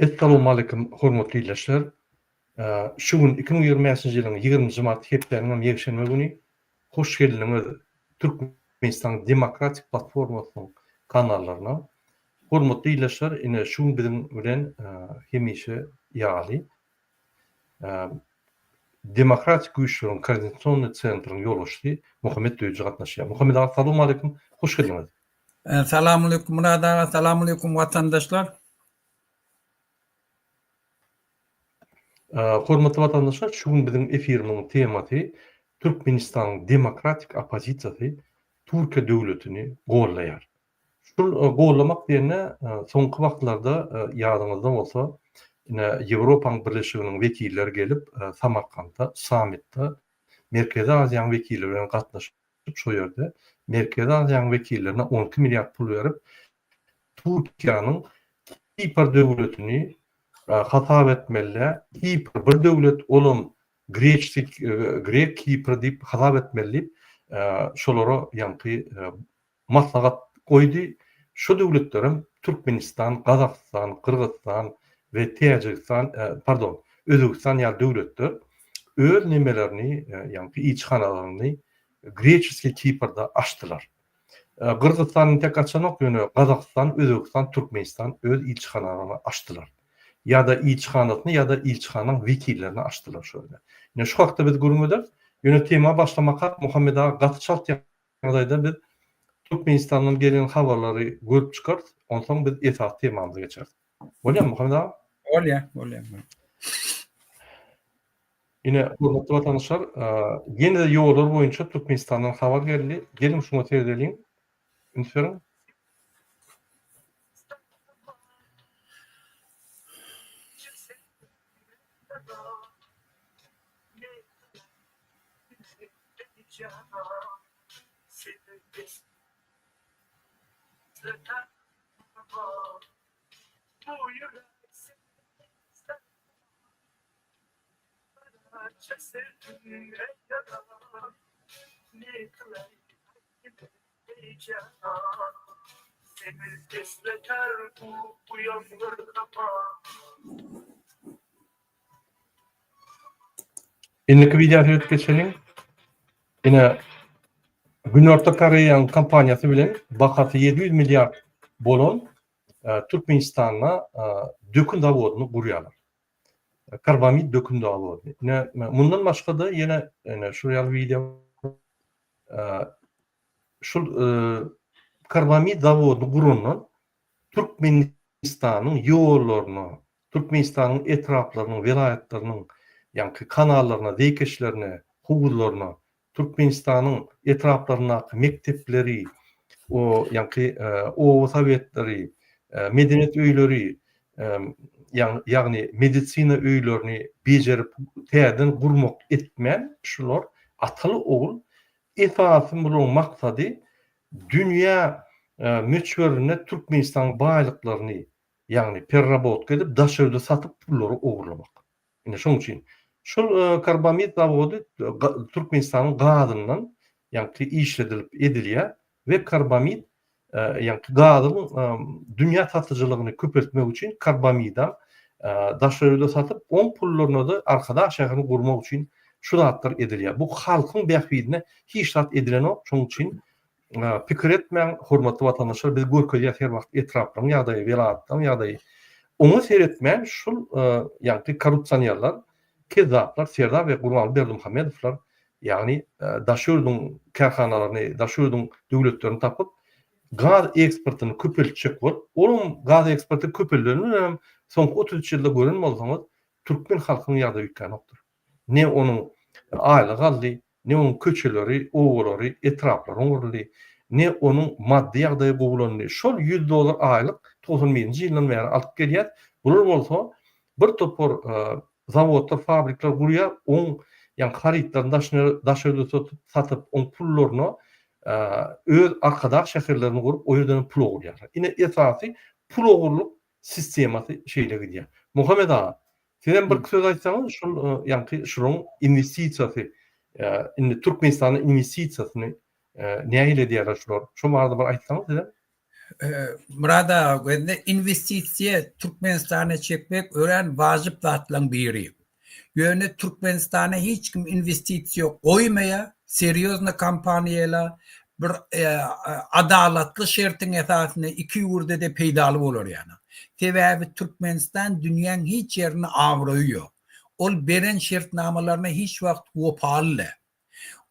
Essalawmaleýkim hormatly ildeşler. Şu gün 2025-nji ýylyň 20-nji mart hepdäniň hem ýekşenbe güni. Hoş geldiňiz Türkmenistanyň Demokratik platformasynyň kanallaryna. Hormatly ildeşler, ine şu gün biziň bilen hemişe ýaly Demokratik güýçleriň koordinasionnyý sentryň ýolbaşçysy Muhammet Döwji gatnaşýar. Muhammet aga salowmaleýkim, hoş geldiňiz. Salamaleýkum Myrat aga, salamaleýkum watandaşlar. Hormatly watandaşlar, şu gün biziň efirimiziň temasy Türkmenistanyň demokratik oppozisiýasy Türkiýe döwletini gollaýar. Şul gollamak diýende soňky wagtlarda ýadyňyzda bolsa ine Ýewropanyň Birleşiginiň wekilleri gelip Samarkantda sammitde Merkezi Aziýanyň wekilleri bilen gatnaşyp şo ýerde Merkezi Aziýanyň wekillerine 12 milliard pul berip Türkiýäniň Kipr döwletini hasap etmeli Kipr bir döwlet olam Greçsi Grek Kipr diýip hasap etmeli diýip şolara ýaňky maslahat goýdy. Şu döwletlerem Türkmenistan, Gazagystan, Gyrgyzystan we Täjigistan, pardon, Özbegistan ýaly döwletler öz nemelerini, ýagny ilçihanalaryny Greçeskiý Kiprde açdylar. Gyrgyzystan entek açanok, ýöne Gazagystan, Özbegistan, Türkmenistan öz ilçihanalaryny açdylar. Ýa-da ilçihanasyny ýa-da ilçihanaň wekillerini açdylar şu ýerde. Ine şu hakda biz gürrüň ederis. Ýöne tema başlamakak Muhammet aga gaty çalt Ýagdaýda biz Türkmenistandan gelen habarlary görüp çykarys, onsoň biz esasy temamyza geçeris. Bolýarmy Muhammet aga? Bolýar, bolýar. Ine, hormatly watandaşlar, ýene-de ýollar boýunça Türkmenistandan habar geldi. Geliň şuňa seredeliň. Üns beriň. Indiki wideo seredip geçeliň. Ine Günorta Koreýanyň kompaniýasy bilen bahasy 700 milliard bolan e, Türkmenistanda e, dökün zawodyny gurýarlar. Karbamid dökün zawody. Ine mundan başga-da ýene ine şu ýaly wideo e, şul karbamid zawodyny gurandan Türkmenistanyň ýollaryna, Türkmenistanyň etraplarynyň, welaýatlarynyň, ýaňky kanallaryna, zeýkeşlerine, howuzlaryna, Türkmenistanyň etraplaryndaky mekdepleri, o ýaňky oba sowetleri, medeniýet öýleri, ýagny medisina öýlerini bejerip, täzeden gurmak etmän, şular ataly-ogul esasy bularyň maksady dünýä möçberinde Türkmenistanyň baýlyklaryny, ýagny perrabotka edip daşary ýurda satyp pullary ogurlamak. Ine şoň üçin. Şol karbamid zawody Türkmenistanyň gazyndan ýaňky işledilip edilýär we karbamid ýaňky gazyň dünýä satyjylygyny köpeltmek üçin karbamidam daşary ýurda satyp, oň pullaryna-da Arkadag şäherini gurmak üçin şu zatlar edilýär. Bu halkyň bähbidine hiç zat edilenok, şonuň üçin pikir etmäň, hormatly watandaşlar, biz görkezýäs her wagt etraplaryň ýagdaýy, welaýatlaryň ýagdaýy. Oňa seretmän şul ýaňky korrupsionerler, kezzaplar, Serdar we Gurbanguly Berdimuhamedowlar, ýagny daşary ýurduň kärhanalaryny, daşary ýurduň döwletlerini tapyp, gaz eksportyny köpeltjek bolup, olam gaz eksporty köpeldeni bilenem soňky 33 ýylda gören bolsaňyz, türkmen halkynyň ýagdaýy üýtgänokdyr. Ne onuň aýlygy galdy, ne onuň köçeleri, obalary, etraplary oňaryldy. ne onuň maddy ýagdaýy gowulandy. Şol 100 dollar aýlyk 91-nji ýyldan bäri alyp gelýär. Bular bolsa bir topar zawodlar, fabrikler gurýar, oň ýaňky harytlaryny daşyna daşary ýurda satyp, oň pullaryna öz arkadag şäherlerini gurup, o ýerden hem pul ogurýarlar. Ine esasy pul ogurlyk sistemasy şeýle gidýär. Muhammet aga, sizem birki söz aýtsaňyz şol ýaňky şularyň inwestisiýasy, indi Türkmenistanda inwestisiýasyny nähili edýärler şular? Şo barada bir aýtsaňyz sizem. Myrat aga, gözle inwestisiýa Türkmenistana çekmek örän wajyp zatlaryň biri. Ýöne Türkmenistana hiç kim inwestisiýa goýmaýar, serýozny kompaniýalar bir adalatly şertiň esasynda iki ýurda-da peýdaly bolar ýaly. Sebäbi Türkmenistan dünýäň hiç ýerinde abraýy ýok. Ol beren şertnamalaryna hiç wagt wepaly däl.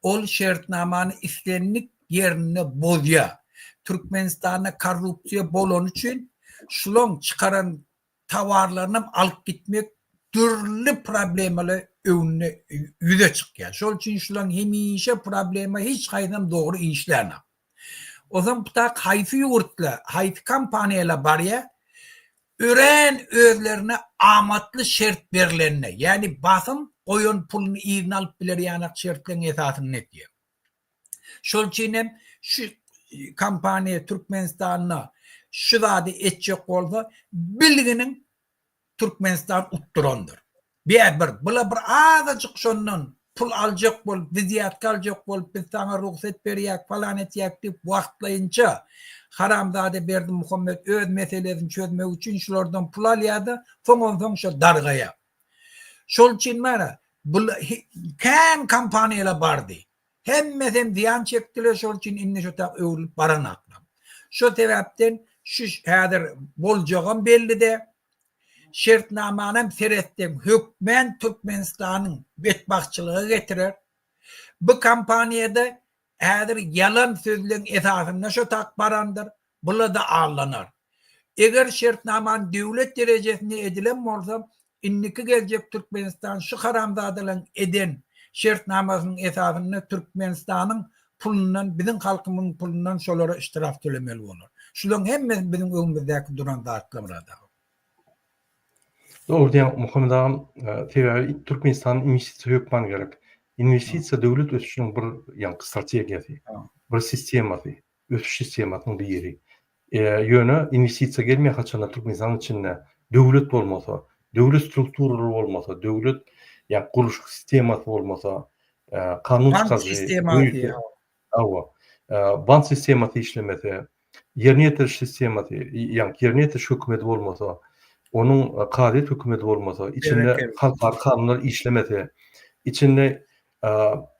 Ol şertnamany islendik ýerinde bozýar. Türkmenistanda korrupsiýa bolany üçin şulaň çykaran towarlarynam alyp gitmek dürli problemalar öňünde ýüze çykýar. Şol üçin şulaň hemişe problema hiç haýsam dogry işlänok. Ozam bu tak haýsy ýurtla, haýsy kompaniýala barýar, örän özlerine amatly şert berlende, ýagny basym goýan puluny yzyna alyp biler ýanak şertleň esasynda etýär. Şol üçin hem şu kompaniýa Türkmenistanda şu zady etjek bolsa, bilginiň Türkmenistan utdurandyr. Bä bir, bula bir azajyk şondan pul aljak bolup, wzýatka aljak bolup, biz saňa rugsat berýäk, falan etýäk diýip wagtlaýynça haramzada Berdimuhamet öz meselesini çözmek üçin şulardan pul alýar-da, soň onsoň şo dargaýar. Şol üçin mana bul kän kompaniýalar bardy. Hemmesem zyýan çekdiler, şol üçin indi şo tak öwrülip baranaklar. Şo sebäpden şu häzir boljagam belli-de. Şertnamanam seretseň hökmän Türkmenistanyň betbagtçylyga getirer. Bu kompaniýada häzir ýalan sözleň esasynda şo tak barandyr, bula-da allanar. Eger şertnamany döwlet derejesinde edilen bolsa, indiki geljek Türkmenistan şu haramzadalaryň eden şertnamasynyň esasynda Türkmenistanyň pulundan, biziň halkymyzyň pulundan şolara ştraf tölemeli bolar. Şularyň hemmesi biziň öňümizdäki duran zatlar Myrat aga. Dogry diýýäň Muhammet agam, sebäbi Türkmenistana inwestisiýa hökman gerek. Inwestisiýa döwlet ösüşiniň bir ýaňky strategiýasy, bir sistemasy, ösüş sistemasynyň biri. Ýöne inwestisiýa gelmeýär haçanda Türkmenistanyň içinde döwlet bolmasa, döwlet strukturalary bolmasa, döwlet ýa gurluşyk sistemasy bolmasa, kanun çykaryjy güýji, hawa, bank sistemasy işlemese, ýerine ýetiriş sistemasy, ýa ýerine ýetiriş hökümeti bolmasa, onuň kazyýet hökümeti bolmasa, içinde halkara kanunlar işlemese, içinde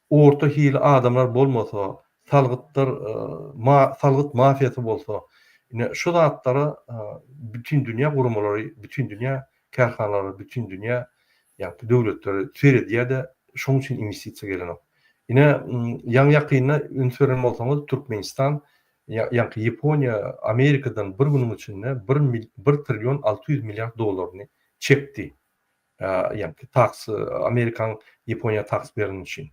orta hili adamlar bolmasa, salgytlar salgyt mafiýasy bolsa, ine şu zatlara bütin dünýä guramalary, bütin dünýä kärhanalary, bütin dünýä ýagny döwletleri seredýär-de, şonuň üçin inwestisiýa gelenok. Ine, ýaňy-ýakynda üns beren bolsaňyz, Türkmenistan, ýaňky Ýaponiýa Amerikadan bir günüň içinde bir bir trillion 600 milliard dollaryny çekdi. Ýaňky taks Amerikanyň Ýaponiýa taks bereni üçin.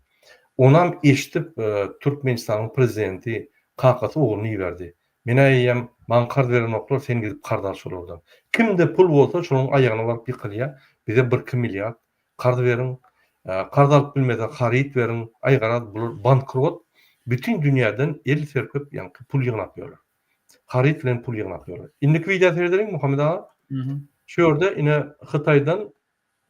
Onam eşidip Türkmenistanyň prezidenti kakasy ogluny iberdi. Men-ä eýýäm maňa karz berenoklar sen gidip karz al şolardan. Kimde pul bolsa şonuň aýagyna baryp ýykylýa bize birki milliard karz beriň karz alyp bilmese haryt beriň aý garaz bular bankrot bütin dünýäden el serpip ýaňky pul ýygnap ýörler. Haryt bilen pul ýygnap ýörler. Indiki wideo seredeliň Muhammet aga. Şu ýerde ine Hytaýdan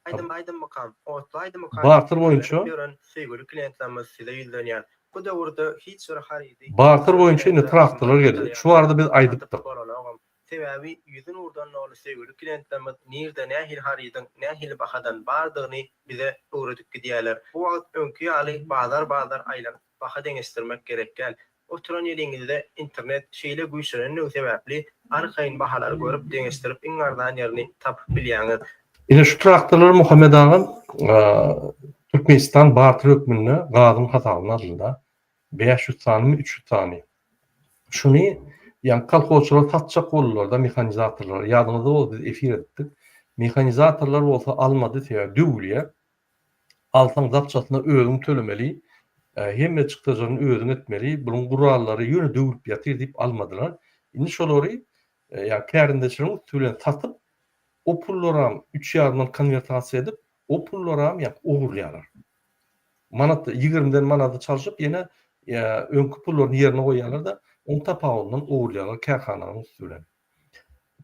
Aýdym aýdymmykam, otly aýdymykam Barter boýunça ýören söýgüli klientlerimiz size ýüzlenýär. Bu döwürde hiç bir harydy Barter boýunça ine traktorlar geldi. Şu barada biz aýdypdyk. Bolanogam. Sebäbi ýüzi nurdan doly söýgüli klientlerimiz nirde nähili harydyň nähili bahadan bardygyny bize öwredip gidýärler. Bu wagt öňki ýaly bazar-bazar aýlanyp baha deňeşdirmek gerek däl. Oturan ýeriňizde internet şeýle güýçlenendigi sebäpli arkaýyn bahalary görüp deňeşdirip iň arzan ýerini tapyp bilýäňiz. Ine şu traktorlar Muhammet agam Türkmenistan barter hökmünde gazyň hasabyna alynda. 500 sanymy 300 sany. Şuny ýaňky kolhozçylar satjak boldularda mehanizatorlar. Ýadyňyzda bolsa biz efir edipdik. Mehanizatorlar bolsa almady sebäbi döwülýär. Alsaň zapçasyna özüň tölemeli. Hemme çykdajylaryny özüň etmeli, buluň gurallary ýöne döwülip ýatyr diýip almadylar. Indi şolary ýa kärendeçileriň üsti bilen satyp, o pullaram üç ýarymdan konwertasiýa edip, o pullaram ýa ogurlaýarlar. Manat ýigrimiden manada çalşyp ýene öňki pullaryny ýerine goýýarlar-da, oň tapawudyndan ogurlaýarlar kärhananyň üsti bilen.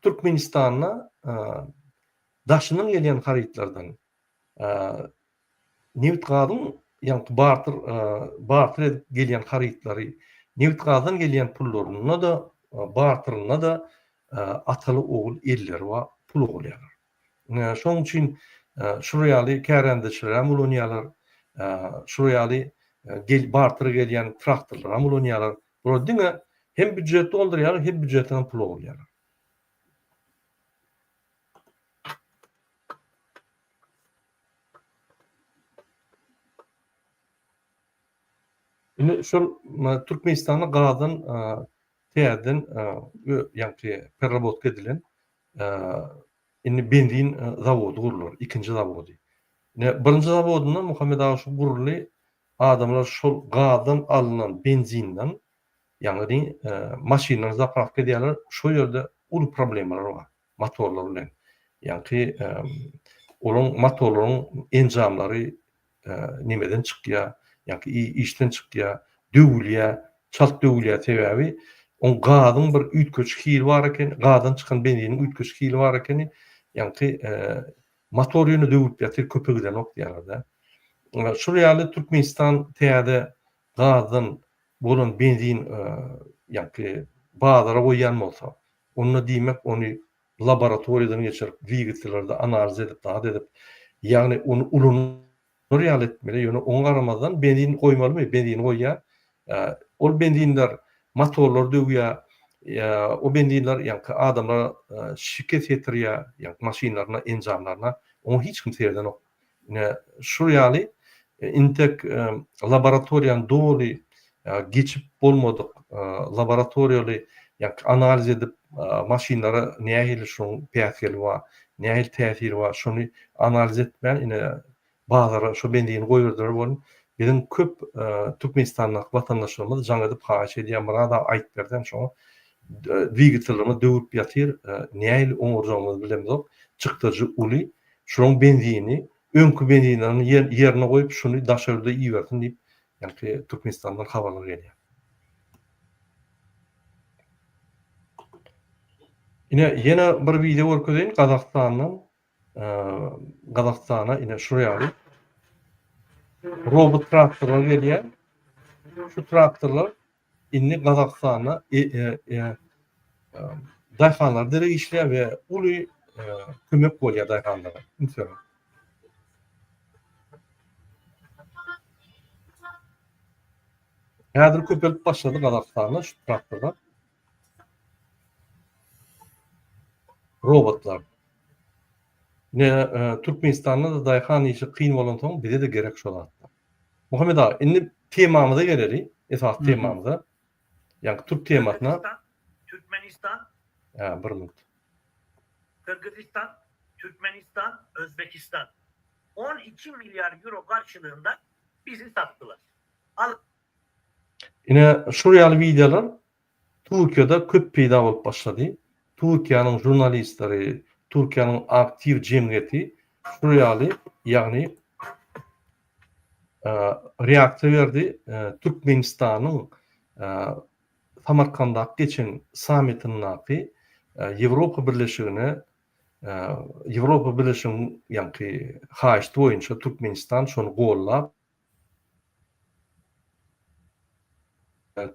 Türkmenistanda daşyndan gelýän harytlardan nebit-gazyň ýaňky barter barter edip gelýän harytlary, nebit-gazdan gelýän pullarynda-da, barterinde-da ataly-ogul elleri bar, pul ogurlaýarlar. Şonuň üçin şular ýaly kärendeçilerem ulanýarlar, şular ýaly barter gelýän traktorlaram ulanýarlar. Bular diňe hem býujet doldurýarlar, hem býujetden pul ogurlaýarlar. Indi şol Türkmenistanda gazdan täzeden ýaňky perrabotka edilen indi benzin zawody gurlar, ikinji zawody. Ine birinji zawodynda Muhammet aga şu guruldy, adamlar şol gazdan alnan benzinden ýagny maşynlary zaprawka edýärler, şo ýerde uly problemalar bar. Motorlar bilen. Ýaňky olaň motorlaryň enjamlary nemeden çykýar, ýaňky işden çykýar, döwülýär, çalt döwülýär sebäbi oň gazyň bir üýtgeşik hili bar eken, gazdan çykan benziniň üýtgeşik hili bar ekeni, ýaňky motor ýöne döwülip ýatyr, köpe gidenok diýýärler-de. Şol ýaly Türkmenistan täze gazdan bolan benzin ýaňky bazara goýýan bolsa, Onda diýmek ony laboratoriýadan geçirip, dwigatellerde analiz edip, zat edip, ýagny ony ulanar ýaly etmeli, ýöne oňa garamazdan benzin goýmalymy? Benzin goýýar. Ol benzinler motorlary döwýär, o benzinler ýaňky adamlara şikes ýetirýär, ýaňky maşynlaryna, enjamlaryna, oňa hiç kim seredenok. Ine, şul ýaly intek laboratoriýany doly geçip bolmadyk laboratoriýaly ýa-ki analiz edip maşynlara nähili şoň päsgeli bar, nähili täsiri bar, şony analiz etmän ine bazara şo benzini goýberdiler welin biziň köp Türkmenistandaky watandaşlarymyz jaň edip haýyş edýär Myrat aga aýyp berseň şoňa dwigatellerimiz döwülip ýatyr nähili oňarjagymyzy bilemzok çykdajy uly Şulaň benzini öňki benzinlerini ýerine goýup şuny daşary ýurda ibersin diýip ýaňky Türkmenistandan habarlar gelýär. Ine ýene bir wideo görkezeýin Gazagystandan Gazagystana ine şur ýaly robot traktorlar gelýär. Şu traktorlar Indi Gazagystanda daýhanlar derek işleýär we uly kömek bolýar daýhanlara. Üns beriň. Häzir köpelip başlady Gazagystanda şu traktorlar. Robotlar. Ne Türkmenistanda-da daýhan işi kyn bolansoň bize-de gerek şo zatlar. Muhammet aga, indi temamyza geleli, esasy temamyza. Ýagny türk temasyna. Türkmenistan. Hä, bir minut. Kyrgyzystan, Türkmenistan, Özbekistan 12 milyar euro garşylygynda bizi satdylar. Al. Ine, şul ýaly wideolar Türkiýede köp peýda bolup başlady. Türkiýäniň žurnalistleri, Türkiýäniň aktiw jemgyýeti şul ýaly, ýagny reaksiýa berdi. Türkmenistanyň Samarkandaky geçen sammitindäki Ýewropa Birleşigine Ýewropa Birleşiginiň ýaňky haýyşty boýunça Türkmenistan şony gollap,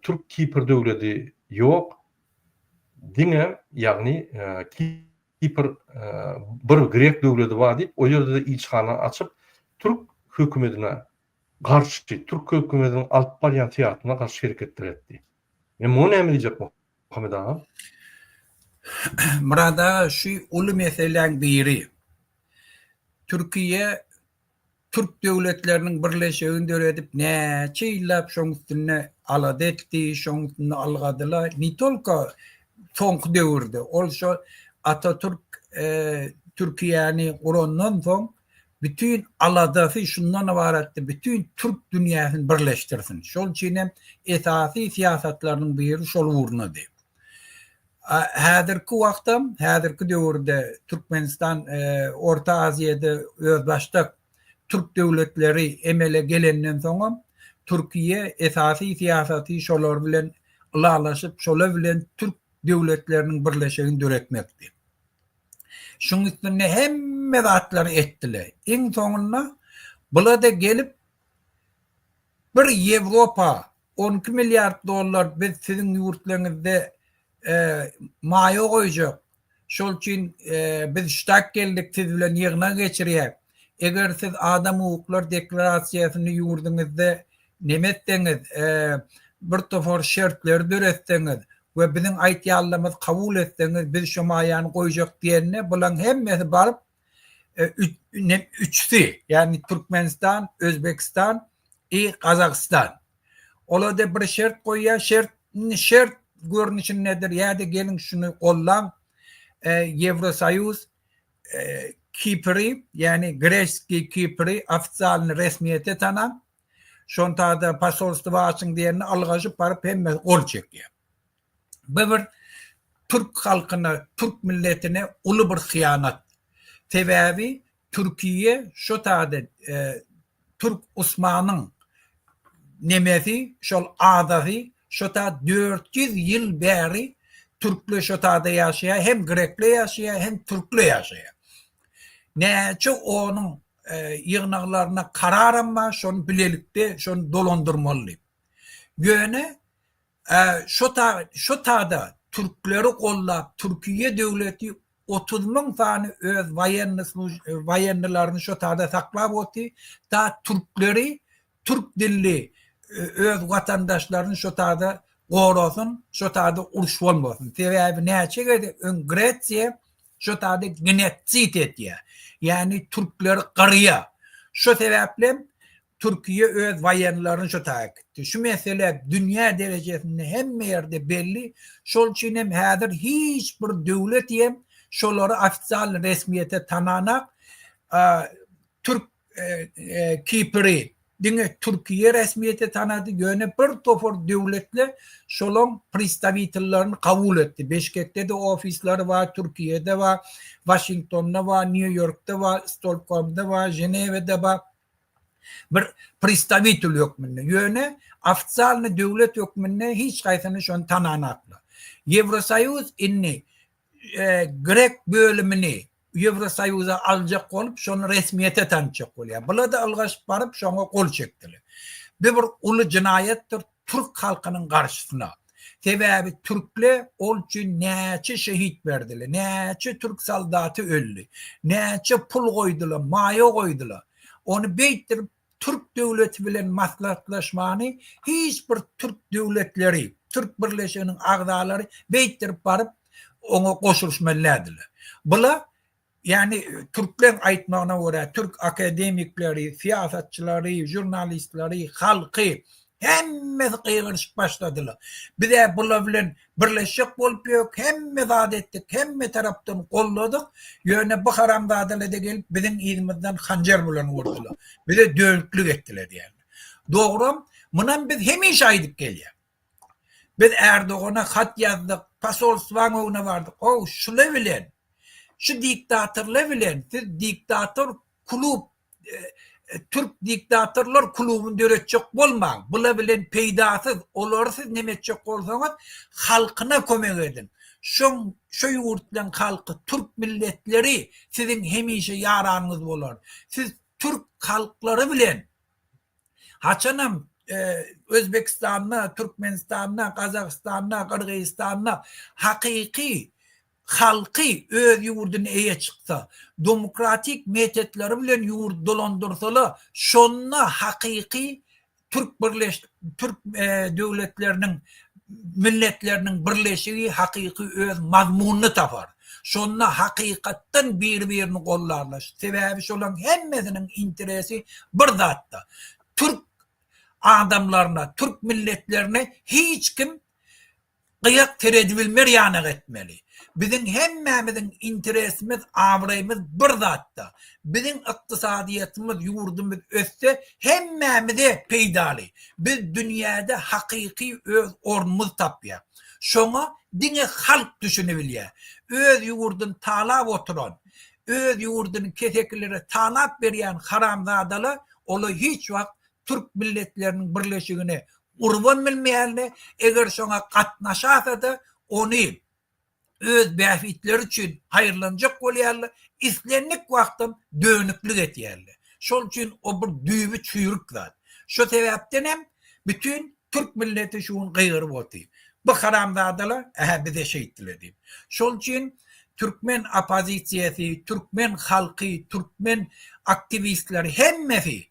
Türk Kipr döwledi ýok. Diňe ýagny Kipr bir grek döwledi bar diýip o ýerde-de ilçihana açyp türk hökümedine garşy türk hökümediniň alyp barýan syýasatyna garşy hereketler etdi. Men muňa näme diýjek Muhammet aga? Myrat aga şu uly meseläň biri. Türkiýe Türk döwletleriniň birleşigini döredip näçe ýyllap şoň üstünde alada etdi, şoň üstünde algadylar. Ne tolko soňky döwürde ol şo Atatürk Türkiýäni gurandan soň. Bütin aladasy şundan ybaratdy, bütin türk dünýäsini birleşdirsin. Şol üçin hem esasy syýasatlarynyň biri şol ugrunady. Häzirki wagtam, häzirki döwürde Türkmenistan Orta Aziýada özbaşdak türk döwletleri emele gelenden soňam Türkiýe esasy syýasaty şolar bilen ylalaşyp, şolar bilen türk döwletleriniň birleşigini döretmekdi. Şuň üstünde hemme zatlary etdiler. Iň soňunda bula-da gelip bir Ýewropa 12 milliard dollar biz siziň ýurtlaryňyzda maýa goýjak. Şol üçin biz ştak geldik siz bilen ýygnak geçirýäk. Eger siz adam hukuklar deklarasiýasyny ýurduňyzda neme etseňiz, bir topar şertleri döretseňiz we biziň aýtýanlarymyzy kabul etseňiz biz şo maýany goýjak diýende bulaň hemmesi baryp üçüsi ýagny Türkmenistan, Özbegistan i Gazagystan. Olarda bir şert goýýar, şert şert görnüşindedir ýa-da geliň şuny gollaň Ýewrosoýuz Kipri ýagny Greçskiý Kipri ofitsialny resmiýete tanaň. Şontada posolstwo açyň diýende ylgaşyp baryp hemmesi gol çekýär. Bu bir türk halkyna, türk milletine uly bir hyýanat. Sebäbi Türkiýe şo taýda Türk Usmanyň nemesi, şol adasy şo ta 400 ýyl bäri türkler şo taýda ýaşaýar, hem grekler ýaşaýar, hem türkler ýaşaýar. Näçe onuň ýygnaglaryna kararam bar, şony bilelikde şony dolandyrmaly diýip. Ýöne şo ta şo tada türkleri gollap Türkiýe döwleti 30 müň sany öz waýenny waýennylaryny şo tada saklap oty, ta türkleri türk dilli öz watandaşlaryny şo tada gorasyn, şo tada uruş bolmasyn. Sebäbi näçe gezek öň Gresiýa şo tada genetsid etýär. Ýagny türkleri gyrýar. Şo sebäplem Türkiýe öz waýenlaryny şo taýa äkitdi. Şu mesele dünýä derejesinde hemme ýerde belli. Şol üçin hem häzir hiç bir döwlet hem şolary ofisial resmiýete tananak. Türk Kipri diňe Türkiýe resmiýete tanady, ýöne bir topar döwletler şolaň predstawitellerini kabul etdi. Beşkekde-de ofisleri bar, Türkiýede bar, Waşingtonda bar, Nýu-Ýorkda bar, Stolkomda bar, Ženewede bar. Bir predstawitel hökmünde. Ýöne ofisialny döwlet hökmünde hiç haýsyny şony tananaklar. Ýewrosoýuz indi grek bölümini Ýewrosoýuza aljak bolup, şony resmiýete tanıtjak bolýar. Bular-da ylgaşyp baryp, şoňa gol çekdiler. Bu bir uly jenaýatdyr türk halkynyň garşysyna. Sebäbi türkler ol üçin näçe şehit berdiler, näçe türk soldaty öldi, näçe pul goýdular, maýa goýdular. Ony beýtdirip Türk döwleti bilen maslahatlaşmany hiç bir türk döwletleri, Türk birleşiginiň agzalary beýtdirip baryp oňa goşulyşmaly däldiler. Bula ýagny türkleň aýtmagyna görä türk akademikleri, syýasatçylary, žurnalistleri, halky hemmesi gygyryşyp başladylar. Biz-ä bular bilen Birleşjek bolup ýök, hemme zat etdik, hemme tarapdan golladyk, ýöne bu haramzadalar-da gelip biziň yzymyzdan hanjar bilen urdular. Bize dönüklik etdiler diýýärler. Dogram, munam biz hemişe aýdyp gelýäs. Biz Erdogana hat ýazdyk, posolstwaň öňüne bardyk. How, şular bilen, şu diktatorlar bilen siz diktator klub Türk diktatorlar klubuny döretjek bolmaň. Bular bilen peýdasyz. Olary siz neme etjek bolsaňyz halkyna kömek ediň. Şoň şo ýurtlaň halky türk milletleri siziň hemişe ýaranyňyz bolar. Siz türk halklary bilen haçanam Özbekistanda, Türkmenistanda, Gazagystanda, Gyrgyzystanda hakyky halky öz ýurduny eýe çyksa, domokratik metodlary bilen ýurdy dolandyrsala, şonda hakyky türk birleş türk döwletleriniň milletleriniň birleşigi hakyky öz mazmunyny tapar. Şonda hakykatdan biri-birini gollarlar. Sebäbi şolaň hemmesiniň interesi bir zatda. Türk adamlaryna, türk milletlerine hiç kim. Gyýak seredibilmer ýanak etmeli. Biziň hemmämiziň interesimiz, abraýymyz bir zatda. Biziň ykdysadyýetimiz, ýurdumyz össe hemmämize peýdaly. Biz dünýäde hakyky öz ornumyzy tapýas. Şoňa diňe halk düşünibilýär. Öz ýurduny talap oturan, öz ýurduny kesekilere talap berýän haramzadalar olar hiç wagt türk milletleriniň birleşigine urubam bilmeýärler, eger şoňa gatnaşasa-da ony öz bähbitleri üçin haýyrlanjak bolýarlar, islendik wagtam dönüklik etýärler. Şol üçin o bir düýbi çüýrük zat. Şo sebäpden hem bütin türk milleti şu gün gygyryp otyr. Bu haramzadalar ähä bize şeýtdiler diýip. Şol üçin türkmen oppozisiýasy, türkmen halky, türkmen aktiwistleri hemmesi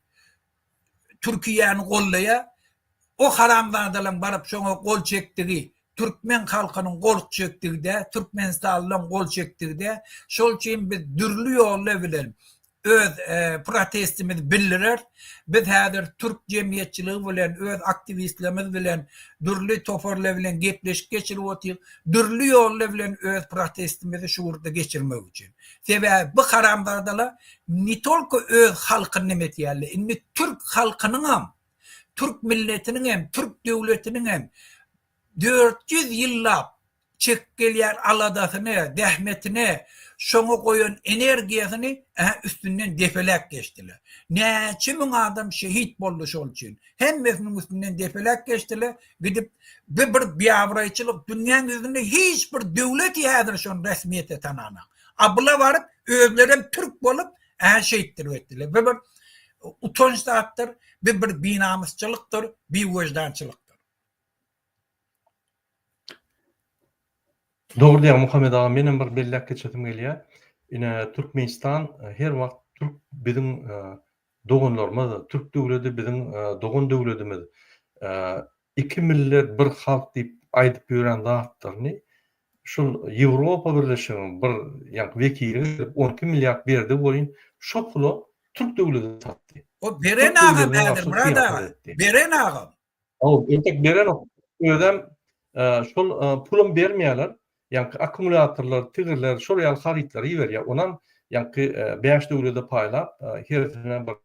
Türkiýäni gollaýar. O haramzadalaň baryp şoňa gol çekdigi türkmen halkynyň gol çekdigi däl, türkmenistanlylaň gol çekdigi däl. Şol üçin biz dürli ýollar bilen öz protestimizi bildireris. Biz häzir türk jemgyýetçiligi bilen, öz aktiwistlerimiz bilen, dürli toparlar bilen gepleşik geçirip otyrys. Dürli ýollar bilen öz protestimizi şu ugurda geçirmek üçin. Sebäbi bu haramzadalar ne tolko öz halkyny neme etýärler, indi türk halkynyňam, türk milletiniňem, türk döwletiniňem 400 ýyllap çekip gelýän aladasyny, zähmetini, şoňa goýan energiýasyny ähä üstünden depeläp geçdiler. Näçe müň adam şehit boldy şol üçin. Hemmesiniň üstünden depeläp geçdiler. Gidip bu bir biabraýçylyk dünýäň ýüzünde hiç bir döwleti häzir şony resmiýete tananak. A bula baryp özlerem türk bolup ä şeýtdirip etdiler. Bu bir utanç zatdyr, bu bir binamysçylykdyr, biwejdançylykdyr. Dogry diýýäň Muhammet aga menem bir belläp geçesim gelýär. Ine Türkmenistan her wagt türk biziň Doganlarymyz, türk döwledi biziň dogan döwledimiz. Iki millet bir halk diýip aýdyp ýören zatlaryny şul Ýewropa Birleşiginiň bir ýaňky wekili gelip 12 milliard berdi welin şo pula türk döwledini satdy. O beren agam häzir Myrat aga, beren agam. Hawa, entek berenok. Özem şol pulam bermeýärler. Ýaňky akkumulýatorlar, tigirler, şol ýaly harytlary iberýär. Onam ýaňky bäş döwlede paýlap, hersine bir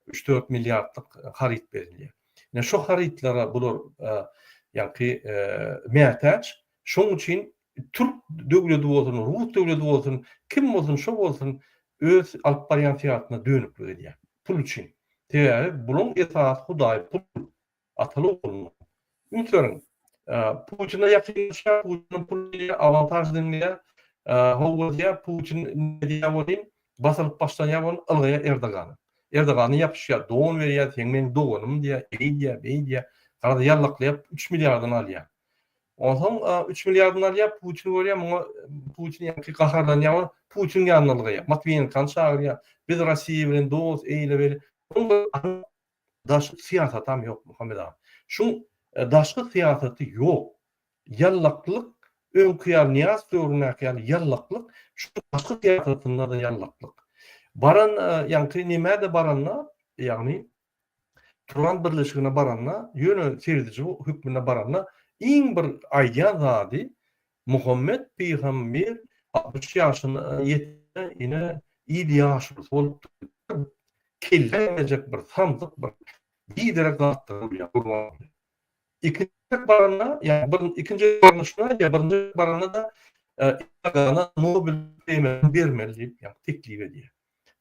üç-dört milliardlyk haryt berilýär. Ine şo harytlara bular ýaňky mätäç. Şonuň üçin türk döwledi bolsun, rus döwledi bolsun, kim bolsun, şo bolsun öz alyp barýan syýasatyna dönüklik edýär. Pul üçin. Sebäbi bulaň esasy hudaýy pul. Ataly oglunyň. Üns beriň. Putine ýakynlaşýar, Putinden pul alýar, awantaž diňleýär. Hawa diýýär, Putin näme diýýär welin, basylyp başlanýar welin, ylgaýar Erdogana. Erdogana ýapyşýar, don berýär, seň meniň doganym diýýär, eý diýýär, beý diýýär. Garaz ýallaklaýar, üç milliardyny alýar. Onsoň üç milliardyny alýar, Putin görýär, muňa Putin ýaňky gaharlanýar we Putiniň ýanyna ylgaýar. Matwiýenkany çagyrýar. Biz Rossiýa bilen dost, eýle-beýle. Onuň daşky syýasatam ýok, Muhammet aga. Şuň daşky syýasaty ýok. Ýallaklyk, öňki ýaly Nyýazow döwründäki ýaly ýallaklyk, şu daşky syýasatynda-da ýallaklyk. Baran ýaňky nämä-de baranda, ýagny Turan birleşigine baranda, ýöne serediji hökmünde baranda iň bir aýdýan zady Muhammet pygamber 60 ýaşyna ýetende ine il ýaşulusy bolupdyr. Bir kellä geljek bir samsyk bir biderek zatlar bolýar Gurbanguly. Ikinji gezek baranda, ýa bir ikinji gezek baranda şuny aýdýar, birinji gezek baranda-da Erdogana Nobel premiýasyny bermeli diýip ýa teklip edýär.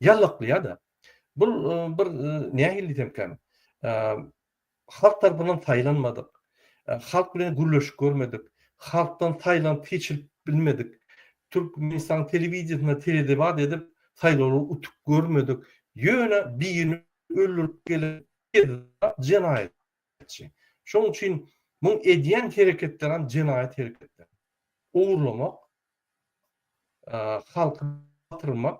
Ýallaklaýar-da. Bu bir nähili diýsemkäm, halk tarapyndan saýlanmadyk, halk bilen gürleşip görmedik, halkdan saýlanyp seçilip bilmedik, Türkmenistanyň telewideniýesinde teledebat edip saýlawlary utup görmedik, ýöne birini öldürip gelen kezzap jenaýatçy. Şonuň üçin muň edýän hereketlerem jenaýat hereketleri. Ogurlamak, halky batyrmak,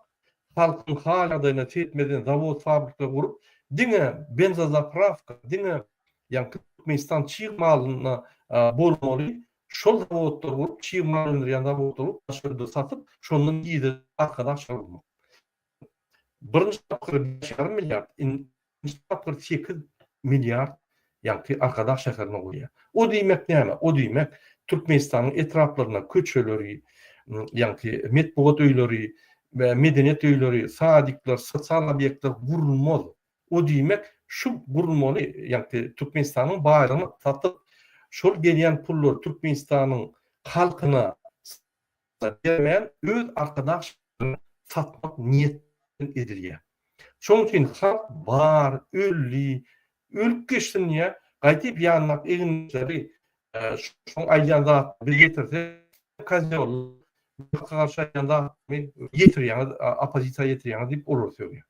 halkyň hal-ýagdaýyna seretmezden zawod-fabrikler gurup, diňe benzozapravka, diňe ýaňky Türkmenistan çig malyna bolmaly şol zawodlary gurup, çig mal öndürýän zawodlary gurup, daşary ýurda satyp, şondan girdeji Arkadag şäheri gurmak. Birinji tapgyry bäş ýarym milliard, ikinji tapgyr 8 milliard ýaňky Arkadag şäherine goýýar. O diýmek näme? O diýmek, Türkmenistanyň etraplarynda köçeleri, ýaňky metbugat öýleri, medeniýet öýleri, sadikler, sosial obýektler gurulmaz. O diýmek, şu gurulmaly, ýaňky Türkmenistanyň baýlygyny satyp, şol gelýän pullary Türkmenistanyň halkyna bermän, öz Arkadag şäherini satmak niýet bilen edilýär. Şonuň üçin halk bar, öldi, ölüp geçsin diýýär, gaýdyp ýanyndaky egindeşleri şoň aýdýan zadyny bir ýetirse, kozýol, halka garşy aýdýan zadyny ýetirýäňiz, oppozisiýa ýetirýäňiz diýip olary sögýär.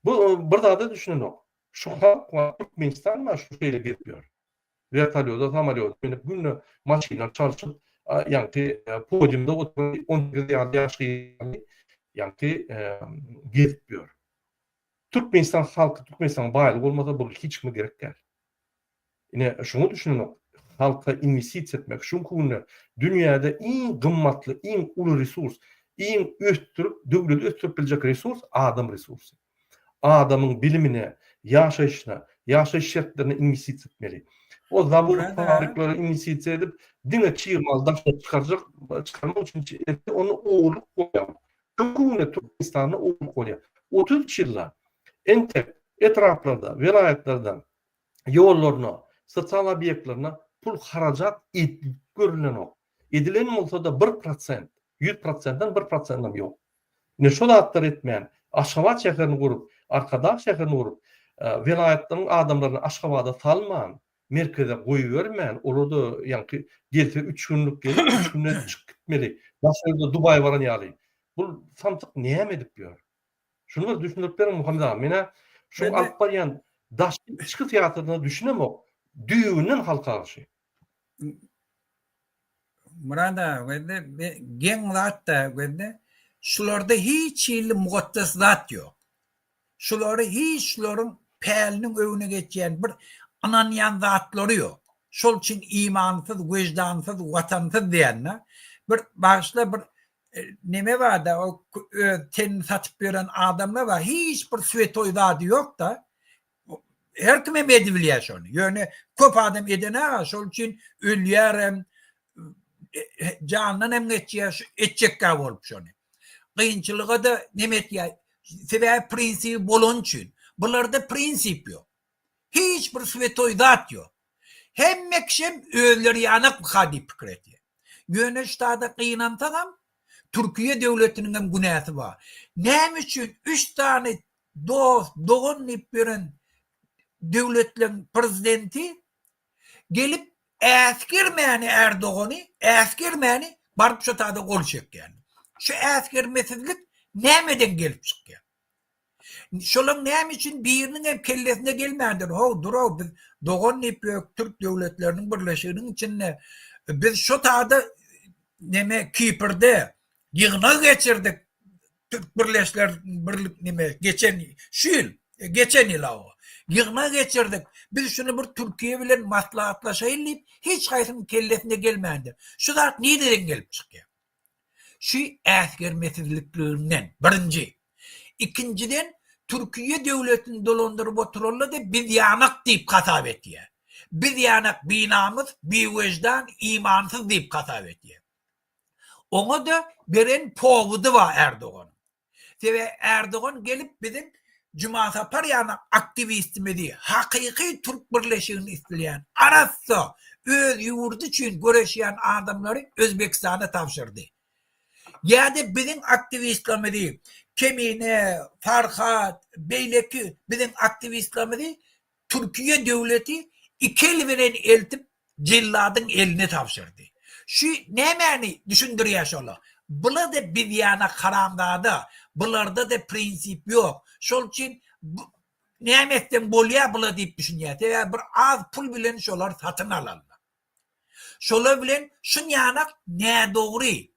Bu bir zada düşünenok. Şu halk bar, Türkmenistan bar, şu şeýle gezip ýör. Wertolýoda, samolýoda münüp, günde maşynlar çalşyp, ýaňky podiumda oturan 18 ýaly ýaş gyz ýaňky gezip ýör. Türkmenistan halky, Türkmenistanyň baýlygy bolmasa, bu hiç kime gerek däl. Ine, şuňa düşünenok. Halka inwestisiýa etmek, şu günki günde dünýäde iň gymmatly, iň uly resurs, iň ösdürip, döwleti ösdürip biljek resurs adam resursy. Adamyň bilimine, ýaşaýşyna, ýaşaýyş şertlerine inwestisiýa etmeli. O zawod, fabriklere inwestisiýa edip, diňe çig maly daşyna çykarjak, çykarmak üçin etse, onda ogurlyk bolýar. Şu günki günde Türkmenistanda ogurlyk bolýar. 33 ýylda entek etraplarda, welaýatlarda ýollaryna, sosial obýektlerine pul harajat edilip görülenok. Edilen bolsa-da bir prosent, ýüz prosentden bir prosentam ýok. Ine şo zatlary etmän, Aşgabat şäherini gurup, Arkadag şäherini gurup, welaýatlaryň adamlaryny Aşgabada salman, merkeze goýbermän, olar-da ýaňky gelse üç günlük gelip, üç günden çykyp gitmeli. Başga ýerde Dubaýa baran ýaly. Bu samsyk näme edip ýör? Şuny bir düşündirip beriň Muhammet aga. Men-ä şu alyp barýan daşky içki syýasatyna düşünemok. Düýbünden halka garşy. Myrat aga gözde geň zat-da gözde şularda hiç hili mukaddes zat ýok. Şulary hiç şularyň päliniň öňüne geçýän bir ynanýan zatlary ýok. Şol üçin imansyz, wyždansyz, watansyz diýende bir bagyşla bir neme barda o öz tenini satyp ýören adamlar bar hiç bir swetoý zady ýokda her kim hem edibilýär şony ýöne köp adam edenag şol üçin ölýärem jandan hem geçýär şu etjekkä bolup şony kynçylyga da neme etýär sebäbi prinsibi bolany üçin bularda prinsip ýok hiç bir swetoý zat ýok Hemme kişem özleri ýanakmyka diýip pikir etýär. Ýöne ştada gynansagam Türkiýe döwletiniňem günäsi bar. Näme üçin üç sany dost, dogan diýip ýören döwletleň prezidenti gelip äsgermäni Erdogany, äsgermäni baryp şo tada gol çekýär. Şu äsgermesizlik nämeden gelip çykýar? Şolaň näme üçin biriniň hem kellesine gelmändir, how, dur-ow, biz dogan diýip ýörük türk döwletleriniň birleşiginiň içinde, biz şo tada neme Kiprde ýygnak geçirdik, türk birleşler birlik neme geçen şu ýyl, geçen ýyl hawa, ýygnak geçirdik, biz şuny bir Türkiýe bilen maslahatlaşaýyn diýip hiç haýsynyň kellesine gelmändir. Şu zat nireden gelip çykýar? Şu äsgermesizlikliginden, birinji. Ikinjiden, Türkiýe döwletini dolandyryp oturanlar-da biz ýanak diýip hasap etýär. Biz ýanak binamys, biweždan, imansyz diýip hasap etýär. Oňa-da beren powudy bar Erdoganyň. Sebäbi Erdogan gelip biziň Jumasapar ýaly aktiwistimizi, hakyky türk birleşigini isleýän, arassa öz ýurdy üçin göreşýän adamlary Özbegistana tabşyrdy. Ýa-da biziň aktiwistlerimizi Kemine, Farhat, beýleki biziň aktiwistlerimizi Türkiýe döwleti iki eli bilen eltip jelladyň eline tabşyrdy. Şu nämäni düşündirýär şola? Bula-da biz ýanak haramzada, bularda-da prinsip ýok. Şol üçin näme etseň bolýar bula diýip düşünýär. Sebäbi bir az pul bilen şolar satyn alarlar. Şolar bilen şunýanak nädogry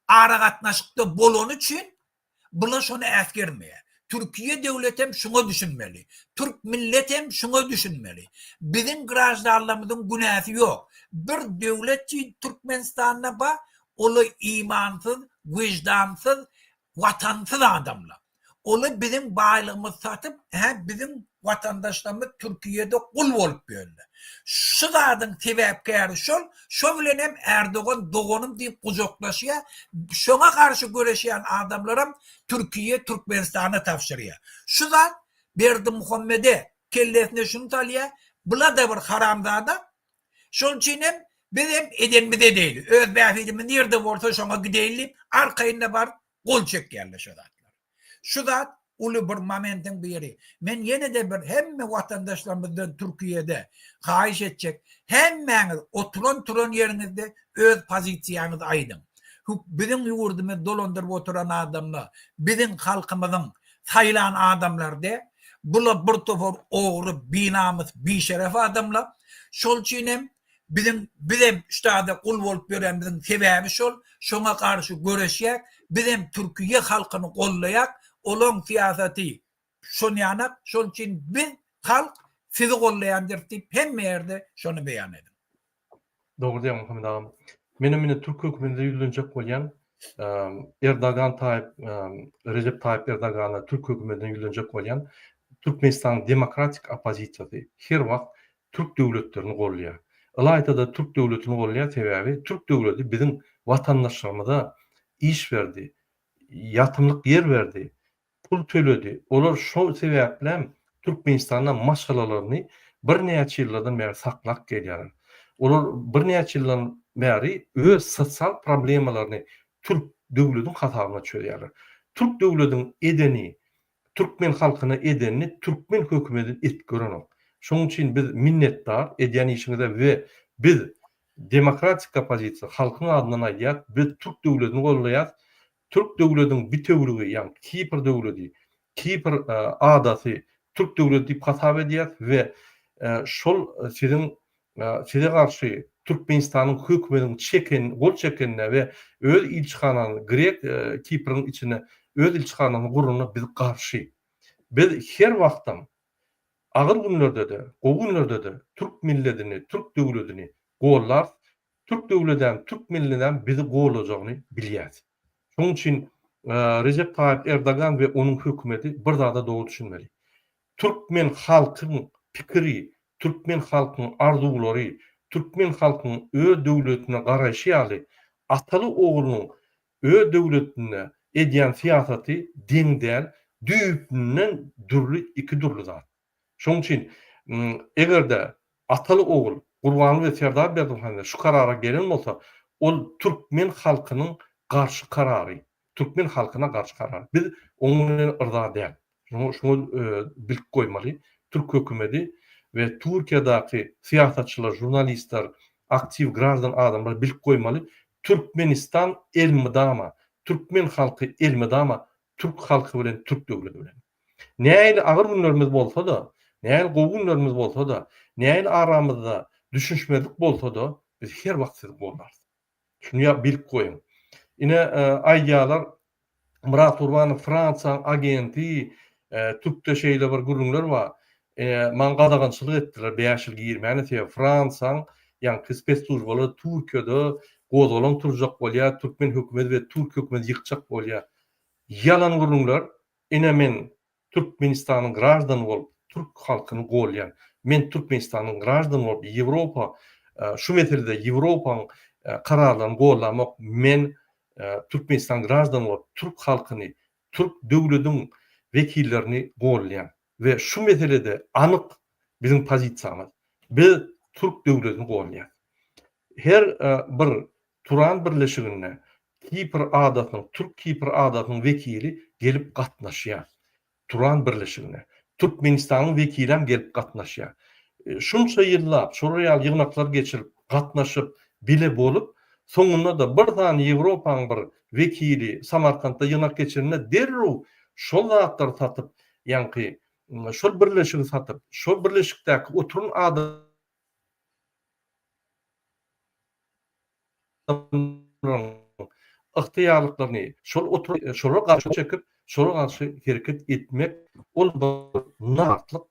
aragatnaşykda bolany üçin Bular şony äsgermeýär. Türkiýe döwletem şuňa düşünmeli. Türk milletem şuňa düşünmeli. Biziň graždanlarymyzyň günäsi ýok. Bir döwlet Türkmenistanda bar, ola imansyz, wyždansyz, watansyz adamlar. Ola biziň baýlygymyzy satyp, hä biziň watandaşlarymyz Türkiýede gul bolup ýörler. Şu zadyň sebäpkäri şol, şo bilen hem Erdogan doganym diýip gujaklaşýar, şoňa garşy göreşýän adamlaram Türkiýe Türkmenistana tabşyrýar. Şu zat Berdimuhamede kellesine şuny salýar, bula-da bir haramzada, Şonuň üçin hem biz hem edenimizi edeýli, öz bähbidimiz nirde bolsa şoňa gideýli diýip, arkaýynda baryp gol çekýärler şo zatlara. Şu zat uly bir momentiň biri. Men ýene-de bir hemme watandaşlarymyzdan Türkiýede haýyş etjek, hemmäňiz oturan-turan ýeriňizde öz pozisiýaňyzy aýdyň. Biziň ýurdumyzy dolandyryp oturan adamlar biziň halkymyzyň saýlan adamlary däl. Bular bir topar ogry, binamys, bişeref adamlar. Şol üçin hem biziň bizem ştada gul bolup ýörenimiziň sebäbi şol. Şoňa garşy göreşýäk. Bizem türkiýe halkyny gollaýak. Olaň syýasaty şonýanak. Şol üçin biz halk sizi gollaýandyrys diýip hemme ýerde şony beýan ediň. Dogry diýýäň Muhammet agam. Menem ine türk hökümetine ýüzlenjek bolýan. Erdogan Taýyp Rejep Taýyp Erdogana türk hökümetine ýüzlenjek bolýan. Türkmenistanyň demokratik oppozisiýasy her wagt türk döwletlerini goldaýar. Ylaýta-da türk döwletini goldaýar sebäbi türk döwleti biziň watandaşlarymyza iş berdi, ýatymlyk ýer berdi, pul töledi. Olar şol sebäplem Türkmenistanda maşgalalaryny birnäçe ýyllardan bäri saklap gelýärler. Olar birnäçe ýyldan bäri öz sosial problemalaryny türk döwlediň hasabyna çözýärler. Türk döwlediň edeni, türkmen halkyna edenini türkmen hökümeti edip görenok. Şonuň üçin biz minnetdar edýän işiňize we biz demokratik oppozisiýa halkyň adyndan aýdýas, biz türk döwledini goldaýas, Türk döwlediň bitewüligi, ýagny Kipr döwledi, Kipr adasy türk döwledi diýip hasap edýäs we şol siziň size garşy Türkmenistanyň hökümetiniň çeken gol çekenine we öz ilçihanany grek Kipriň içine öz ilçihanasyny guranyna biz garşy. Biz her wagtam agyr günlerde-de, gowy günlerde-de türk milledini, türk döwledini gollarys Türk döwledem, türk milledem bizi gollajagyny bilýäs. Şonuň üçin Rejep Taýyp Erdogan we onuň hökümeti bir zada dogry düşünmeli. Türkmen halkyň pikiri, türkmen halkyň arzuwlary, türkmen halkyň öz döwletine garaýşy ýaly ataly-oglunyň öz döwletinde edýän syýasaty deň däl, düýpünden dürli iki dürli zat. Şonuň üçin, eger-de ataly-ogul Gurbanguly we Serdar Berdimuhamedow şu karara gelen bolsa, ol türkmen halkynyň garşy karary, türkmen halkyna garşy karar. Biz onuň bilen yrza däl. Şuňa şuňa bilip goýmaly. Türk hökümeti we Türkiýedäki syýasatçylar, žurnalistler, aktiw graždan adamlar bilip goýmaly, Türkmenistan elmydama, türkmen halky elmydama türk halky bilen, türk döwleti bilen. Nähili agyr günlerimiz bolsa-da, nähili gowy günlerimiz bolsa-da, nähili aramyzda düşünişmezlik bolsa-da, biz her wagt sizi goldarys. Şuny ýa bilip goýuň. Ine, aýdýarlar, Myrat Gurbanow Fransiýanyň agenti, türkde şeýle bir gürrüňler bar. Maňa gadagançylyk etdiler bäş ýyl girmäne sebäbi Fransiýanyň ýaňky speslužbalary Türkiýede gozgalaň turjak bolýar, türkmen hökümeti we türk hökümeti ýykjak bolýar. Ýalan gürrüňler. Ine men Türkmenistanyň graždany bolup türk halkyny golýan. Men Türkmenistanyň graždany bolup Ýewropa şu meselede Ýewropaň kararlaryny gollamok. Men Türkmenistanyň graždany bolup türk halkyny, türk döwlediň wekillerini golýan. We şu meselede anyk biziň pozisiýamyz. Biz türk döwledini golýas. Her bir Turan birleşiginde Kipr adasynyň, Türk Kipr adasynyň wekili gelip gatnaşýar. Turan birleşigine. Türkmenistanyň wekilem gelip gatnaşýar. Şunça ýyllap şolar ýaly ýygnaklar geçirip, gatnaşyp, bile bolup, soňunda-da bir sany Ýewropanyň bir wekili Samarkantda ýygnak geçirende derrew şol zatlary satyp, ýaňky şol birleşigi satyp, şol birleşikdäki oturan adam adamlaryň ygtyýarlyklaryny şol oturan şolara garşy çekip, şolara garşy hereket etmek ol bir namartlyk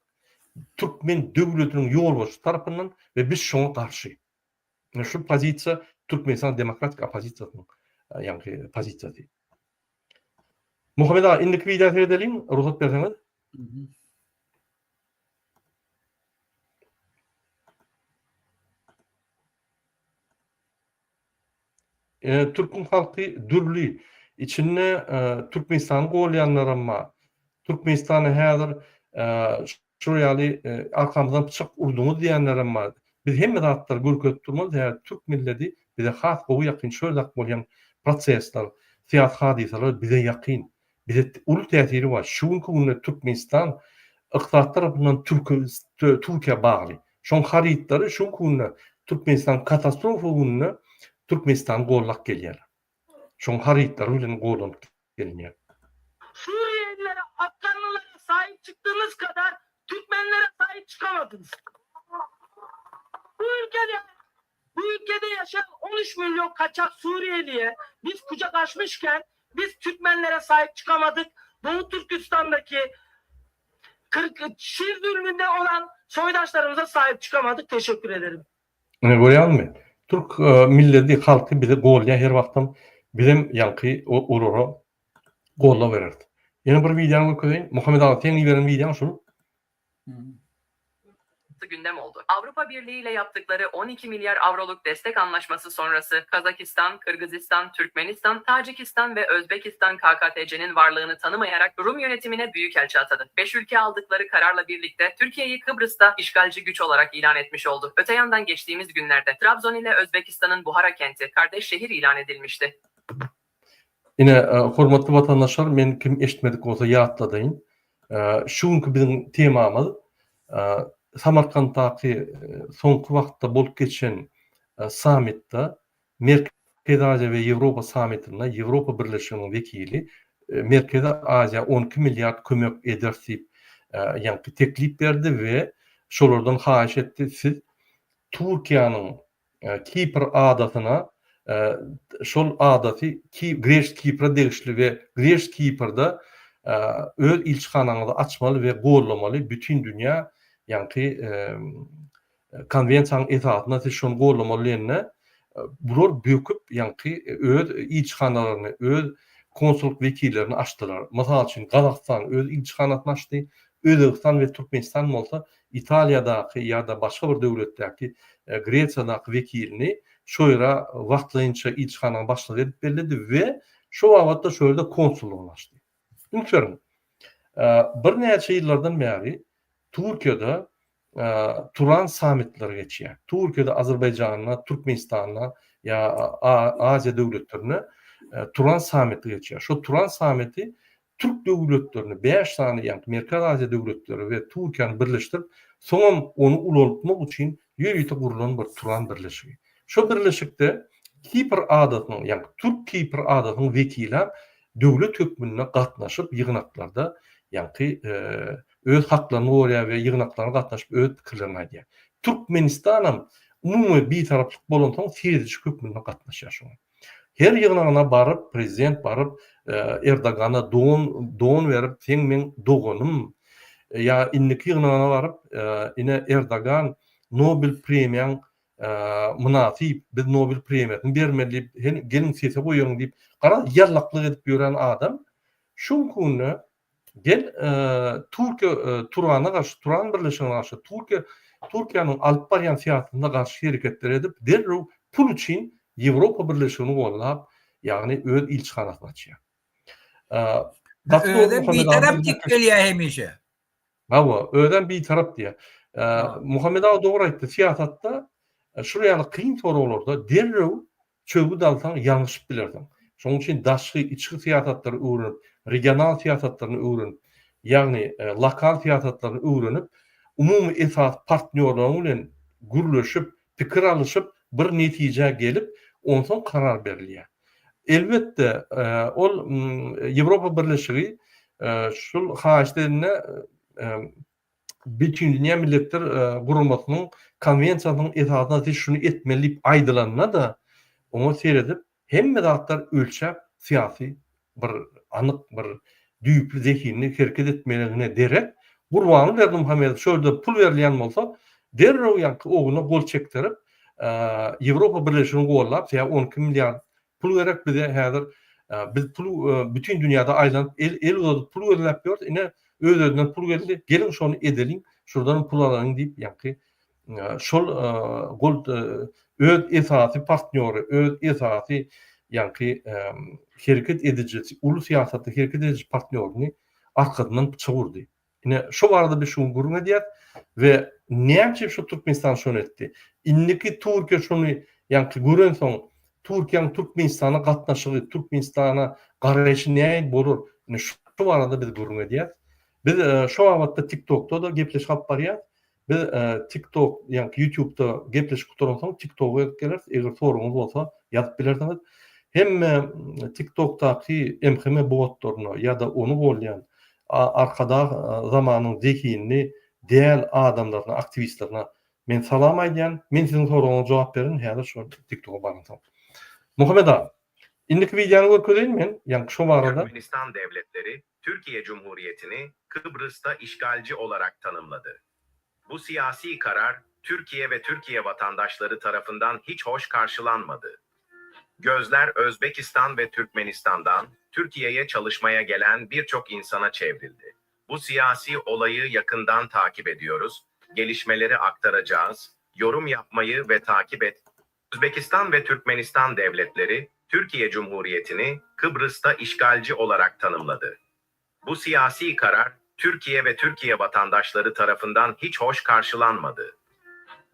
türkmen döwletiniň ýolbaşçysy tarapyndan we biz şoňa garşy. Şu pozisiýa Türkmenistan demokratik oppozisiýasynyň ýaňky pozisiýasy. Muhammet aga, indiki wideo seredeliň, rugsat berseňiz. Türkmen halky dürli. Içinde Türkmenistany golýanlaram bar. Türkmenistana häzir şular ýaly arkamyzdan pyçak urduňyz diýenlerem bar. Biz hemme zatlary görkezip durmaly, sebäbi türk milleti bize has gowy ýakyn, şol ýerde bolýan prosesler, syýasy hadysalar bize ýakyn. Bize uly täsiri bar. Şu günki günde Türkmenistan ykdysady tarapyndan Türkiýä bagly. Şoň harytlary şu günki günde Türkmenistan katastrofa gününde Türkmenistany gollap gelýärler. Şoň harytlary bilen gollanyp gelinýär. Suriyelilere, Afganlylara sahip çıktığınız kadar Türkmenlere sahip çıkamadınız. Bu ülkede bu ülkede yaşayan 13 milyon kaçak Suriyeliye biz kucak açmışken biz Türkmenlere sahip çıkamadık. Doğu Türkistan'daki 40 Şir zulmünde olan soydaşlarımıza sahip çıkamadık. Teşekkür ederim. Ine görýäňmi? Türk milleti, halky bizi golýar her wagtam. Bizem ýaňky olara goldaw bereris. Ýene bir wideony görkezeýin. Muhammet aga seň iberen wideoň şul. Gündem oldu. Avrupa Birliği ile yaptıkları 12 milyar avroluk destek anlaşması sonrası Kazakistan, Kırgızistan, Türkmenistan, Tacikistan ve Özbekistan KKTC'nin varlığını tanımayarak Rum yönetimine büyükelçi atadı. 5 ülke aldıkları kararla birlikte Türkiye'yi Kıbrıs'ta işgalci güç olarak ilan etmiş oldu. Öte yandan geçtiğimiz günlerde Trabzon ile Özbekistan'ın Buhara kenti kardeş şehir ilan edilmişti. Ine, hormatly watandaşlar, men kim eşitmedik bolsa ýatladaýyn. Şu günki biziň temamyz Samarkantdaky soňky wagtda bolup geçen sammitde, Merkezi Aziýa we Ýewropa sammitinde Ýewropa Birleşiginiň wekili Merkezi Aziýa 12 milliard kömek ederis diýip, ýaňky teklip berdi we şolardan haýyş etdi, siz Türkiýäniň Kipr adasyna şol adasy Greş Kipre degişli we Greş Kiprde öz ilçihanaňyzy açmaly we gollamaly bütin dünýä ýaňky konwensiýanyň esasynda siz şony gollamaly diýende bular böküp ýaňky öz ilçihanalaryny öz konsullyk wekillerini açdylar. Mysal üçin Gazagystan öz ilçihanasyny açdy, Özbegistan we Türkmenistan bolsa Italiýadaky ýa-da başga bir döwletdäki Gresiýadaky wekilini şo ýere wagtlaýynça ilçihanaň başlygy edip belledi we şo babatda şo ýerde konsullygyny açdy. Üns beriň, birnäçe ýyllardan bäri Türkiýede Turan sammitleri geçýär. Türkiýede, Azerbaýjanda, Türkmenistanda ýa Aziýa döwletlerinde Turan sammiti geçýär. Şo Turan sammiti Türk döwletlerini, bäş sany ýagny Merkezi Aziýa döwletleri we Türkiýäni birleşdirip, soňam ony ulaltmak üçin ýörite gurlan bir Turan birleşigi. Şo birleşikde Kipr adasynyň, ýagny Türk Kipr adasynyň wekili döwlet hökmünde gatnaşyp ýygnaklarda ýagny öz haklaryny gorýar we ýygnaklara gatnaşyp öz pikirlerini aýdýar. Türkmenistanam umumy bitaraplyk bolansoň serediji hökmünde gatnaşýar şoňa. Her ýygnagyna baryp, prezident baryp, Erdogana don don berip, seň meň doganym, ýa indiki ýygnagyna baryp, ine Erdogan Nobel premiýaň mynasyp, biz Nobel premiýasyny bermeli diýip, hen geliň sese goýalyň diýip, garaz ýallaklyk edip ýören adam şu günki günde Gel, Türkiýe Turana garşy, Turan birleşigine garşy, Türkiýe Türkiýäniň alyp barýan syýasatyna garşy hereketler edip, derrew pul üçin Ýewropa Birleşigini gollap, ýagny öz ilçihanasyny açýar. Özem bitarap diýip gelýär hemişe. Hawa, özem bitarap diýýär. Muhammet aga dogry aýtdy, syýasatda şular ýaly kyn soraglarda derrew Çözgüt alsaň ýalňyşyp bilersiň. Şonuň üçin daşky, içki syýasatlary öwrenip, regional syýasatlaryny öwrenip, ýagny lokal syýasatlaryny öwrenip, umumy esasy partnýorlaryň bilen gürleşip, pikir alyşyp, bir netijä gelip, onsoň karar berilýär. Elbetde, ol Ýewropa Birleşigi şul haýyşt edende Bütindünýä Milletler Guramasynyň Konwensiýasynyň esasynda siz şuny etmeli diýip aýdylanda-da, oňa seredip, hemme zatlar ölçäp, syýasy bir anyk bir düýpli zehinli hereket etmeligine derek, Gurbanguly Berdimuhamedow şo ýerde pul berilýän bolsa, derrew ýaňky ogluna gol çekdirip, Ýewropa Birleşigini gollap, sebäbi 12 milliard Pul gerek bize häzir. Biz pul bütin dünýäde aýlanyp el el uzadyp pul gözläp ýörüs, ine öz-özünden pul geldi, geliň şony edeliň, şurdanam pul alalyň diýip ýaňky şol gol öz esasy partnýory, öz esasy ýaňky hereket edijisi, uly syýasatda hereket ediji partnýoryny arkasyndan pyçak urdy. Ine, şo barada biz şu gün gürrüň edýäs we näme üçin şu Türkmenistan şony etdi? Indiki Türkiýe şony ýaňky görensoň, Türkiýäniň Türkmenistana gatnaşygy, Türkmenistana garaýşy nähili bolar? Ine, şu barada biz gürrüň edýäs. Biz şo babatda TikTokda-da gepleşik alyp barýas. Biz TikTok, ýaňky YouTube'da gepleşik gutaransoň TikToka gezip geleris. Eger soragyňyz bolsa ýazyp bilersiňiz. Hemme TikTokdaky MHM botlaryna ýa-da ony golýan Arkadag zamanyň zehinli däl adamlaryna, aktiwistlerine men salam aýdýan. Men siziň soragyňyza jogap bererin häzir şo TikToka baransoň. Muhammet aga, indiki wideony görkezeýin men, ýaňky şo barada. Türkmenistan devletleri Türkiye Cumhuriyeti'ni Kıbrıs'ta işgalci olarak tanımladı. Bu siyasi karar Türkiye ve Türkiye vatandaşları tarafından hiç hoş karşılanmadı. Gözler Özbekistan ve Türkmenistan'dan Türkiye'ye çalışmaya gelen birçok insana çevrildi. Bu siyasi olayı yakından takip ediyoruz, gelişmeleri aktaracağız, yorum yapmayı ve takip et Özbekistan ve Türkmenistan devletleri Türkiye Cumhuriyeti'ni Kıbrıs'ta işgalci olarak tanımladı. Bu siyasi karar Türkiye ve Türkiye vatandaşları tarafından hiç hoş karşılanmadı.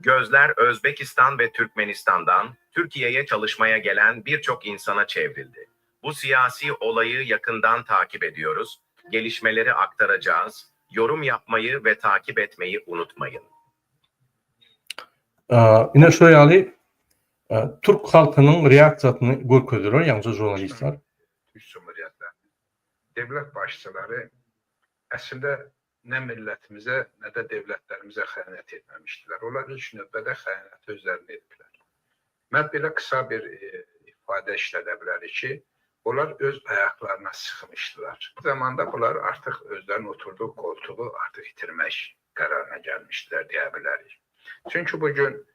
Gözler Özbekistan ve Türkmenistan'dan Türkiye'ye çalışmaya gelen birçok insana çevrildi. Bu siyasi olayı yakından takip ediyoruz, gelişmeleri aktaracağız, yorum yapmayı ve takip etmeyi unutmayın. Ine şo ýaly türk halkynyň reaksiýasyny görkezdiler ýaňja žurnalistler. Türk Cumhuriyetlerinin devlet başçıları əslində nə millətimizə, nə də devletlerimize xəyanət etməmişdilər. Onlar ilk növbədə xəyanəti özlərinə ediblər. Mən belə qısa bir e, ifadə işlədə bilərik ki, onlar öz ayaqlarına sıxmışdılar. Bu zamanda bunlar artıq özlərinin oturduğu koltuğu artıq itirmək qərarına gəlmişdilər deyə bilərik. Çünki bu gün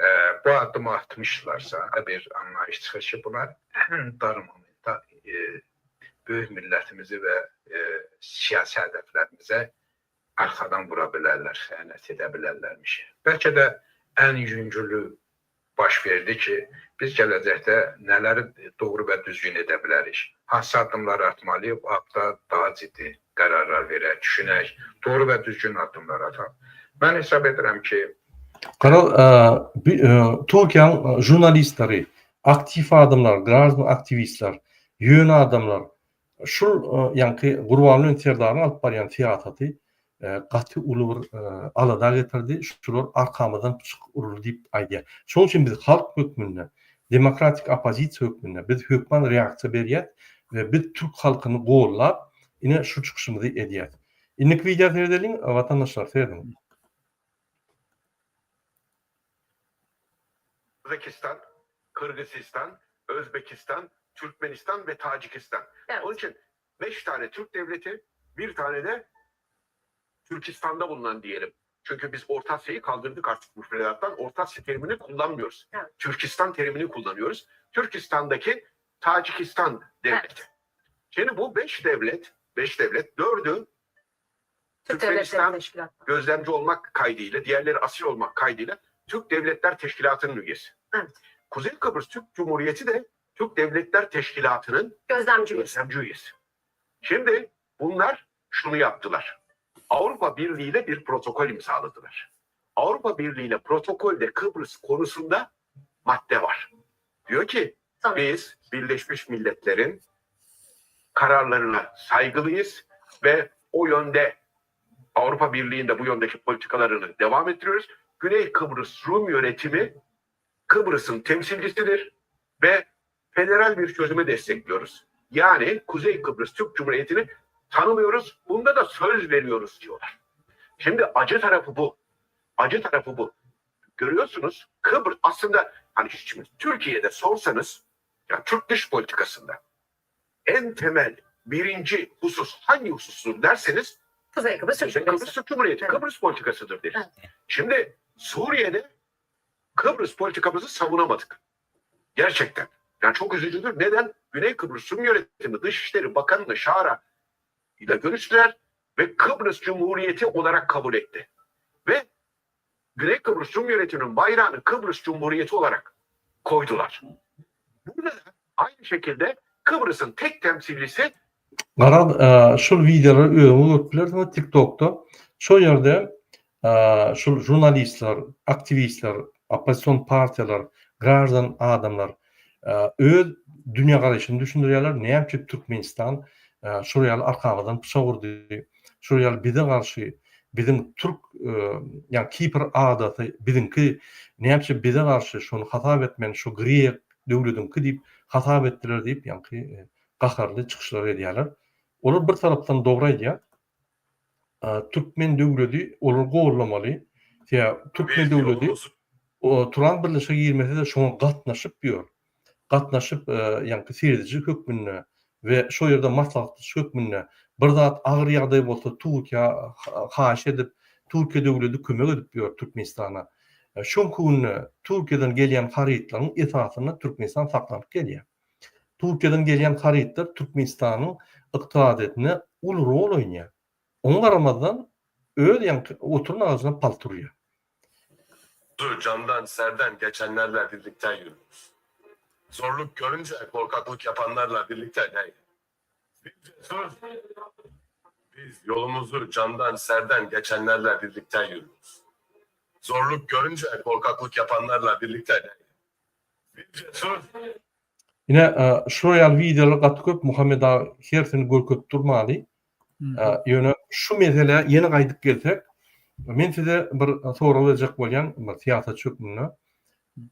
e, bu addımı atmışlarsa bir anlayış çıxır ki, bunlar ən dar momentdə e, böyük millətimizi və e, siyasi hədəflərimizə arxadan vura bilərlər, xəyanət edə bilərlərmiş. Bəlkə də ən yüngülü baş verdi ki, biz gələcəkdə nələri doğru və düzgün edə bilərik, hansı addımlar atmalıyıq, bu haqda daha ciddi qərarlar verək, düşünək, doğru və düzgün addımlar ataq. Mən hesab edirəm ki, Garaz, Türkiýäniň žurnalistleri, aktiw adamlar, graždan aktiwistler, ýöne adamlar şul ýaňky Gurbanguly Serdaryň alyp barýan syýasaty gaty uly bir alada getirdi, şular arkamyzdan pyçak uruldy diýip aýdýar. Şonuň üçin biz halk hökmünde, demokratik oppozisiýa hökmünde biz hökman reaksiýa berýäs we biz türk halkyny gollap ine şu çykyşymyzy edýäs. Indiki wideo seredeliň watandaşlar serediň. Kazakistan, Kırgızistan, Özbekistan, Türkmenistan ve Tacikistan. Evet. Onun için 5 tane Türk devleti, bir tane de Türkistan'da bulunan diyelim. Çünkü biz Orta Asya'yı kaldırdık artık müfredattan. Orta Asya terimini kullanmıyoruz. Evet. Türkistan terimini kullanıyoruz. Türkistan'daki Tacikistan devleti. Evet. Şimdi bu 5 devlet, 5 devlet, dördü Türk Devletleri Türkmenistan Teşkilatı. gözlemci olmak kaydıyla, diğerleri asil olmak kaydıyla Türk Devletler Teşkilatı'nın üyesi. Evet. Kuzey Kıbrıs Türk Cumhuriyeti de Türk Devletler Teşkilatı'nın Gözlemci üyesi. gözlemci üyesi. Şimdi bunlar şunu yaptılar. Avrupa Birliği ile bir protokol imzaladılar. Avrupa Birliği ile protokolde Kıbrıs konusunda madde var. Diyor ki Tamam. biz Birleşmiş Milletler'in kararlarına saygılıyız ve o yönde Avrupa Birliği'nde bu yöndeki politikalarını devam ettiriyoruz. Güney Kıbrıs Rum yönetimi Kıbrıs'ın temsilcisidir ve federal bir çözüme destekliyoruz. Yani Kuzey Kıbrıs Türk Cumhuriyeti'ni tanımıyoruz. Bunda da söz veriyoruz diyorlar. Şimdi acı tarafı bu. Acı tarafı bu. Görüyorsunuz Kıbrıs aslında hani şimdi Türkiye'de sorsanız yani Türk dış politikasında en temel birinci husus hangi husustur derseniz Kuzey Kıbrıs Türk Kuzey Cumhuriyeti. Kıbrıs Türk Cumhuriyeti, Evet. Kıbrıs politikasıdır deriz. Evet. Şimdi Suriye'de Kıbrıs politikamızı savunamadık. Gerçekten. Yani çok üzücüdür. Neden? Güney Kıbrıs Rum Yönetimi Dışişleri Bakanı'nı Şara ile görüştüler ve Kıbrıs Cumhuriyeti olarak kabul etti. Ve Güney Kıbrıs Rum Yönetimi'nin bayrağını Kıbrıs Cumhuriyeti olarak koydular. Burada da aynı şekilde Kıbrıs'ın tek temsilcisi Garaz şul wideolary özüňiz görüp bilersiňiz TikTokda. Şol ýerde şul žurnalistler, aktiwistler, oppozision partiýalar, graždan adamlar öz dünýägaraýşyny düşündirýärler, näme üçin Türkmenistan şol ýaly arkamyzdan pyçak urdy, şol ýaly bize garşy biziň türk ýagny Kipr adasy biziňki, näme üçin bize garşy şony hasap etmän şu grek döwlediňki diýip hasap etdiler diýip ýaňky gaharly çykyşlar edýärler. Olar bir tarapdan dogry aýdýar. Türkmen döwledi olary gollamaly. Sebäbi türkmen döwledi Turan birleşige girmese-de şoňa gatnaşyp ýör. Gatnaşyp ýaňky serediji hökmünde we şo ýerde maslahatçy hökmünde bir zat agyr ýagdaý bolsa Türkiýä haýyş edip Türkiýe döwledi kömek edip ýör Türkmenistana. Şoňky günde Türkiýeden gelýän harytlaryň esasynda Türkmenistan saklanyp gelýär. Türkiýeden gelýän harytlar Türkmenistanyň ykdysadyýetinde uly rol oýnaýar. Oňa garamazdan öz ýaňky oturan agajyna palta urýar. Candan serden geçenlerle birlikte yürürüz. Zorluk görünce korkaklyk yapanlarla birlikte değil. Biz cesur, biz yolumuzu candan serden geçenlerle birlikte yürürüz. Zorluk görünce korkaklyk yapanlarla birlikte değil. Ine şular ýaly wideolar gaty köp Muhammet aga hersini görkezip durmaly. Ýöne şu meselä ýene gaýdyp gelsek, men size bir sorag berjek bolýan bir syýasatçy hökmünde.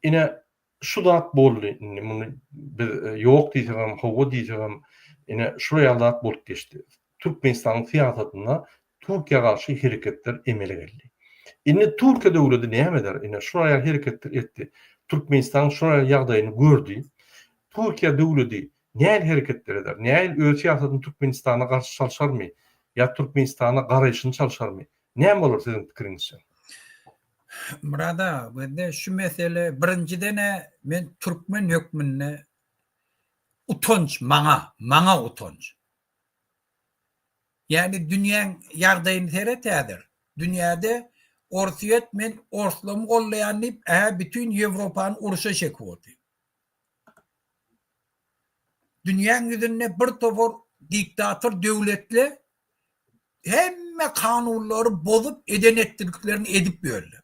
Ine şu zat boldy indi muny biz ýok diýsegem, hawa diýsegem, ine şular ýaly zat bolup geçdi. Türkmenistanyň syýasatynda Türkiýä garşy hereketler emele geldi. Indi Türkiýe döwleti näme eder? Ine şular ýaly hereketler etdi. Türkmenistanyň şular ýaly ýagdaýyny gördi. Türkiýe döwleti nähili hereketler eder? Nähili öz syýasatyny Türkmenistana garşy çalşarmy? Ýa Türkmenistana garaýşyny çalşarmy? Näme bolar siziň pikiriňizçe? Myrat aga, gözle şu mesele birinjiden-ä men türkmen hökmünde utanç maňa, maňa utanç. Ýagny dünýäň ýagdaýyny seret häzir. Dünýäde Orsýet men orslamy gollaýan diýip ähä bütin Ýewropany urşa çekip otyr. Dünýäň ýüzünde bir topar diktator döwletle hemme kanunlary bozup eden etdiliklerini edip ýörler.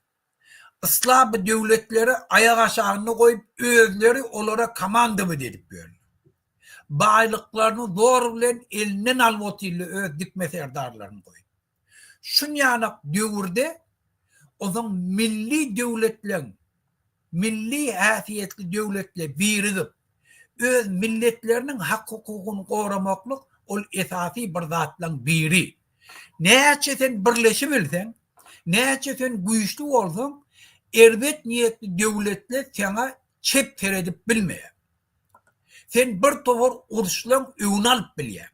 Yslaby döwletleri aýak aşagynda goýup özleri olara komandowat edip ýörler. Baýlyklaryny zor bilen elinden alyp otyrlar öz dikme serdarlaryny goýup. Şunýanak döwürde onsoň milli döwletleň milli häsiýetli döwletle birigip öz milletleriniň hak-hukugyny goramaklyk ol esasy bir zatlaň biri. Näçe sen birleşibilseň, näçe sen güýçli bolsaň, erbet niýetli döwletler saňa çep seredip bilmeýär. Sen bir topar uruşlaň öňüni alyp bilýäň.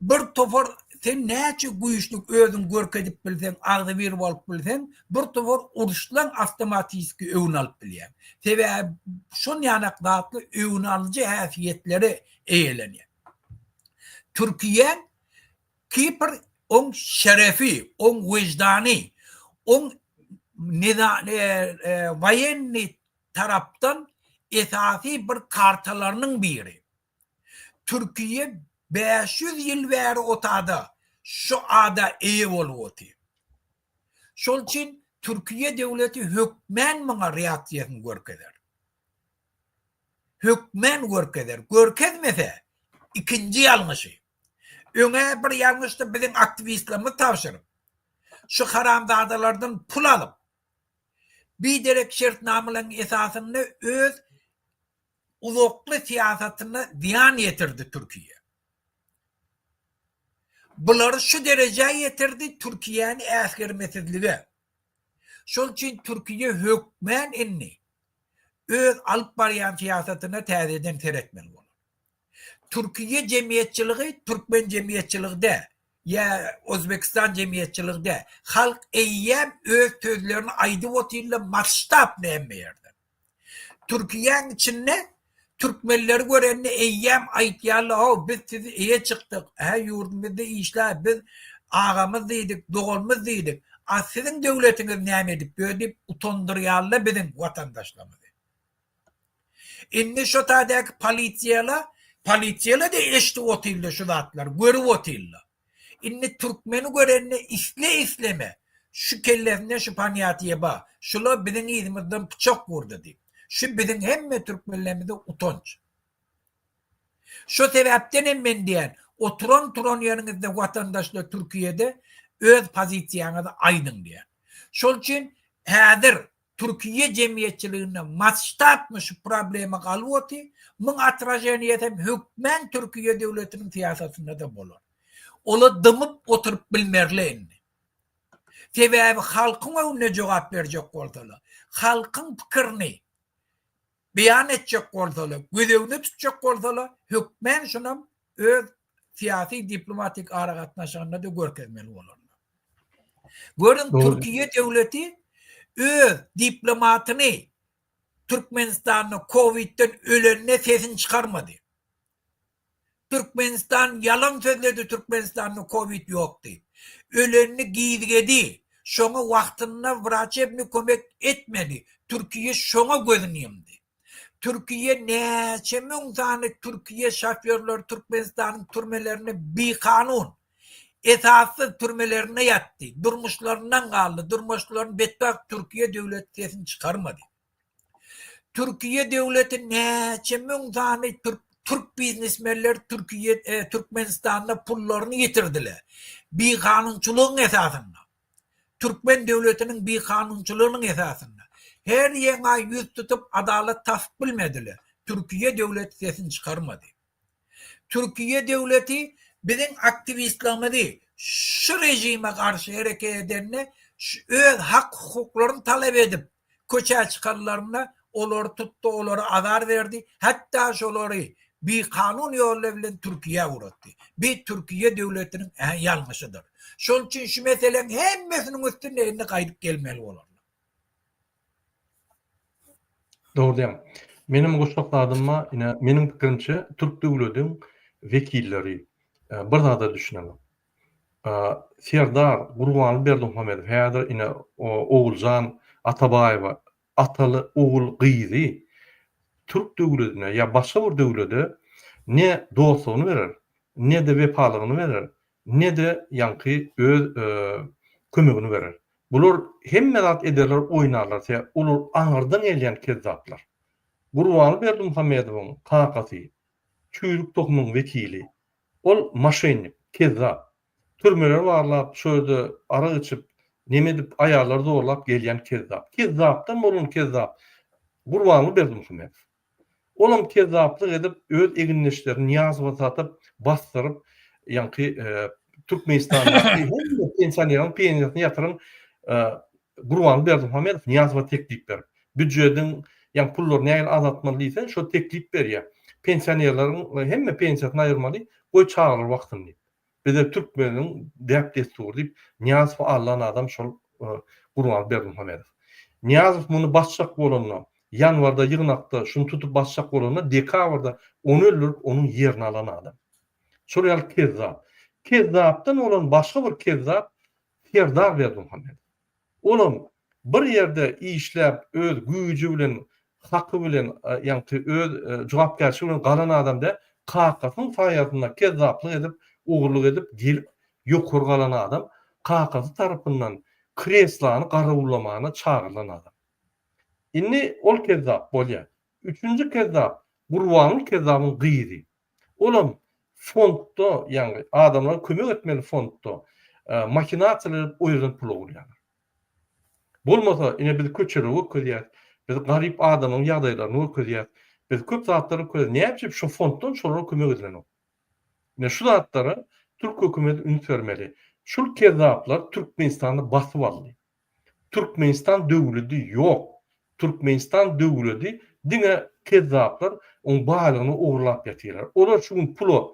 Bir topar sen näçe güýçli özüňi görkezip bilseň, agzybir bolup bilseň, bir topar uruşlaň awtomatiski öňüni alyp bilýäň. Sebäbi şon ýanak zatlar öňüni alyjy häsiýetlere eýelenýär. Türkiýäň Kipr oň şerefi, oň wyždany, oň woýennyý tarapdan esasy bir kartalarynyň biri. Türkiýe 500 ýyl bäri otada şu ada eýe bolup otyr. Şol üçin Türkiýe döwleti hökmän muňa reaksiýasyny görkezer. Hökmän görkezer. Görkezmese ikinji ýalňyşy. Öňä bir ýalňyşdy biziň aktiwistlerimiz tabşyryp, şu haramzadalardan pul alyp, biderek şertnamalaryň esasynda öz uzakly syýasatyna zyýan ýetirdi Türkiýe. Bulary şu derejä ýetirdi Türkiýäni äsgermesizlige. Şol üçin Türkiýe hökmän indi öz alyp barýan syýasatyna täzeden seretmeli bolar. Türkiýe jemgyýetçiligi türkmen jemgyýetçiligi däl, ýa Özbegistan jemgyýetçiligi däl. Halk eýýäm öz sözlerini aýdyp otyrlar masştabny hemme ýerde. Türkiýäň içinde. Türkmenleri görende eýýäm aýtýarlar, how biz sizi eýe çykdyk, hä ýurdumyzda işläp biz agamyz diýdik, doganymyz diýdik, a siziň döwletiňiz näme edip ýör diýip utandyrýarlar biziň watandaşlarymyzy. Indi şo taýdaky polisiýala, polisiýala-da eşidip otyrlar şu zatlary, görüp otyrlar. Indi türkmeni görende isle-isleme şu kellesinde şu ponýatiýe bar, şular biziň yzymyzdan pyçak urdy diýip. Şu biziň hemme türkmenlerimize utanç. Şo sebäpden hem men diýýän, oturan-turan ýeriňizde watandaşlar Türkiýede öz pozisiýaňyzy aýdyň diýýän. Şol üçin häzir Türkiýe jemgyýetçiliginde masştabny şu problema galyp otyr, muň otraženiýesi hem hökmän Türkiýe döwletiniň syýasatynda-da bolar. Olar dymyp oturyp bilmerler indi. Sebäbi halkyň öňünde jogap berjek bolsalar, halkyň pikirini beýan etjek bolsalar, gözegine tutjak bolsalar, hökmän şunam öz syýasy diplomatik aragatnaşygynda-da görkezmeli bolarlar. Görüň Türkiýe döwleti öz diplomatyny Türkmenistanda kowidden ölende sesini çykarmady. Türkmenistan ýalan sözledi Türkmenistanda kowid ýok diýip. Ölenini gizgedi. Şoňa wagtynda wraçebny kömek etmedi. Türkiýe şoňa gözüni ýumdy. Türkiýe näçe müň sany türkiýe şofýorlary Türkmenistanyň türmelerinde bikanun, esassyz türmelerinde ýatdy, durmuşlaryndan galdy, durmuşlaryny betbagt Türkiýe döwleti sesini çykarmady. Türkiýe döwleti näçe müň sany türk türk biznesmenleri Türkiýe Türkmenistanda pullaryny ýitirdiler. Bikanunçylygyň esasynda. Türkmen döwletiniň bikanunçylygynyň esasynda. Her ýeňa ýüz tutup adalat tapyp bilmediler. Türkiýe döwleti sesini çykarmady. Türkiýe döwleti biziň aktiwistlerimizi şu režime garşy hereket edende öz hak hukuklaryny talap edip köçä çykanlarynda olary tutdy, olara azar berdi, hatda şolary bikanun ýollar bilen Türkiýä ugratdy. Bi Türkiýe döwletiniň ýalňyşydyr. Şol üçin şu meseleň hemmesiniň üstünde indi gaýdyp gelmeli bolarlar. Dogry diýýäň. Menem goşjak zadym bar, ine, meniň pikirimçe, türk döwlediň wekilleri bir zada düşünenok. Serdar Gurbanly Berdimuhamedow häzir ine Oguljan Atabaýewa ataly ogul gyzy türk döwledine ýa başga bir döwlede ne dostlugyny berer, ne-de wepalygyny berer, ne-de ýaňky öz kömegini berer. Bular hemme zat ederler oýnarlar sebäp olar aňyrdan gelýän kezzaplar. Gurbanly Berdimuhamedowyň kakasy çüýrük tohumyň wekili Ol moşennik, kezzap. Türmeleri barlap, şo ýerde arak içip, neme edip, aýallary zorlap gelýän kezzap. Kezzapdan bolan kezzap Gurbanguly Berdimuhamedow. Olam kezzaplyk edip, öz egindeşlerini Nyýazowa satyp, basdyryp, ýaňky Türkmenistandaky hemme pensioneriň pensiýasyny ýatyran Gurbanguly Berdimuhamedow Nyýazowa teklip berip, býujediň ýagny pullary nähili azaltmaly diýse, şo teklip berýär. Pensionerleriň hemme pensiýasyny aýyrmaly, goý çagalar baksyn diýip. Bize türkmeniň däp-dessury diýip, Nyýazowy aldan adam şol Gurbanguly Berdimuhamedow. Nyýazow muny basjak bolanda, ýanwarda ýygnakda şuny tutup basjak bolanda, dekabrda ony öldürip, onuň ýerini alan adam. Şol ýaly kezzap. Kezzapdan bolan başga bir kezzap Serdar Berdimuhamedow. Olam bir ýerde işläp öz güýji bilen, haky bilen, ýaňky öz jogapkärçiligi bilen galan adam däl, kakasynyň saýasynda kezzaplyk edip, ogurlyk edip gelip ýokary galan adam, kakasy tarapyndan kreslany garawullamana çagyrylan adam. Indi ol kezzap bolýar. Üçünji kezzap Gurbanguly kezzabyň gyzy. Olam fondda, ýagny adamlara kömek etmeli fondda mahinasiýalar edip o ýerden pul ogurlaýarlar. Bolmasa ine biz köçeleri görkezýäs, biz garyp adamlaryň ýagdaýlaryny görkezýäs, biz köp zatlary görkezýäs, näme üçin şu fonddan şolara kömek edilenok? Ine şu zatlara türk hökümeti üns bermeli. Şul kezzaplar Türkmenistany basyp aldy. Türkmenistan döwledi ýok. Türkmenistan döwledi diňe kezzaplar oň baýlygyny ogurlap ýatyrlar. Olar şu gün pula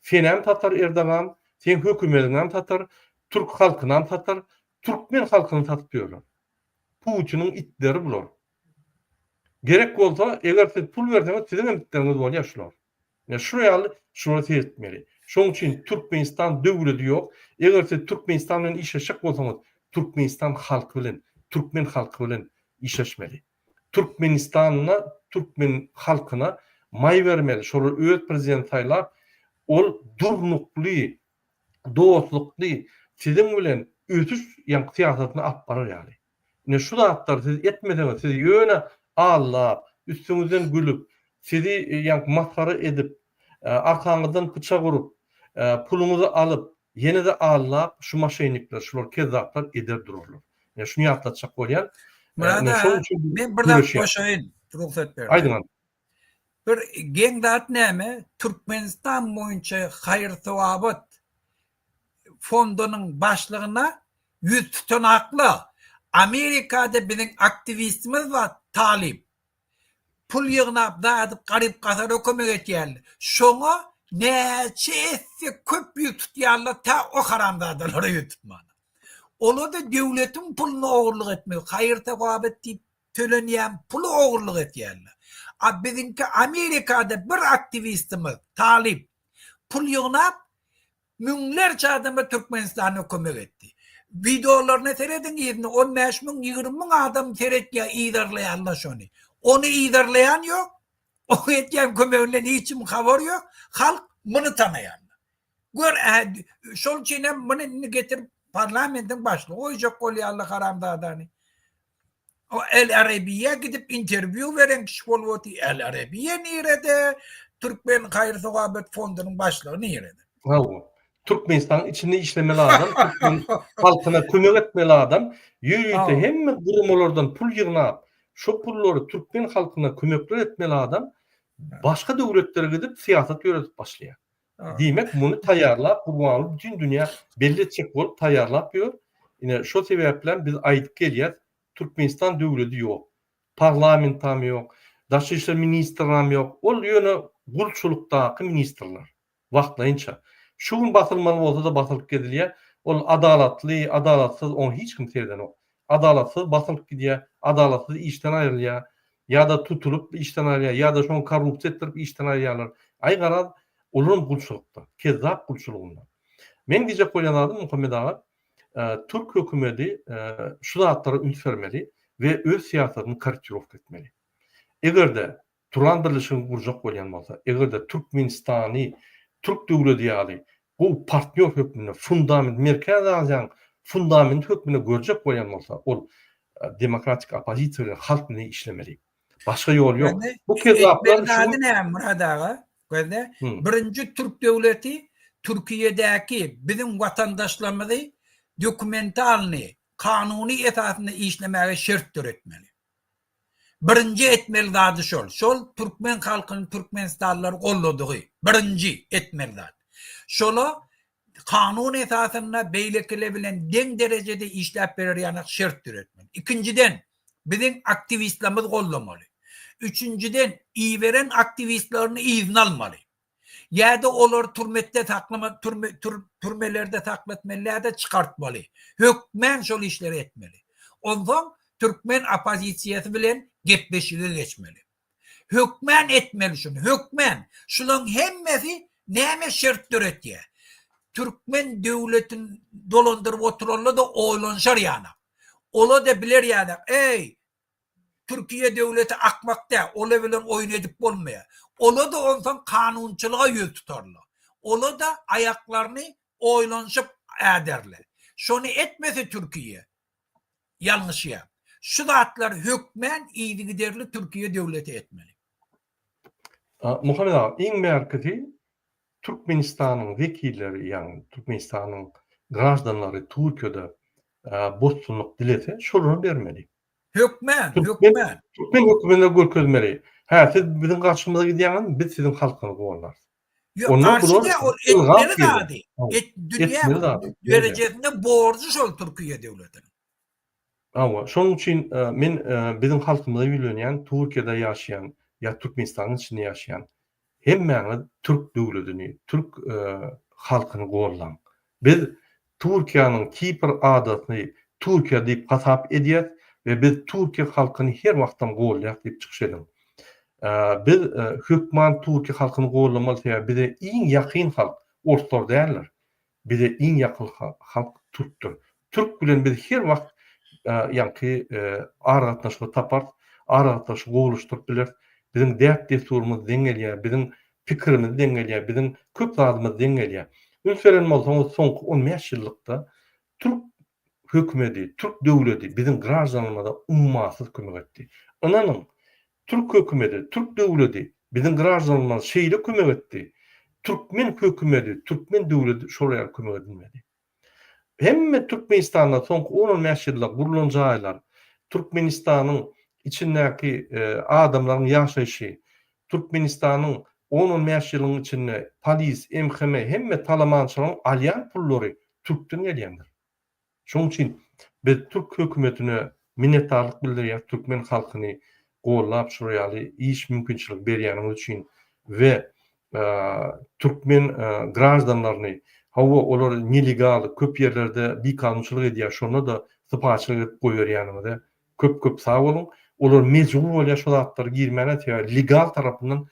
senem satar Erdogan, seň hökümediňem satar, türk halkynam satar, türkmen halkyny satyp ýörler. Putiniň itleri bular. Gerek bolsa, eger siz pul berseňiz, siziň hem itleriňiz bolýar şular. Ine şu ýaly şulary seretmeli. Şonuň üçin Türkmenistan döwledi ýok. Eger siz Türkmenistan bilen işleşjek bolsaňyz, Türkmenistan halky bilen, türkmen halky bilen işleşmeli. Türkmenistanda türkmen halkyna maý bermeli, şolar öz prezident saýlap, ol durnukly, dostlukly siziň bilen ösüş ýaňky syýasatyny alyp barar ýaly. Ine şu zatlary siz etmeseňiz, sizi ýöne aldap, üstüňizden gülüp, sizi ýaňky masgara edip, arkaňyzdan pyçak urup, puluňyzy alyp, ýene-de aldap şu moşennikler, şular kezzaplar eder durarlar. Ine şuny ýatlatjak bolýan. Myrat aga, men bir zat goşaýyn, rugsat berseň. Aýdyň. Bir geň zat näme, Türkmenistan boýunça haýyr-sogawat fondunyň başlygyna ýüz tutanakla, Amerikada biziň aktiwistimiz bar, talyp. Pul ýygnap zadyp garyp-gasara kömek etýärler. Şoňa näçe esse köp ýüz tutýarlar tä o haramzadalara ýüz tutmana. Olar-da döwletiň puluny ogurlyk etmek, haýyr-sogawat diýip tölenýän puly ogurlyk etýärler. A biziňki Amerikada bir aktiwistimiz, talyp, pul ýygnap müňlerçe adama Türkmenistanda kömek etdi. Wideolaryna serediň yzyna 15 müň, 20 müň adam seretýär, yzarlaýarlar şony. Ony yzarlaýan ýok, oň etýän kömeginden hiç kimiň habary ýok, halk muny tanaýar. Gör, şol üçin hem muny indi getirip parlamentiň başlygy goýjak bolýarlar haramzadany. O El Arabiýa gidip interwýu beren kişi bolup otyr. El Arabiýa nirede? Türkmen haýyr-sogawat fondunyň başlygy nirede? Hawa. Türkmenistanyň içinde işlemeli adam, türkmen halkyna kömek etmeli adam, ýörite hemme guramalardan pul ýygnap, şo pullary türkmen halkyna kömekler etmeli adam başga döwletlere gidip syýasat ýöredip başlaýar. Diýmek, muny taýýarlap, Gurbanguly bütin dünýä belli etjek bolup taýýarlap ýör. Ine, şo sebäplem biz aýdyp gelýäs, Türkmenistan döwledi ýok. Parlamentam ýok, daşary işler ministram ýok. Ol ýöne gulçulykdaky ministrler. Wagtlaýynça. Şu gün basylmaly bolsa-da basylyp gezilýär. Ol adalatly, adalatsyz oňa hiç kim seredenok. Adalatsyz basylyp gidýär, adalatsyz işden aýrylýar, ýa-da tutulyp işden aýrylýar, ýa-da şoňa korrupsiýa etdirip işden aýyrýarlar. Aý garaz, olaram gulçulykda, kezzap gulçulygynda. Meň diýjek bolýan zadym Muhammet aga, türk hökümedi şu zatlara üns bermeli we öz syýasatyny korrektirowka etmeli. Eger-de Turan birleşigini gurjak bolýan bolsa, eger-de Türkmenistany türk döwledi ýaly gowy partnýor hökmünde, fundament, Merkezi Aziýanyň fundamenti hökmünde görjek bolýan bolsa, ol demokratik oppozisiýa bilen, halk bilen işlemeli. Başga ýol ýok. Bu kezzaplar Etmeli zady näme Myrat aga? Gözle. Birinji türk döwleti Türkiýedäki biziň watandaşlarymyzy dokumentalny, kanuny esasynda işlemäge şert döretmeli. Birinji etmeli zady şol. Şol türkmen halkyny türkmenistanlylar golladygy. Birinji etmeli zat. Şola kanun esasynda beýlekiler bilen deň derejede işläp berer ýaly şert döretmeli. Ikinjiden, biziň aktiwistlerimizi gollamaly. Üçünjiden, iberen aktiwistlerini yzyna almaly. Ýa-da olary türmetde saklama, türme, tür, türmelerde saklatmaly ýa-da çykartmaly. Hökmän şol işleri etmeli. Onsoň türkmen oppozisiýasy bilen gepleşige geçmeli. Hökmän etmeli şuny, hökmän. Şularyň hemmesi näme şert döretýär? Türkmen döwletini dolandyryp oturanlar-da oýlanyşar ýanak. Olar-da biler ýanak, eý, Türkiýe döwleti akmak däl, ola bilen oýun edip bolmaýar. Ola-da onsoň kanunçylyga ýüz tutarlar. Ola-da aýaklaryny oýlanyşyp äderler. Şony etmese Türkiýe ýalňyşýar. Şu zatlary hökmän yzygiderli Türkiýe döwleti etmeli. Muhammet aga, iň bärkisi Türkmenistanyň wekilleri, ýagny Türkmenistanyň graždanlary Türkiýede bosgunlyk dilese, şolara bermeli. Hökmän, hökmän. Türkmen hökümine görkezmeli. Hä, siz biziň garşymyza gidýäňizmi, biz siziň halkyňyzy gollarys. Ýok, garşy däl, ol etmeli zady. Dünýä derejesinde borjy şol Türkiýe döwletiniň. Hawa, şonuň üçin men biziň halkymyza ýüzlenýän, Türkiýede ýaşaýan ýa Türkmenistanyň içinde ýaşaýan hemmäňiz türk döwletini, türk halkyny gollaň. Biz Türkiýäniň Kipr adasyny Türkiýe diýip hasap edýäs. we biz Türkiýe halkyny her wagtam golýas diýip çykyş ediň. Biz hökman Türkiýe halkyny gollamaly sebäbi bize iň ýakyn halk orslar däldir. Bize iň ýakyn halk türkdür. Türk bilen biz her wagt ýaňky aragatnaşygy taparys, aragatnaşygy gowulaşdyryp bileris. Biziň däp-dessurymyz deň gelýär, biziň pikirimiz deň gelýär, biziň köp zadymyz deň gelýär. Üns beren bolsaňyz soňky 15 ýyllykda türk hökümedi, türk döwledi biziň graždanlarymyza ummasyz kömek etdi. Ynanyň, türk hökümedi, türk döwledi biziň graždanlarymyza şeýle kömek etdi, türkmen hökümedi, türkmen döwledi şolar ýaly kömek edilmedi. Hemme Türkmenistanda soňky on-on bäş ýylda gurlan jaýlar, Türkmenistanyň içindäki adamlaryň ýaşaýşy, Türkmenistanyň on-on bäş ýylyň içinde polis, MHM hemme talamançylaryň alýan pullary türkden gelýändir. Şonuň üçin biz türk hökümetine minnetdarlyk bildirýäris türkmen halkyny gollap şular ýaly iş mümkinçiligi berýäniňiz üçin we türkmen graždanlaryny hawa olar nelegal köp ýerlerde bikanunçylyk edýär şonda-da sypaýyçylyk edip goýberýäniňize köp köp sag boluň olar mejbur bolýar şo zatlara girmäne sebäbi legal tarapyndan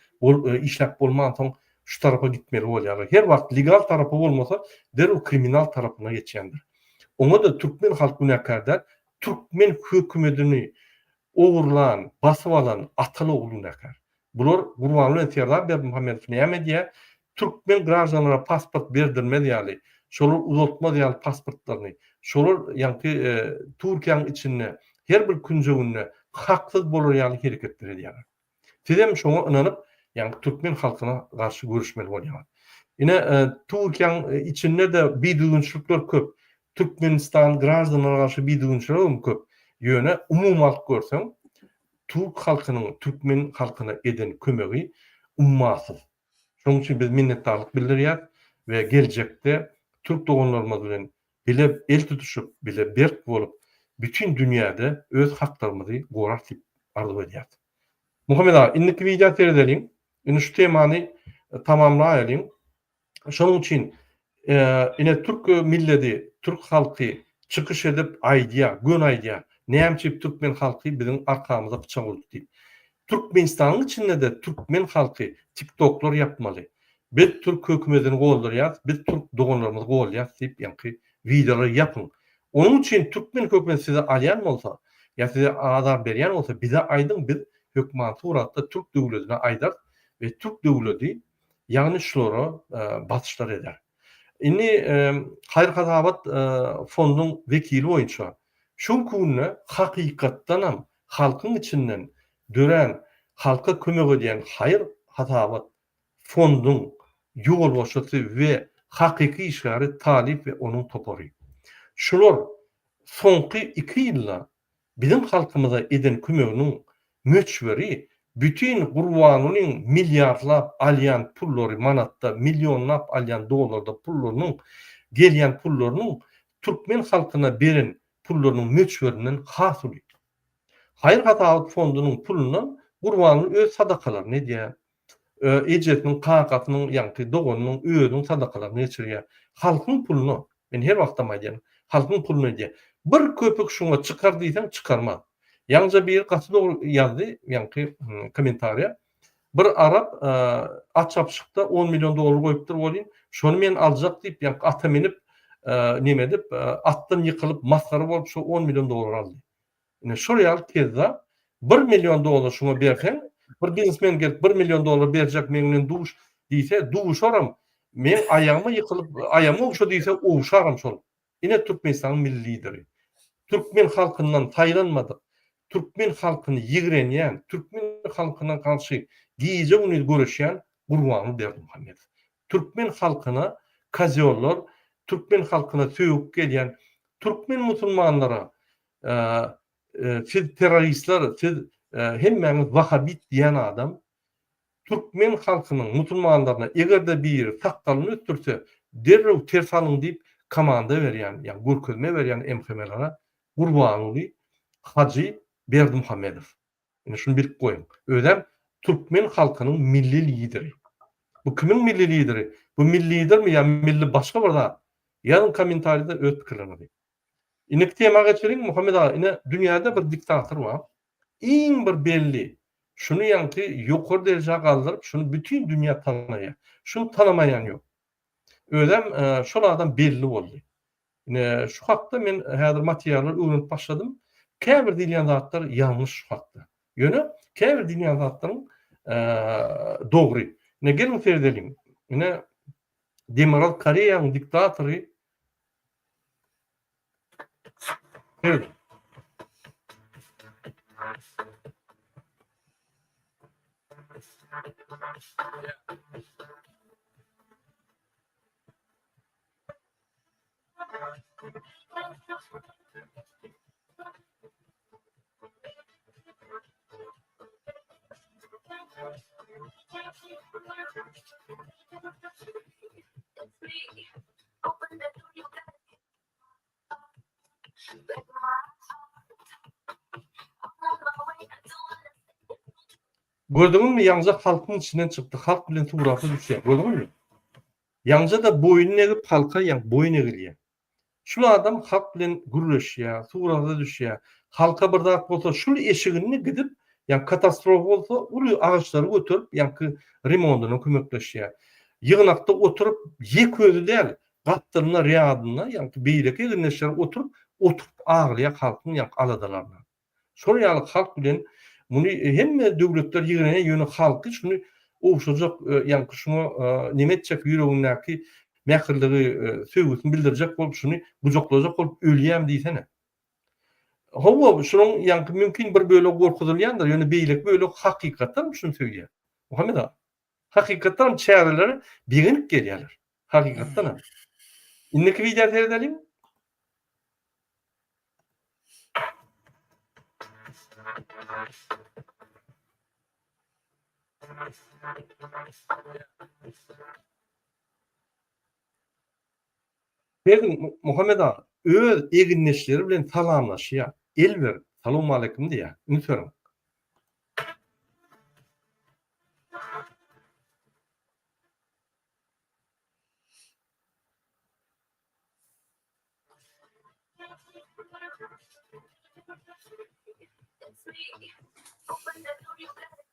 işläp bolmansoň şu tarapa gitmeli bolýarlar her wagt legal tarapy bolmasa derrew kriminal tarapyna geçýändir oňa-da türkmen halk günäkär däl türkmen hökümedini ogurlan basyp alan ataly ogul günäkär Bular Gurbanguly bilen Serdar Berdimuhamedow näme edýär? Türkmen graždanlara pasport berdirmez ýaly, şolar uzaltmaz ýaly pasportlaryny, şolar ýaňky Türkiýäniň içinde her bir künjeginde haksyz bolar ýaly hereketler edýärler. Sizem şoňa ynanyp, ýaňky türkmen halkyna garşy göreşmeli bolýaňyz. Ine, Türkiýäniň içinde-de bidüzgünçilikler köp. Türkmenistan graždanlara garşy bidüzgünçilik hem köp. Ýöne umumy alyp görseň, Türk halkynyň türkmen halkyna eden kömegi ummasyz. Şonuň üçin biz minnetdarlyk bildirýäris we geljekde türk doganlarymyz bilen bile el tutuşyp, bile berk bolup, bütin dünýäde öz haklarymyzy gorarys diýip arzuw edýäris. Muhammet aga, indiki wideo seredeliň. Indi şu temany tamamlaýalyň. Şonuň üçin ine türk milledi, türk halky çykyş edip aýdýar, göni aýdýar. Näme üçin türkmen halky biziň arkamyza pyçak urdy diýip. Türkmenistanyň içinde-de türkmen halky tiktoklar ýapmaly. Biz türk hökümedini goldurýas, biz türk doganlarymyzy golýas diýip ýaňky wideolary ýapyň. Onuň üçin türkmen hökümeti size alýan bolsa, ýa size azar berýän bolsa bize aýdyň biz hökman suratda türk döwledine aýdarys we türk döwledi Ýagny şulara basyşlar eder. Indi haýyr-hasabat fonduň wekili boýunça şu günki günde hakykatdanam halkyň içinden dörän halka kömek edýän haýyr-hasabat fonduň ýolbaşçysy we hakyky işgäri Talyp we onuň topary. Şular soňky iki ýylda biziň halkymyza eden kömeginiň möçberi bütin Gurbangulyň milliardlap alýan pullary manatda millionlap alýan dollarda pullarynyň gelýän pullarynyň türkmen halkyna beren pullarynyň möçberinden has uly. Haýyr-hasabat fondunyň pulundan Gurbanguly öz sadakalaryny edýär. Ejesiniň, kakasynyň, ýaňky doganynyň, özüniň sadakalaryny geçirýär. Halkyň puluna, men her wagtam aýdýan, halkyň puluna edýär. Bir köpük şuňa çykar diýseň, çykarmaz. Ýaňyja biri gaty dogry ýazdy, ýaňky kommentariýa. Bir arap at çapyşykda on million dollar goýupdyr welin, şony men aljak diýip, ýaňky ata minip, neme edip, atdan ýykylyp, masgara bolup, şo on million dollar aldy. Ine şol ýaly kezzap bir million dollar şuňa berseň, bir biznesmen gelip bir million dollar berjek meň bilen duş diýse, duşaram, meň aýagyma ýykylyp, aýagyma ogşa diýse, ogşaram şol. Ine Türkmenistanyň milli lideri. Türkmen halkyndan saýlanmadyk, türkmen halkyny ýigrenýän, türkmen halkyna garşy gije-gündiz göreşýän Gurbanguly Berdimuhamedow. Türkmen halkyna kozýollar, türkmen halkyna sögüp gelýän türkmen musulmanlara siz terroristler, siz hemmäňiz wahabit diýen adam türkmen halkynyň musulmanlaryna eger-de biri sakgalyny ösdürse derrew ters alyň diýip komanda berýän, ýagny görkezme berýän MHM-lere Gurbanguly Hajy Berdimuhamedow. Ine şuny bilip goýuň. Özem türkmen halkynyň milli lideri. Bu kimiň milli lideri? Bu milli lidermi ýa milli başga bir zat? Ýazyň kommentariýada öz pikirleriňizi. Indiki tema geçeliň Muhammet aga ine dünýäde bir diktator bar. Iň bir belli şuny ýaňky ýokary derejä galdyryp şuny bütin dünýä tanaýar. Şuny tanamaýan ýok. Özem şol adam belli boldy. Ine şu hakda men häzir materiallar öwrenip başladym. Käbir diýilýän zatlar ýalňyş şu hakda. Ýöne käbir diýilýän zatlaryň dogry. Ine geliň seredeliň. Ine Demirgazyk Koreýanyň diktatory Serediň. Gördüňizmi ýaňja halkyň içinden çykdy halk bilen surata düşýär gördüňizmi? Ýaňja-da boýun egip halka ýaň boýun egilýär. Şul adam halk bilen gürleşýär, surata düşýär. Halka bir zat bolsa şul eşiginde gidip ýa katastrofa bolsa uly agaçlary göterip ýaňky remondyna kömekleşýär. Ýygnakda oturyp ýek özi däl, gapdalynda rýadynda ýaňky beýleki egindeşleri oturyp oturyp aglaýar halkyň ýaňky aladalaryna. Şol ýaly halk bilen muny hemme döwletler ýigrenýär ýöne halky şuny ogşajak ýaňky şuňa neme etjek ýüregindäki mähirligi söýgüsini bildirjek bolup şuny gujaklajak bolup ölýäm diýsene. Hawa şunuň ýaňky mümkin bir bölegi gorkuzylýandyr ýöne beýleki bölegi hakykatdan şuny söýýär. Muhammet aga. Hakykatdan hem çärelere begenip gelýärler. Hakykatdan hem. Indiki wideo seredeliň. Serediň, Muhammet aga öz egindeşleri bilen salamlaşýar, el berip, salowmaleýkim diýýär. Üns beriň.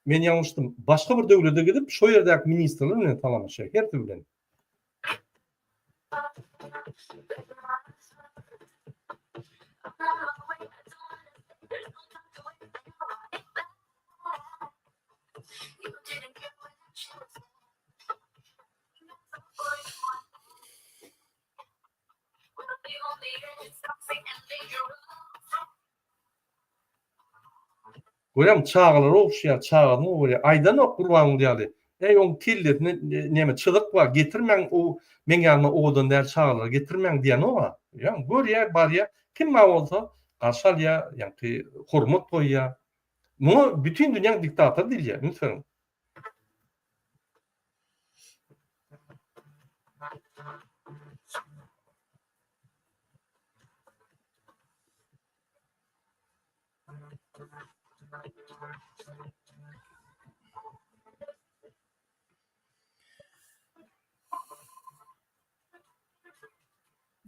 Men ýalňyşdym. Başga bir döwlete gidip, şo ýerdäki ministrler bilen salamlaşýar, hersi bilen. Görýäňmi, çagalara ogşaýar, çagasyny gowy görýär. Aýdanok Gurbanguly ýaly, Äý, oň kellesinde neme, çyzyk bar, getirmäň, o meň ýanyma owadan däl çagalary getirmäň diýenok-a. Görýäňmi, görýär, barýar, kim bar bolsa, garşy alýar, ýaňky hormat goýýar. Muňa bütin dünýäň diktatory diýilýär, üns beriň.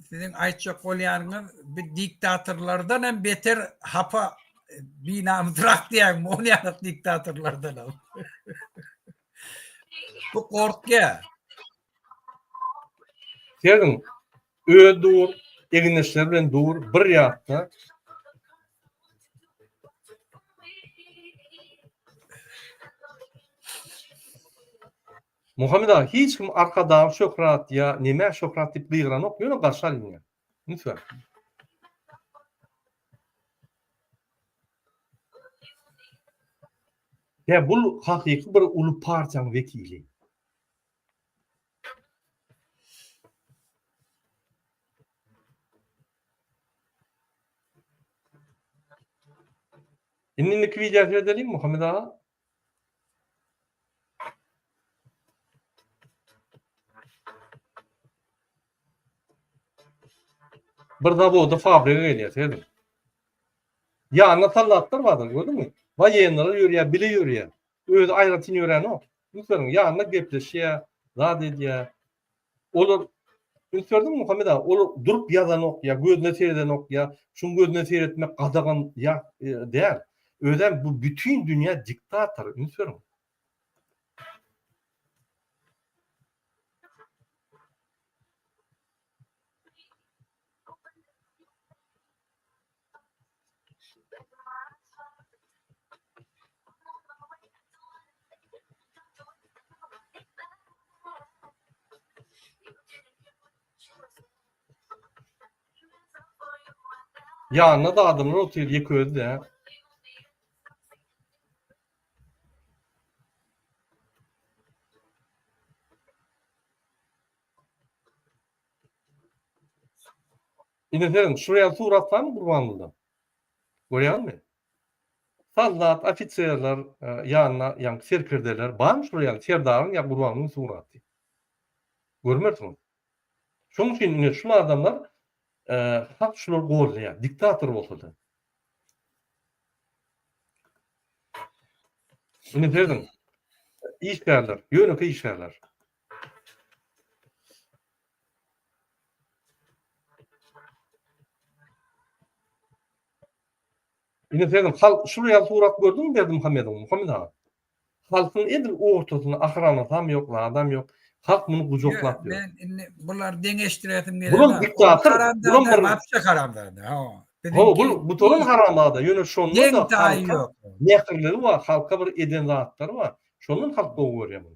Siziň aýtjak bolýanyňyz bir diktatorlardan hem beter hapa binamysrak diýäňmi ol ýaly diktatorlardan hem. Bu gorkýa. Serediň, özi dur, egindeşleri bilen dur, bir ýatda. Muhammet aga hiç kim Arkadaga şöhrat ýa nemä şöhrat diýip gygyranok ýöne garşy alynýar. Üns ber. Ýa bul hakyky bir uly partiýaň wekili. Indi indiki wideo seredeliň Muhammet aga. Bir zawoda fabrige gelýär, serediň. Ýanynda soldatlar bardyr, gördüňmi? Woýennylar ýörýär, bile ýörýär. Özi aýratyn ýöränok. Üns beriň, ýanynda gepleşýär, zat edýär. Olar. Üns berdiňmi Muhammet aga, ol durup ýazanok ýa gözüne seredenok ýa şuň gözüne seretmek gadagan ýa däl. Özem bu bütin dünýä diktatory, üns beriň. Ýanynda-da adamlar otyr, ýeke özi däl. Ine seniň şurýan surat barmy Gurbangulyda? Görýäňmi? Soldat, ofiserler, ýanynda ýaňky serkerdeler barmy şurýan Serdaryň ýa Gurbangulyň suraty? Görmersiňiz. Şonuň üçin ine şul adamlar halk şulary goldaýar, diktator bolsa-da. Ine serediň. Işgärler, ýönekeý işgärler. Ine seniň halk şul ýaly surat gördüňmi Berdimuhamedowyň Muhammet aga? Halkyň edil ortasynda ahranasam ýok, zadam ýok. Halk muny gujaklap ýör. Men indi bulary deňeşdiresim gelenok. Bulam diktator, bulam bir wapşe haramzada. Ha. Ho, bu bu haramzada. Ýöne şonda-da halka mähirligi bar, halka bir eden zatlary bar. Şondan halk gowy görýär muny.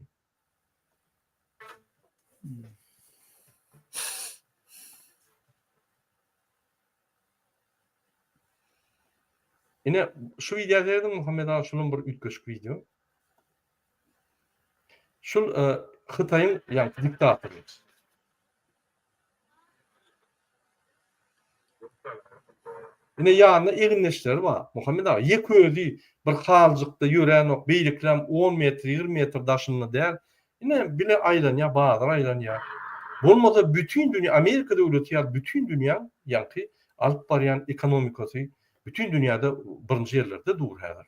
Ine şu wideo serediň Muhammet aga şulam bir üýtgeşik wideo. Şul e, Hytaýyň ýa diktatory. Ine ýanynda egindeşleri bar. Muhammet aga ýek özi bir haljykda ýöränok, beýlekilerem on metr, 20 metr daşynda däl. Ine bile aýlanýar, bazar aýlanýar. Bolmasa bütin dünýä Amerika döwleti ýaly bütin dünýäň ýaňky alyp barýan ekonomikasy bütin dünýäde birinji ýerlerde dur häzir.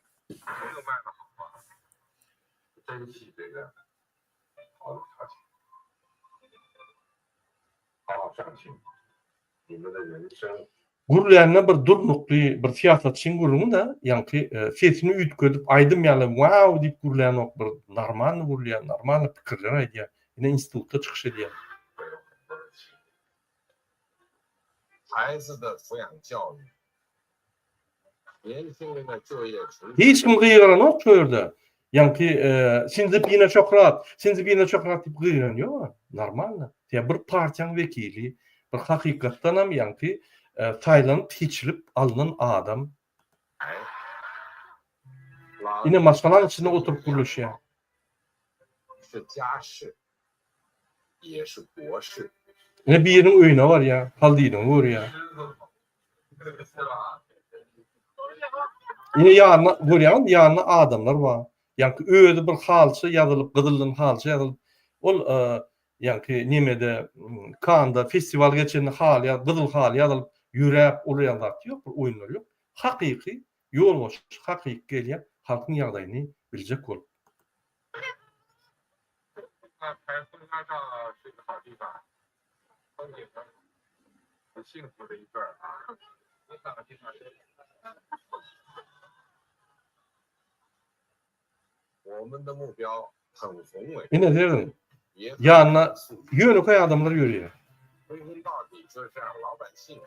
Gürlände bir durnukly bir syýasatçyň gürrüňi-de, ýaňky sesini üýtgedip aýdym ýaly wow diýip gürlänok, bir normalny gürleýär, normalny pikirler aýdýar. Ine institutda çykyş edýär. Hiç kim gygyranok şu ýerde. Ýaňky Sinzipine şöhrat, Sinzipine şöhrat diýip gygyran ýok. Normalno. Ýa bir partiýaň wekili, bir hakykatdanam ýaňky saýlanyp seçilip alnan adam. Ine maşgalaň içinde oturyp gürleşýär. Ine biriniň öýüne barýar, haldynyny görýär. Ine ýanyna görýäňizmi, ýanynda adamlar bar. Ýaňky özi bir halça ýazylyp, gyzyldan halça ýazylyp, ol ýaňky nemede, Kanda festiwal geçende haly ýa gyzyl haly ýazylyp, ýöräp, ol ýaly zat ýok, bir oýunlar ýok. Hakyky ýolbaşçy, hakyky gelýär, halkyň ýagdaýyny biljek bolup. Ine serediň, ýanynda ýönekeý adamlar ýörýär.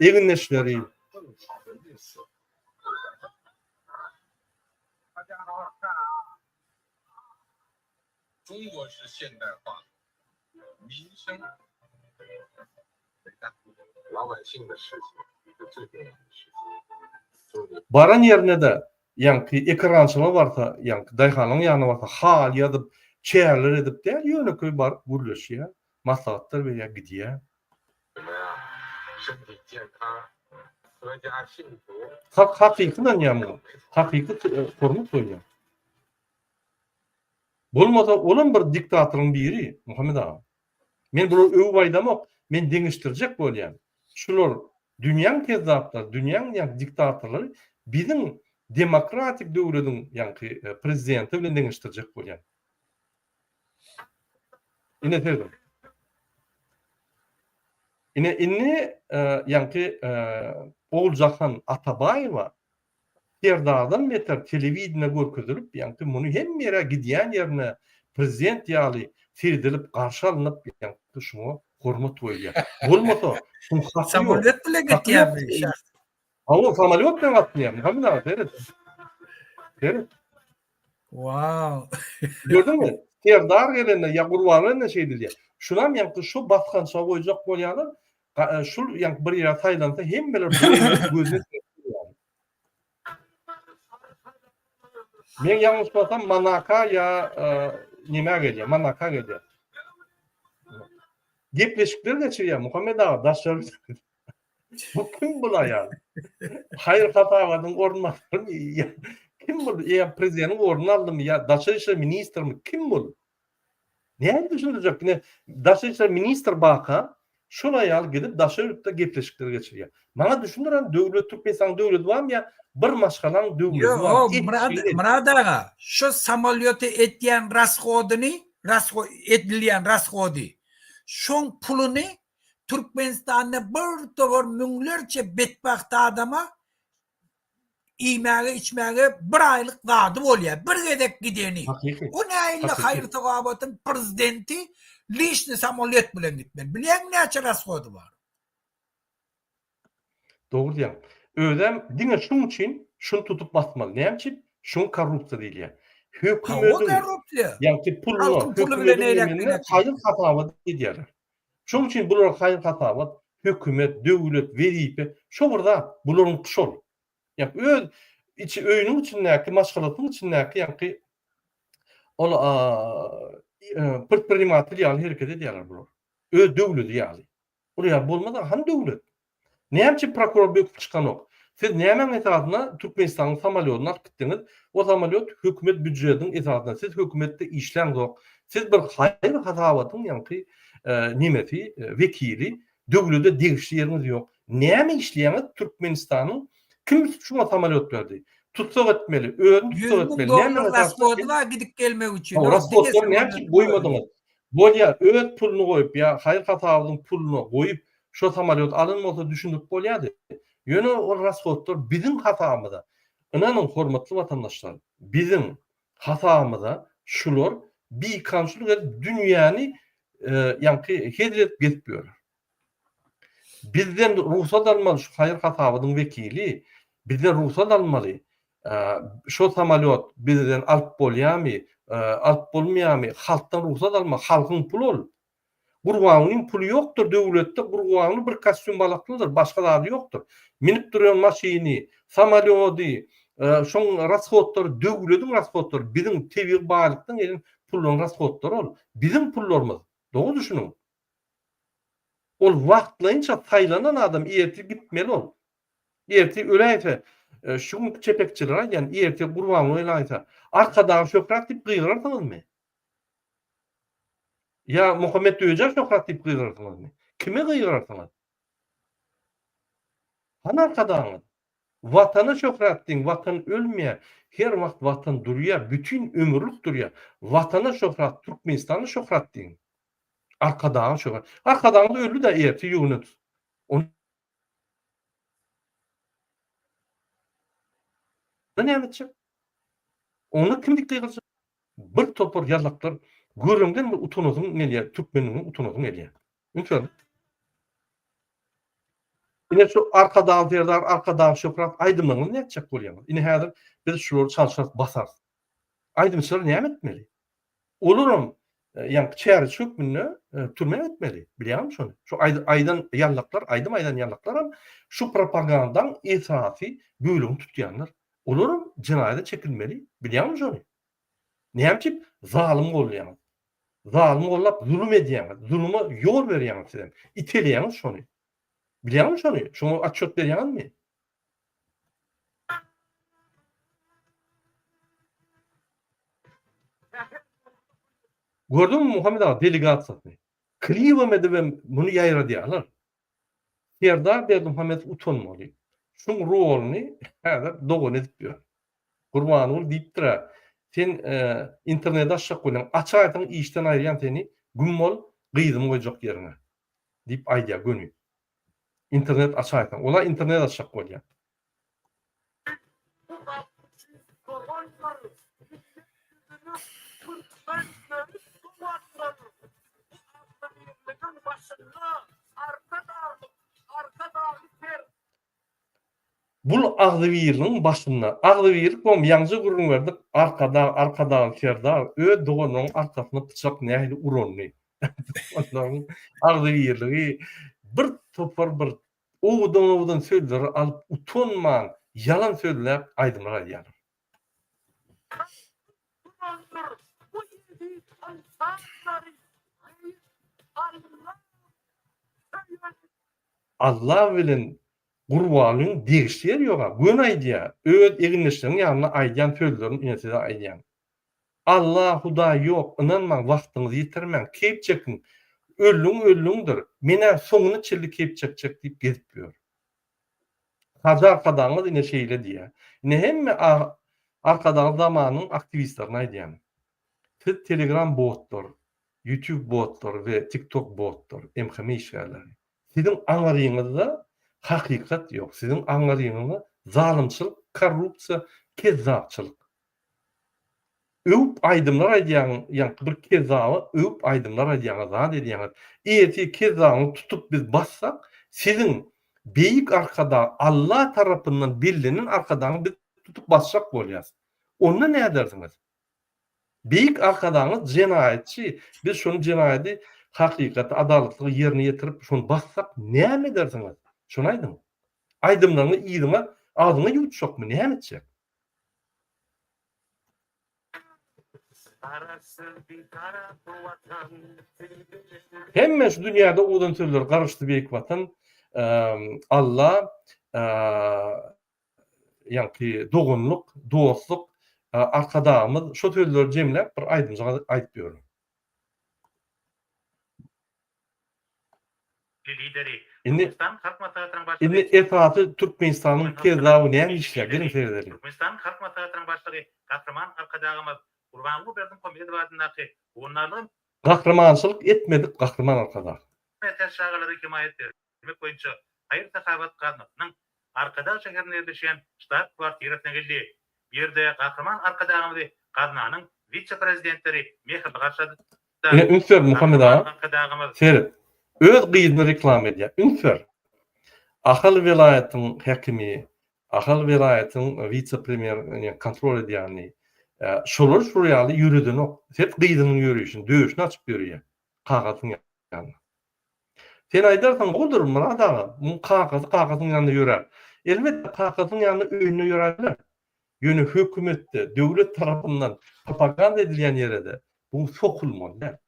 Egindeşleri. Baran ýerine-de ýaňky ekrançylyga barsa, ýaňky daýhanyň ýanyna barsa haly ýazyp, çäreler edip däl, ýönekeý baryp gürleşýär, maslahatlar berýär, gidýär. Halk hakyky ynanýar muňa, hakyky hormat goýýar. Bolmasa olam bir diktatoryň biri, Muhammet aga. Men bulary öwüp aýdamok, men deňeşdirjek bolýan. Şular dünýäň kezzaplary, dünýäň ýaňky diktatorlary biziň demokratik döwlediň ýaňky prezidenti bilen deňeşdirjek bolýan. Ine serediň. Ine indi ýaňky Oguljahan Atabaýewa Serdardan beter telewideniýe görkezilip, ýaňky muny hemme ýere gidýän ýerine prezident ýaly seredilip garşy alnyp, ýaňky şuňa hormat goýulýar. Bolmasa, şuň haky ýok. Samolýot bilen gitýärmi şahs? Hawa, samolýot bilen gatnaýar. Muhammet aga, seret. Seret. Wow. Gördüňmi? Serdar gelende ýa Gurban gelende şeýdilýär. Şunam ýaňky şu basgançaga goýjak bolýarlar. Şul ýaňky bir ýere saýlansa hemmeler gözüne Men ýalňyşmasam Monaka ýa nämä gelýär, Monaka gelýär. Gepleşikler geçirýär Muhammet aga daşary Bu kim bul aýal? Haýyr hasabatyň orunbasarymy ýa kim bul? Ýa prezidentiň ornuny aldymy ýa daşary işler ministrimi? Kim bul? Näme düşündirjek? Ine daşary işler ministr baka şol aýal gidip daşary ýurtda gepleşikler geçirýär. Maňa düşündiren döwlet Türkmenistanyň döwleti barmy ýa bir maşgalaň döwleti Ýok, barmy? Murad, Murad aga, şu samolýoty etýän rashodyny, rasho edilýän rashody, şoň puluny Türkmenistanda bir towar müňlerçe betbagt adama iýmäge içmäge bir aýlyk zady bolýar. Bir gezek gideni. O nähili haýyr-sogabatyň prezidenti liçny samolýot bilen gitmeli. Bilýäňmi näçe rashody bar? Dogry diýýäň. Özem diňe şuň üçin şuny tutup basmaly. Näme üçin? Şuňa korrupsiýa diýilýär. Hökümediň ýagty puluna, hökümediň haýyr-hasabat edýärler. Şonuň üçin bular haýyr-hasabat, hökümet, döwlet, wezipe, şo bir zat, bularyňky şol. Ýa öz içi öýüniň içindäki, maşgalasynyň içindäki ýaňky ol predprinimatel ýaly hereket edýärler bular. Öz döwledi ýaly. Bular ýaly bolmaz, hany döwlet? Näme üçin prokuror böküp çykanok? Siz nämäň esasynda Türkmenistanyň samolýodyny alyp gitdiňiz? O samolýot hökümet býujetiniň esasynda. Siz hökümetde işläňzok. Siz bir haýyr hasabatyň ýaňky nemesi, wekili, döwlede degişli ýeriňiz ýok. Näme işleýäňiz Türkmenistanyň kim şuňa samolýot berdi? Tussag etmeli, özüni tussag etmeli. 100 müň dollar rashody bar gidip gelmek üçin. Rashodlary näme üçin goýmadyňyz? Bolýar, öz puluny goýup ýa haýyr hasabatyň puluny goýup şo samolýot alan bolsa düşündirip bolýardy. Ýöne ol rashodlar biziň hasabymyza. Ynanyň hormatly watandaşlar, biziň hasabymyza şular bikanunçylyk edip dünýäni ýaňky hezil edip gezip ýörler. Bizden rugsat almaly şu haýyr hasabatyň wekili bizden rugsat almaly. Şo samolýot bizden alyp bolýamy, alyp bolmaýamy, halkdan rugsat almaly, halkyň puly ol. Gurbangulyň puly ýokdur döwletde Gurbanguly bir kostýum balaklydyr, başga zady ýokdur. Minip duran maşyny, samolýody, şoň rashodlary döwlediň rashodlary, biziň tebigy baýlykdan gelen pullaryň rashodlary ol. Biziň pullarymyz. Dogry düşüniň. Ol wagtlaýynça saýlanan adam ertir gitmeli ol. Ertir öläýse, şu günki çepekçiler aýdýan, ertir Gurbanguly öläýse, Arkadaga şöhrat diýip gygyrarsyňyzmy? Ýa Muhammet Döjä şöhrat diýip gygyrarsyňyzmy? Kime gygyrarsyňyz? Hany Arkadagyňyz? Watana şöhrat diýiň, Watan ölmeýär, her wagt Watan durýar, bütin ömürlik durýar. Watana şöhrat, Türkmenistana şöhrat diýiň. Arkadaga şöhrat. Arkadagyňyz öldi-dä ertir ýüwüne tut. Onda näme etjek? Onda kim dik gygyrjak? Bir topar ýallaklar göreňden bir utanasyň gelýär, türkmenligiňden utanasyň gelýär. Üns beriň. Ine şu Arkadag Serdar, Arkadag Şöhrat aýdymlaryňyzy nätjek bolýaňyz? Ine häzir biz şulary çalşarys, basarys. Aýdymçylar näme etmeli? Olaram ýaňky çäreçi hökmünde türmä gitmeli. Bilýäňmi şony? Şu aýdan ýallaklar, aýdym aýdan ýallaklaram şu propagandaň esasy bölegini tutýanlar. Olaram jenaýata çekilmeli. Bilýäňmi şony? Näme üçin zalym gollaýaňyz? Zalym gollap zulum edýäňiz. Zuluma ýol berýäňiz sizem. Iteleýäňiz şony. Bilýäňmi şony? Şoňa otçýot berýäňizmi? Gördüňmi Muhammet aga delegasiýasyny? Klibem edibem muny ýaýradýarlar. Serdar Berdimuhamedow utanmaly. Şuň roluny häzir dogany edip ýör. Gurbanguly diýipdir-ä, sen interneti açjak bolýaň, açaýsaň işden aýyrýan seni, güm bol, gyzymy goýjak ýeriňe. diýip aýdýar göni. Internet açaýsaň. Ola internet açjak bolýar. Bul agzybirligiň başynda, agzybirlik bom ýaňja gürrüň berdik, Arkadag, Arkadagly Serdar öz doganynyň arkasyna pyçak nähili uranyny. Doganlaryň agzybirligi bir topar bir owadan-owadan sözleri alyp utanman ýalan sözläp aýdymlar aýdýarlar. Alla bilen Gurbanlyň degişli ýeri ýoga, göni aýdýa, öz egindeşleriň ýanynda aýdýan sözlerini ine size aýdýan. Alla, Hudaý ýok, ynanmaň, wagtyňyzy ýitirmäň, keýp çekiň, öldüň öldüňdir, men-ä soňuna çenli keýp çekjek diýip gezip ýör. Hajy Arkadagyňyz ine şeýle diýýär. Ine hemme Arkadagly zamanyň aktiwistlerine aýdýan. Siz telegram botlar, YouTube botlar we TikTok botlar, MHM işgärleri. Siziň aňaryňyzda hakykat ýok. Siziň aňaryňyzda zalymçylyk, korrupsiýa, kezzapçylyk. Öwüp aýdymlar aýdýaň, ýaňky bir kezzaba öwüp aýdymlar aýdýaňyz, zat edýäňiz. Ertir kezzabyňyzy tutup biz bassak, siziň Beýik Arkadag, Alla tarapyndan bellenen Arkadagyňyzy biz tutup basjak bolýas. Onda nädersiňiz? Beýik Arkadagymyz jenaýatçy, biz şony jenaýady hakykaty, adalatlygy ýerine ýetirip, şony bassak näme edersiňiz? Şony aýdyň. Aýdymlaryňy yzyňa, agzyňa ýuwutjakmy, näme etjek? Hemme şu dünýäde owadan sözler garyşdy Beýik Watan, Alla, ýaňky doganlyk, dostluk, Arkadagymyz şo sözleri jemläp bir aýdymjagaz aýdyp ýörün. Indi indi esasy Türkmenistanyň kezzaby näme işleýär geliň seredeliň. Türkmenistanyň Halk Maslahatynyň Başlygy Gahryman Arkadagymyz Gurbanguly Berdimuhamedow adyndaky Howandarlyga Gahrymançylyk etmedik Gahryman Arkadag. mätäç çagalara hemaýat bermek boýunça haýyr-sahawat gaznasynyň Arkadag şäherinde ýerleşýän ştab-kwartirasyna geldi. Bu ýerde Gahryman Arkadagymyzy gaznanyň wise-prezidentleri mähirli garşyladylar. Ine üns ber Muhammet aga. Arkadagymyz. Seret. Öz gyzyny reklama edýär. Üns ber. Ahal welaýatyň häkimi, Ahal welaýatyň wise-premýer kontrol edýäni, şolar şul ýaly ýöredenok. Seret gyzynyň ýörişini, döşüni açyp ýörýär. Kakasynyň ýanynda. Sen aýdarsyň, Gowudyr, Myrat aga, muň kakasy kakasynyň ýanynda ýörär. Elbetde, kakasynyň ýanynda öýünde ýöräp biler. Ýöne hökümetde, döwlet tarapyndan propaganda edilýän ýere-de bu sokulmaly däl.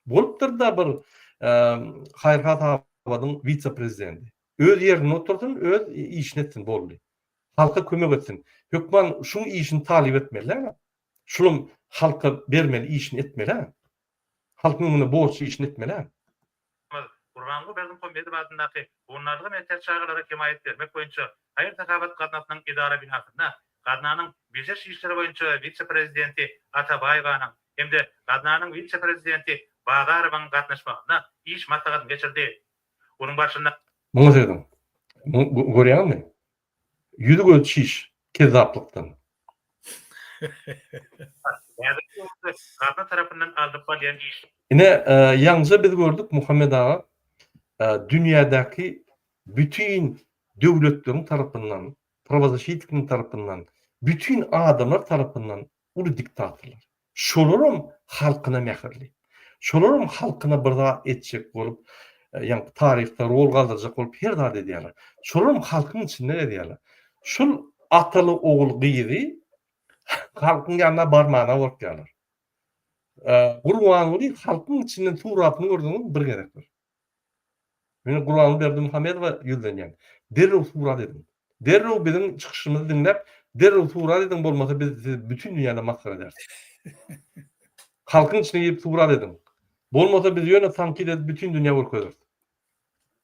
Bolupdyr-da bir haýyr-hasabadyň wise-prezidenti. Öz ýerinde otursyn, öz işini etsin, boldy. Halka kömek etsin. Hökman şuň işini talyp etmeli däl-ä. Şulam halka bermeli işini etmeli-ä. Halkyň öňünde borçly işini etmeli-ä. Gurbanguly Berdimuhamedow adyndaky Howandarlyga mätäç çagalara hemaýat bermek boýunça haýyr-sahawat gaznasynyň edara binasynda gaznanyň bejeriş işleri boýunça wise-prezidenti Atabaýewanyň hem-de gaznanyň wise-prezidenti Bazarowyň gatnaşmagynda iş maslahatyny geçirdi. Onuň barşynda. Muňa serediň. Muny görýäňizmi? Ýüzi gözi çiş kezzaplykdan. Häzirki döwürde gazna tarapyndan alnyp barylýan iş. Ine ýaňja biz gördük Muhammet aga dünýädäki bütin döwletleriň tarapyndan prawozaşitnikniň tarapyndan bütin adamlar tarapyndan uly diktatorlar. Şolaram halkyna mähirli. Şolaram halkyna bir zat etjek bolup, ýaňky taryhda rol galdyrjak bolup her zat edýärler. Şolaram halkyň içinde gezýärler. Şul ataly ogul gyzy halkyň ýanyna barmana gorkýarlar. Gurbanguly halkyň içinden suratyny gördüňizmi bir gezek bir. Men Gurbanguly Berdimuhamedowa ýüzlenýän. Derrew surat ediň. Derrew biziň çykyşymyzy diňläp, derrew surat ediň, bolmasa biz sizi bütin dünýäde masgara ederis. Halkyň içine girip surat ediň. Bolmasa biz ýöne tankyt edip bütin dünýä görkezeris.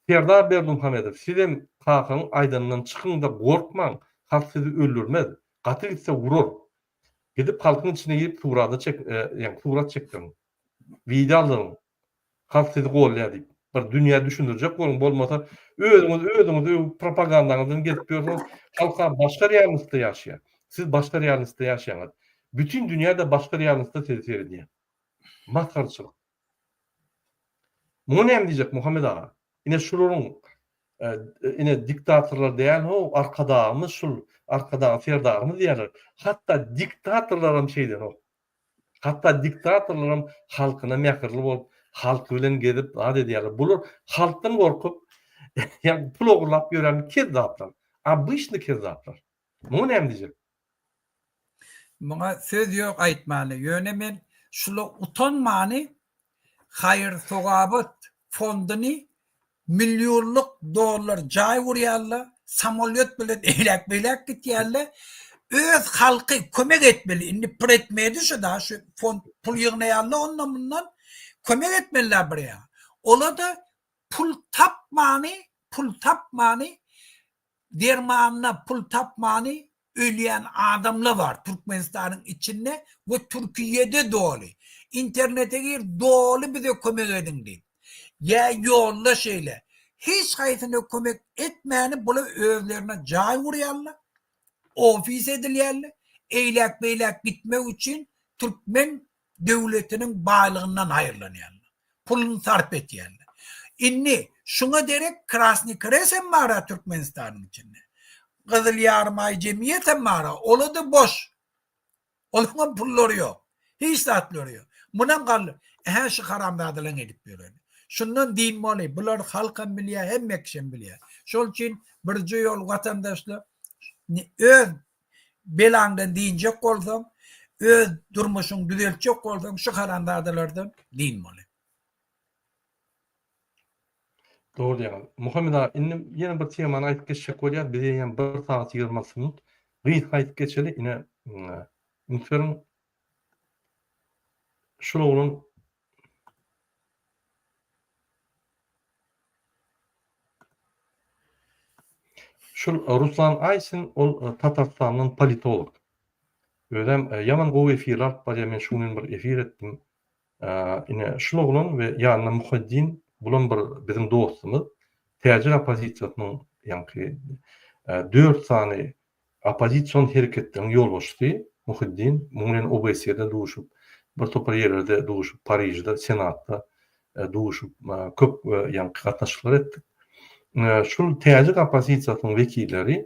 Serdar Berdimuhamedow, sizem kakaň aýdanyndan çykyň-da gorkmaň, halk sizi öldürmez. Gaty gitse urar. Gidip halkyň içine girip surada çek, ýa surat çekdiriň. Wideo aldyryň. Halk sizi golýar diýip. Bir dünýä düşündirjek boluň, bolmasa özüňiz özüňizi öwüp propagandaňyz bilen gezip ýörsüňiz. Halka başga realnostda ýaşaýar. Siz başga realnostda ýaşaýaňyz. Bütin dünýä-de başga realnostda size seredýär. Masgaraçylyk. Muňa näme diýjek Muhammet aga? Ine şularyň ine diktatorlar däl how arkadagymyz şul arkadag serdarymyz diýýärler. Hatda diktatorlaram şeýdenok. Hatda diktatorlaram halkyna mähirli bolup, halky bilen gezip zat edýärler. Bular halkdan gorkup, ýa pul ogurlap ýören kezzaplar. Obyçny kezzaplar. Muňa näme diýjek? Muňa söz ýok aýtmana. Ýöne men şula utanmany haýyr-sogabat fonduny millionlyk dollar jaý gurýarlar, samolýot bilen eýläk-beýläk gitýärler. Öz halky kömek etmeli. Indi predmeti şu da şu fond pul ýygnaýarlar ondan mundan kömek etmeliler bir ýa. Ola-da pul tapmany, pul tapmany dermanyna pul tapmany ölýän adamla bar Türkmenistanyň içinde we Türkiýede doly. Internete gir doly bize kömek ediň diýip. Ýa ýolda şeýle. Hiç haýsyna kömek etmäni bular özlerine jaý gurýarlar, ofis edilýärler, eýläk beýläk gitmek üçin türkmen döwletiniň baýlygyndan haýyrlanýarlar. Puluny sarp etýärler. Indi şuňa derek Krasnyý Kres hem bar-a Türkmenistanyň içinde. Gyzyl Ýarymaý jemgyýet hem bar-a. Ola-da boş. Olaryňam pullary ýok. Hiç zatlary ýok. Munam galdy. Ähä şu haramzadalaryň edip ýöreni. Şundan dynmaly. Bular halkam bilýär, hemme kişem bilýär. Şol üçin birje ýol watandaşlar öz Belaňdan dynjak bolsaň, öz durmuşyňy düzeltjek bolsaň şu haramzadalardan dynmaly. Dogry diýýäňiz. Muhammet aga, indi ýene bir temany aýdyp geçjek bolýas. Biz eýýäm bir sagat 26 minut. Gysga aýdyp geçeli. Ine, üns beriň. Şul oglan Şul Ruslan Aýsin ol Tatarystandan politolog. Özem ýaman gowy efirler alyp barýar. Men şu gün bir efir etdim. Ine şul oglan we ýanynda Muhaddin bulam bir biziň dostumyz. Täjik oppozisiýasynyň ýaňky dört sany Oppozision hereketleriň ýolbaşçysy Muhiddin muň bilen OBSE-de duşup, bir topar ýerlerde duşup, Parižde, Senatda duşup, köp ýaňky gatnaşyklar etdik. Şul täjik oppozisiýasynyň wekilleri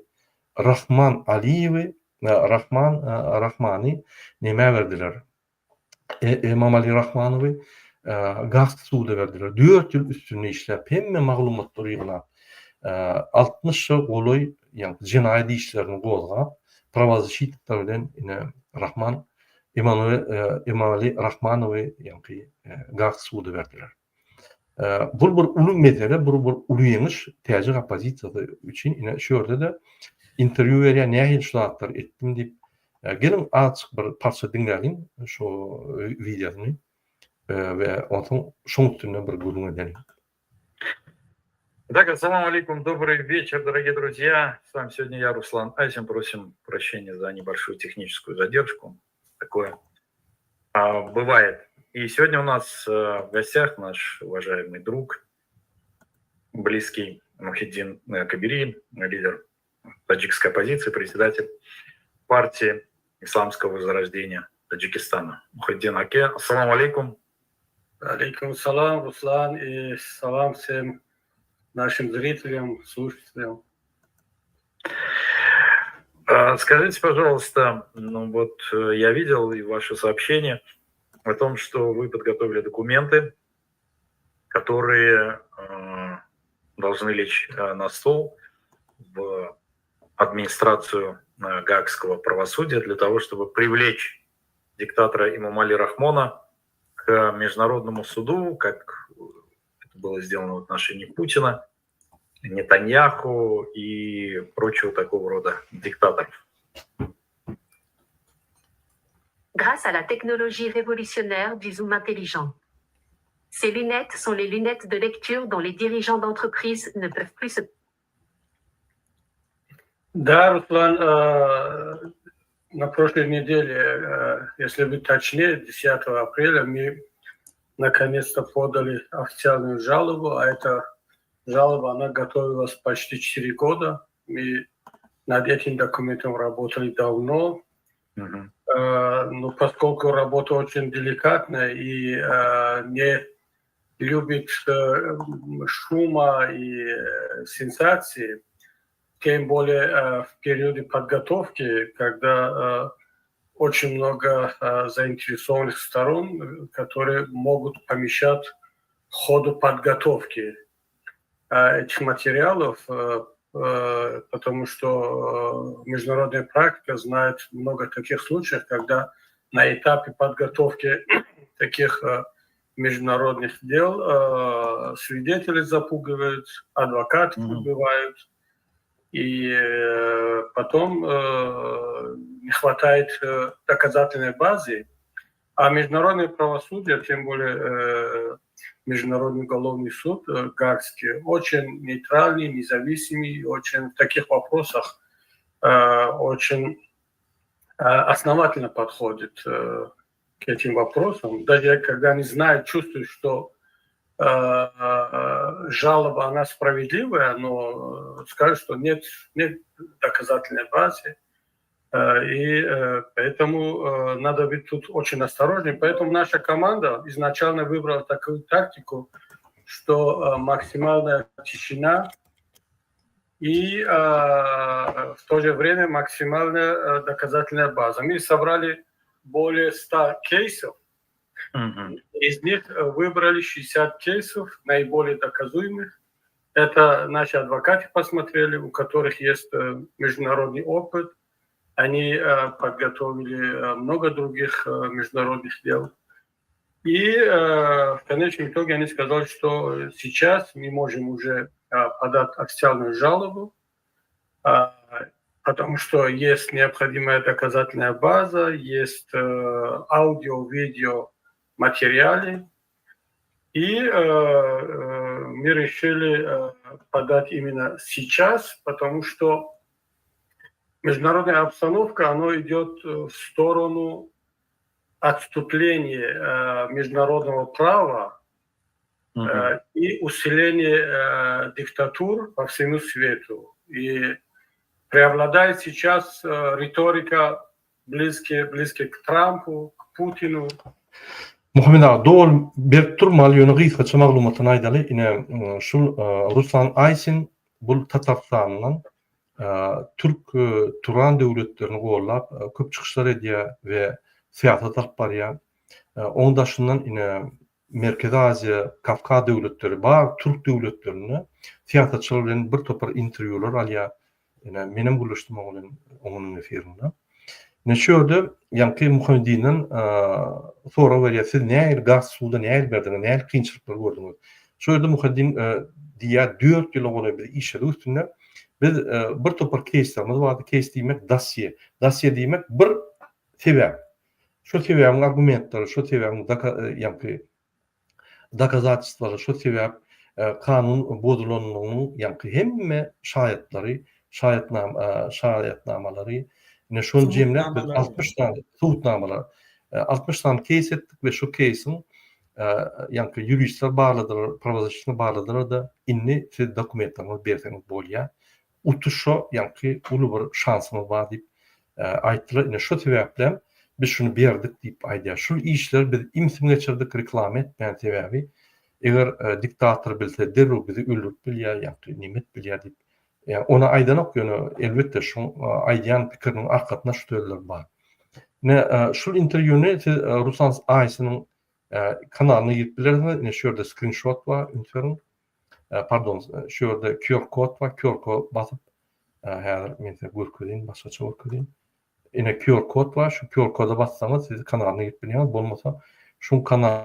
Rahman Aliýewi, Rahman Rahmany nämä berdiler? Emomali Rahmanowy Gast suda berdiler. 4 ýyl üstünde işläp, hemme maglumatlary ýygnap, 60-a golaý ýagny jenaýat işlerini gozgap, prawozasşitnikler bilen ine Rahman Emomali Rahmanowy ýagny Gast suda berdiler. Bu bir uly mesele, bu bir uly ýeňiş täjik oppozisiýasy üçin. Ine şu ýerde-de interwýu berýär, nähili şu zatlary etdim diýip. Geliň azajyk bir parça diňläliň şu wideosyny we onsoň şoň üstünde bir gürrüň edeliň. Итак, ассаламу алейкум, добрый вечер, дорогие друзья. С вами сегодня я, Руслан Айзен. Просим прощения за небольшую техническую задержку. Такое а, бывает. И сегодня у нас э, в гостях наш уважаемый друг, близкий Мухиддин э, Кабири, лидер таджикской оппозиции, председатель партии Исламского возрождения Таджикистана. Мухиддин Аке, ассаламу алейкум. Алейкум салам, Руслан, и салам всем нашим зрителям, слушателям. А, скажите, пожалуйста, ну вот э, я видел и ваше сообщение о том, что вы подготовили документы, которые э, должны лечь э, на стол в администрацию Гаагского правосудия для того, чтобы привлечь диктатора Имамали Рахмона к международному суду, как это было сделано в отношении Путина, Нетаньяху и прочего такого рода диктаторов. Grâce à la technologie révolutionnaire du zoom intelligent. Ces lunettes sont les lunettes de lecture dont les dirigeants d'entreprise ne peuvent plus se Да, Руслан, э, на прошлой неделе, э, если быть точнее, 10 апреля мы. Наконец-то подали официальную жалобу, а эта жалоба, она готовилась почти 4 года. Мы над этим документом работали давно. Uh-huh. Но поскольку работа очень деликатная и не любит шума и сенсации, тем более в периоде подготовки, когда очень много заинтересованных сторон, которые могут помешать ходу подготовки этих материалов, потому что международная практика знает много таких случаев, когда на этапе подготовки таких международных дел свидетели запугивают, адвокатов mm-hmm. убивают, и потом не хватает доказательной базы. А международное правосудие, тем более Международный уголовный суд Гаагский, очень нейтральный, независимый, очень в таких вопросах очень основательно подходит к этим вопросам. Даже когда они знают, чувствуют, что жалоба, она справедливая, но скажут, что нет, нет доказательной базы. И поэтому надо быть тут очень осторожным. Поэтому наша команда изначально выбрала такую тактику, что максимальная тишина и в то же время максимальная доказательная база. Мы собрали более 100 кейсов, угу. Из них выбрали 60 кейсов, наиболее доказуемых. Это наши адвокаты посмотрели, у которых есть международный опыт. Они подготовили много других международных дел. И в конечном итоге они сказали, что сейчас мы можем уже подать официальную жалобу, потому что есть необходимая доказательная база, есть аудио, видео материалы. И мы решили подать именно сейчас, потому что международная обстановка, она идет в сторону отступления международного права угу. и усиления диктатур по всему свету. И преобладает сейчас риторика близкая, близкая к Трампу, к Путину. Muhammet aga, doly berip durmaly, ýöne gysgaça maglumatyny aýdaly. Ine, şul Ruslan Aýsin bul Tatarystandan türk Turan döwletlerini gollap köp çykyşlar edýär we syýasat alyp barýar. Oň daşyndan ine Merkezi Aziýa, Kawkaz döwletleri bar türk döwletlerinde syýasatçylar bilen bir topar interwýular alýar. Ine, menem gürleşdim oň bilen onuň efirinde. Ine şu ýerde ýaňky Muhammedinden sorag berýär, siz nähili gaz suwda nähili berdiňiz, nähili kynçylyklar gördüňiz? Şu ýerde Muhaddin diýýär, dört ýyla golaý biz işledik üstünde. Biz bir topar keýslerimiz bardy. Keýs diýmek dosýe. Dosýe diýmek bir sebäp. Şo sebäbiň argumentleri, şo sebäbiň ýaňky dokazatelstwalary, şo sebäp kanun bozulanlygynyň ýaňky hemme şaýatlary, şaýatnama şaýatnamalary ine şony jemläp biz 60 sany subutnamalar 60 sany keýs etdik we şo keýsiň ýaňky ýuristler barladylar, prawozasşitniý barladylar-da indi siz dokumentleriňizi berseňiz bolýar. Utuşa ýaňky uly bir şansyňyz bar diýip aýtdylar. Ine şo sebäplem biz şuny berdik diýip aýdýar. Şul işleri biz ümsüm geçirdik, reklama etmän sebäbi eger diktator bilse derrew bizi öldürip bilýär, ýaňky neme edip bilýär diýip. Ýa ony aýdanok ýöne elbetde şuň aýdýan pikiriniň arkasynda şu sözler bar. Ine şul interwýuny siz Ruslan Aýsynyň kanalyna girip bilersiňiz. Ine şu ýerde skrinşot bar, üns beriň. Pardon, şu ýerde QR kod bar, QR kod basyp, häzir men size görkezeyim, başgaça görkezeyim. Ine QR kod bar, şu QR koda bassaňyz siz kanalyna girip bilýäňiz, bolmasa şuň kanal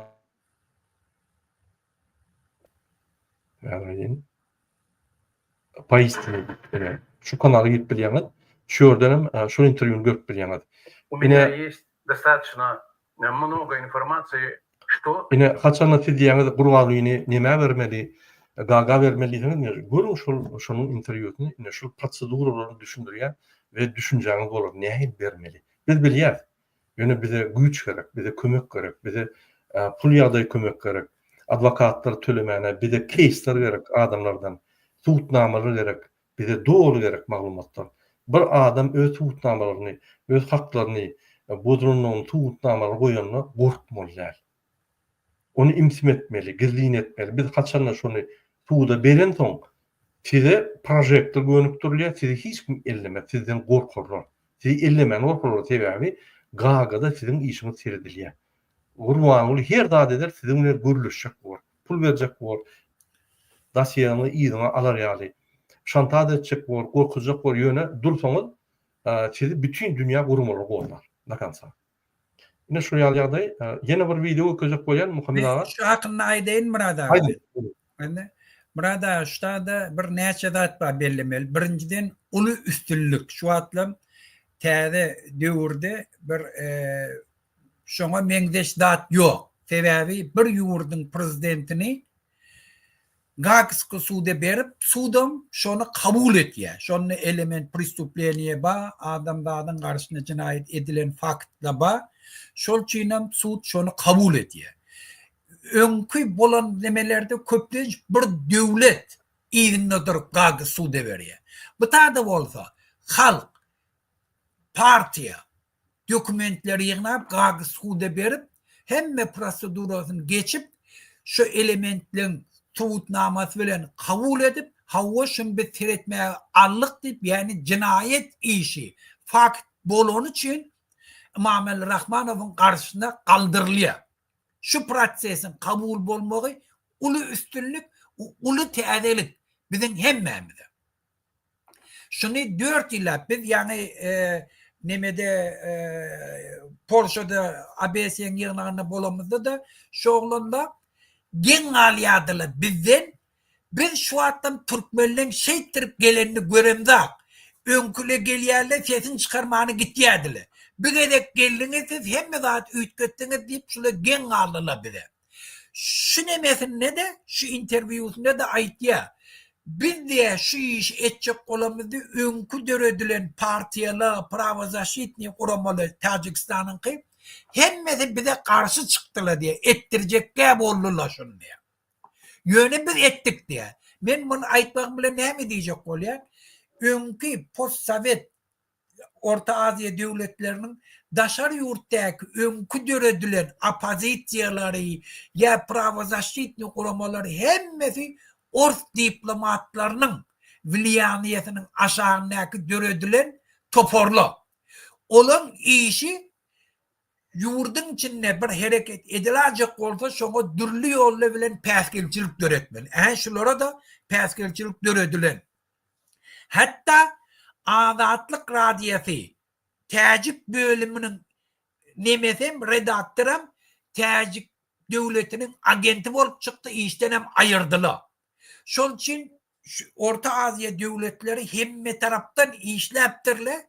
Häzir Poistine ine şu kanala girip bilýäňiz. Şu ýerden hem şu interwýuny görüp bilýäňiz. У меня есть достаточно много информации, что Ine haçanda siz diýýäňiz Gurbangulyny nämä bermeli, Gaga bermeli diýseňiz ine görüň şol şonuň interwýusyny ine şul proseduralaryny düşündirýär we düşünjäňiz bolar nähili bermeli. Biz bilýäs. Ýöne bize güýç gerek, bize kömek gerek, bize. Pul ýagdaýy kömek gerek. Adwokatlar tölemäne bize keýsler gerek adamlardan. Subutnamalar gerek. Bize doly gerek maglumatlar. Bir adam öz subutnamalaryny, öz haklaryny bozulandygyny subutnamalary goýanda gorkmaly däl. Ony imsim etmeli, gizlin etmeli. Biz haçanda şony suda berensoň, size prožektor gönükdirilýär, sizi hiç kim ellemez, sizden gorkarlar. Sizi ellemäne gorkarlar, sebäbi Gagada siziň işiňiz seredilýär. Gurbanguly her zat eder, siziň bilen gürleşjek bor, pul berjek bor, dosýeňizi yzyňa alar ýaly. Şantaz etjek bor, gorkuzjak bor, ýöne dursaňyz, sizi bütin dünýä guramalary goldar, do konca. Ine şu ýaly ýagdaý. Ýene bir wideo görkezjek bolýan Muhammet aga. Şu hakynda aýdaýyn Myrat aga. Aýdyň. Myrat aga şu taýda bir näçe zat bar bellemeli. Birinjiden uly üstünlik. Şu wagtlam täze döwürde bir şoňa meňzeş zat ýok. Sebäbi bir ýurduň prezidentini Gagsky suda berip, sudam şony kabul etýär. Şonda element prestupleniýa ba, adamzadyň garşyna jenaýat edilen faktla ba. Şol üçinem sud şony kabul edýär. Öňki bolan nemelerde köplenç bir döwlet yzynda durup Gagy suda berýär. Bu tada bolsa halk, partiýa, Dokumentleri ýygnap Gaaga suda berip, hemme prosedurasyny geçip, şu elementleň subutnamasy bilen kabul edip, hawa şuny biz seretmäge aldyk diýip, ýagny jenaýat işi fakt bolany üçin Ymamali Rahmanowyň garşysyna galdyrylýar. Şu prosesiň kabul bolmagy uly üstünlik, uly täzelik biziň hemmämize. Şuny dört ýyllap biz ýaňy nemede Polşada ABS-iň ýygnagynda bolamyzda-da şu oglanlar geň galýardylar bizden. Biz şu wagtdan türkmenleň şeýtdirip gelenini göremzak. Öňküle gelýärler sesini çykarmany gitýärdiler. Bir gezek geldiňiz siz hemme zady üýtgetdiňiz diýip şular geň galdylar bize. Şu nemesinde-de, şu interwýusynda-da aýtýar. Biz diýýär, şu işi etjek bolamyzda öňki döredilen partiýalar, prawozaşitnyý guramalar Täjigistanyňky, hemmesi bize garşy çykdylar diýýär, etdirjekgä boldular şuny diýýär. Ýöne biz etdik diýýär. Men muny aýtmagym bilen näme diýjek bolýan? Öňki postsowet Orta Aziýa döwletleriniň daşary ýurtdaky öňki döredilen oppozisiýalary ýa prawozaşitnyý guramalary hemmesi ors diplomatlarynyň wliýaniýesiniň aşagyndaky döredilen toparlar. Olaň işi ýurduň içinde bir hereket edilajek bolsa şoňa dürli ýollar bilen päsgelçilik döretmeli. Ä şulara-da päsgelçilik döredilen. Hatda Azatlyk Radiosy täjik bölüminiň nemesem, redaktoram täjik döwletiniň agenti bolup çykdy, işdenem aýyrdylar. Şol üçin Orta Aziýa döwletleri hemmetarapdan işläpdirler,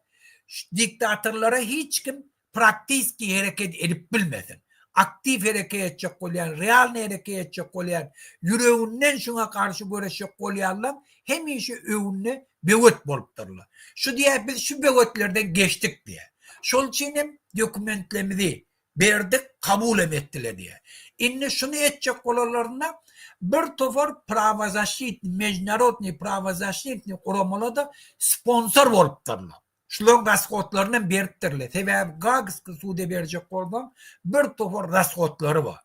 diktatorlara hiç kim praktiski hereket edip bilmesin. Aktiw hereket etjek bolýan, realnyý hereket etjek bolýan, ýüreginden şuňa garşy göreşjek bolýanlaň hemişe öňünde böwet bolupdyrlar. Şu diýýär biz şu böwetlerden geçdik diýýär. Şol üçin hem dokumentlerimizi berdik, kabul hem etdiler diýýär. Indi şuny etjek bolanlarynda bir topar prawozaşitnyý, mejnarodnyý prawozaşitnyý guramalar-da sponsor bolupdyrlar. Şularyň rashodlaryny hem beripdirler. Sebäbi Gagski suda berjek bolsaň bir topar rashodlary bar.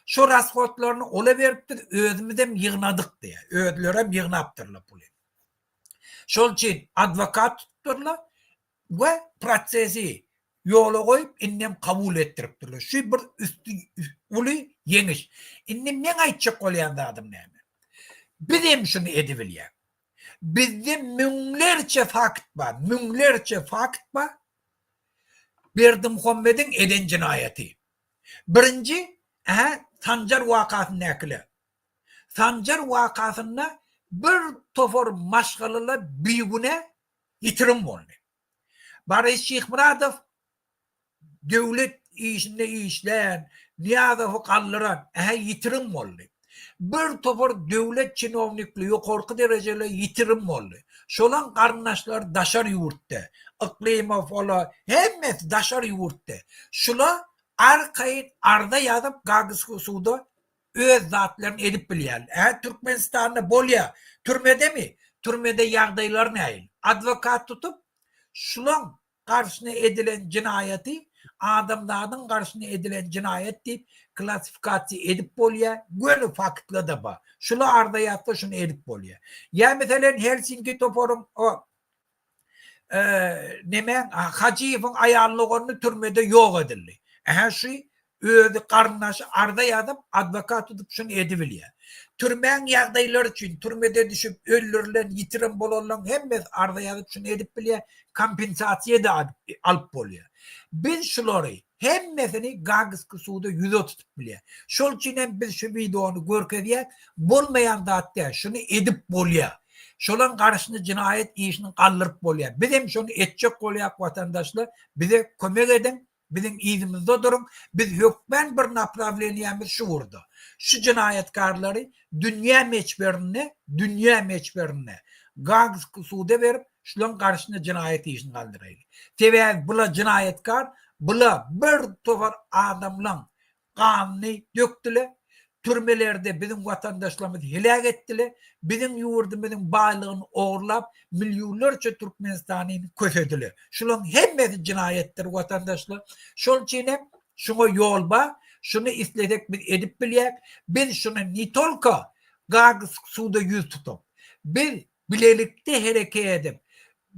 Şo rashodlaryny ola beripdir, özümizem ýygnadyk diýýär. Özlerem ýygnapdyrlar puly. Şol üçin adwokat tutupdyrlar we prosesi ýola goýup indem kabul etdiripdirler. Şu bir üsti uly ýeňiş. Indi meň aýtjak bolýan zadym näme? Bizem şuny edibilýäk. Bizde müňlerçe fakt bar, müňlerçe fakt bar Berdimuhamediň eden jenaýaty. Birinji, ä, Sanjar wakasyndakylar. Sanjar wakasynda bir topar maşgalalar bigünä ýitirim boldy. Boris Şyhmyradow Döwlet işinde işlän, Nyýazowy galdyran, ähä ýitirim boldy. Bir topar döwlet çinownikli ýokarky derejeli ýitirim boldy. Şolaň garyndaşlary daşary ýurtda. Yklymow ola hemmesi daşary ýurtda. Şula. Arkaýyn arza ýazyp Gagski suda öz zatlaryny edip bilýär. Hä Türkmenistanda bolýa. Türmedemi? Türmede ýagdaýlar nähili? Adwokat tutup şulaň garşyna edilen jenaýaty adamzadyň garşyna edilen jenaýat diýip klassifikasiýa edip bolýa. Göni faktla-da bar. Şula arza ýazsa şuny edip bolýa. Ýa meselem Helsinki toparyň o nemäň Hajyýewiň aýal dogany türmede ýok edildi. Ähä şu özi garyndaşy arza ýazyp, adwokat tutup şuny edibilýär. Türmäň ýagdaýlary üçin türmede düşüp öldürilen, ýitirim bolanlaryň hemmesi arza ýazyp şuny edip bilýär, kompensasiýa-da alyp bolýar. Biz şulary Hemmesini Gagski suda ýüze tutup bilýär. Şol üçin hem biz şu wideony görkezýäs. Bolmaýan zat däl, şuny edip bolýar. Şolaň garşyna jenaýat işini galdyryp bolýar. Biz hem şony etjek bolýak watandaşlar. Bize kömek ediň, biziň yzymyzda duruň. Biz hökmän bir naprawleniýämiz şu ugurda. Şu jenaýatkarlary dünýä meçberinde, dünýä meçberinde Gagski suda berip, Şulaň garşysyna jenaýat işini galdyraýly. Sebäbi bula jenaýatkar, bula bir topar adamlaň ganyny dökdüle, türmelerde biziň watandaşlarymyzy heläk etdile, biziň ýurdumyzyň baýlygyny ogurlap, millionlarça türkmenistanyny kösedile. Şulaň hemmesi jenaýatdyr watandaşlar. Şol üçin hem şuňa ýol bar, şuny islesek biz edip bilýäk. Biz şuny ne tolko Gagsk suda ýüz tutup, biz bilelikde hereket edip,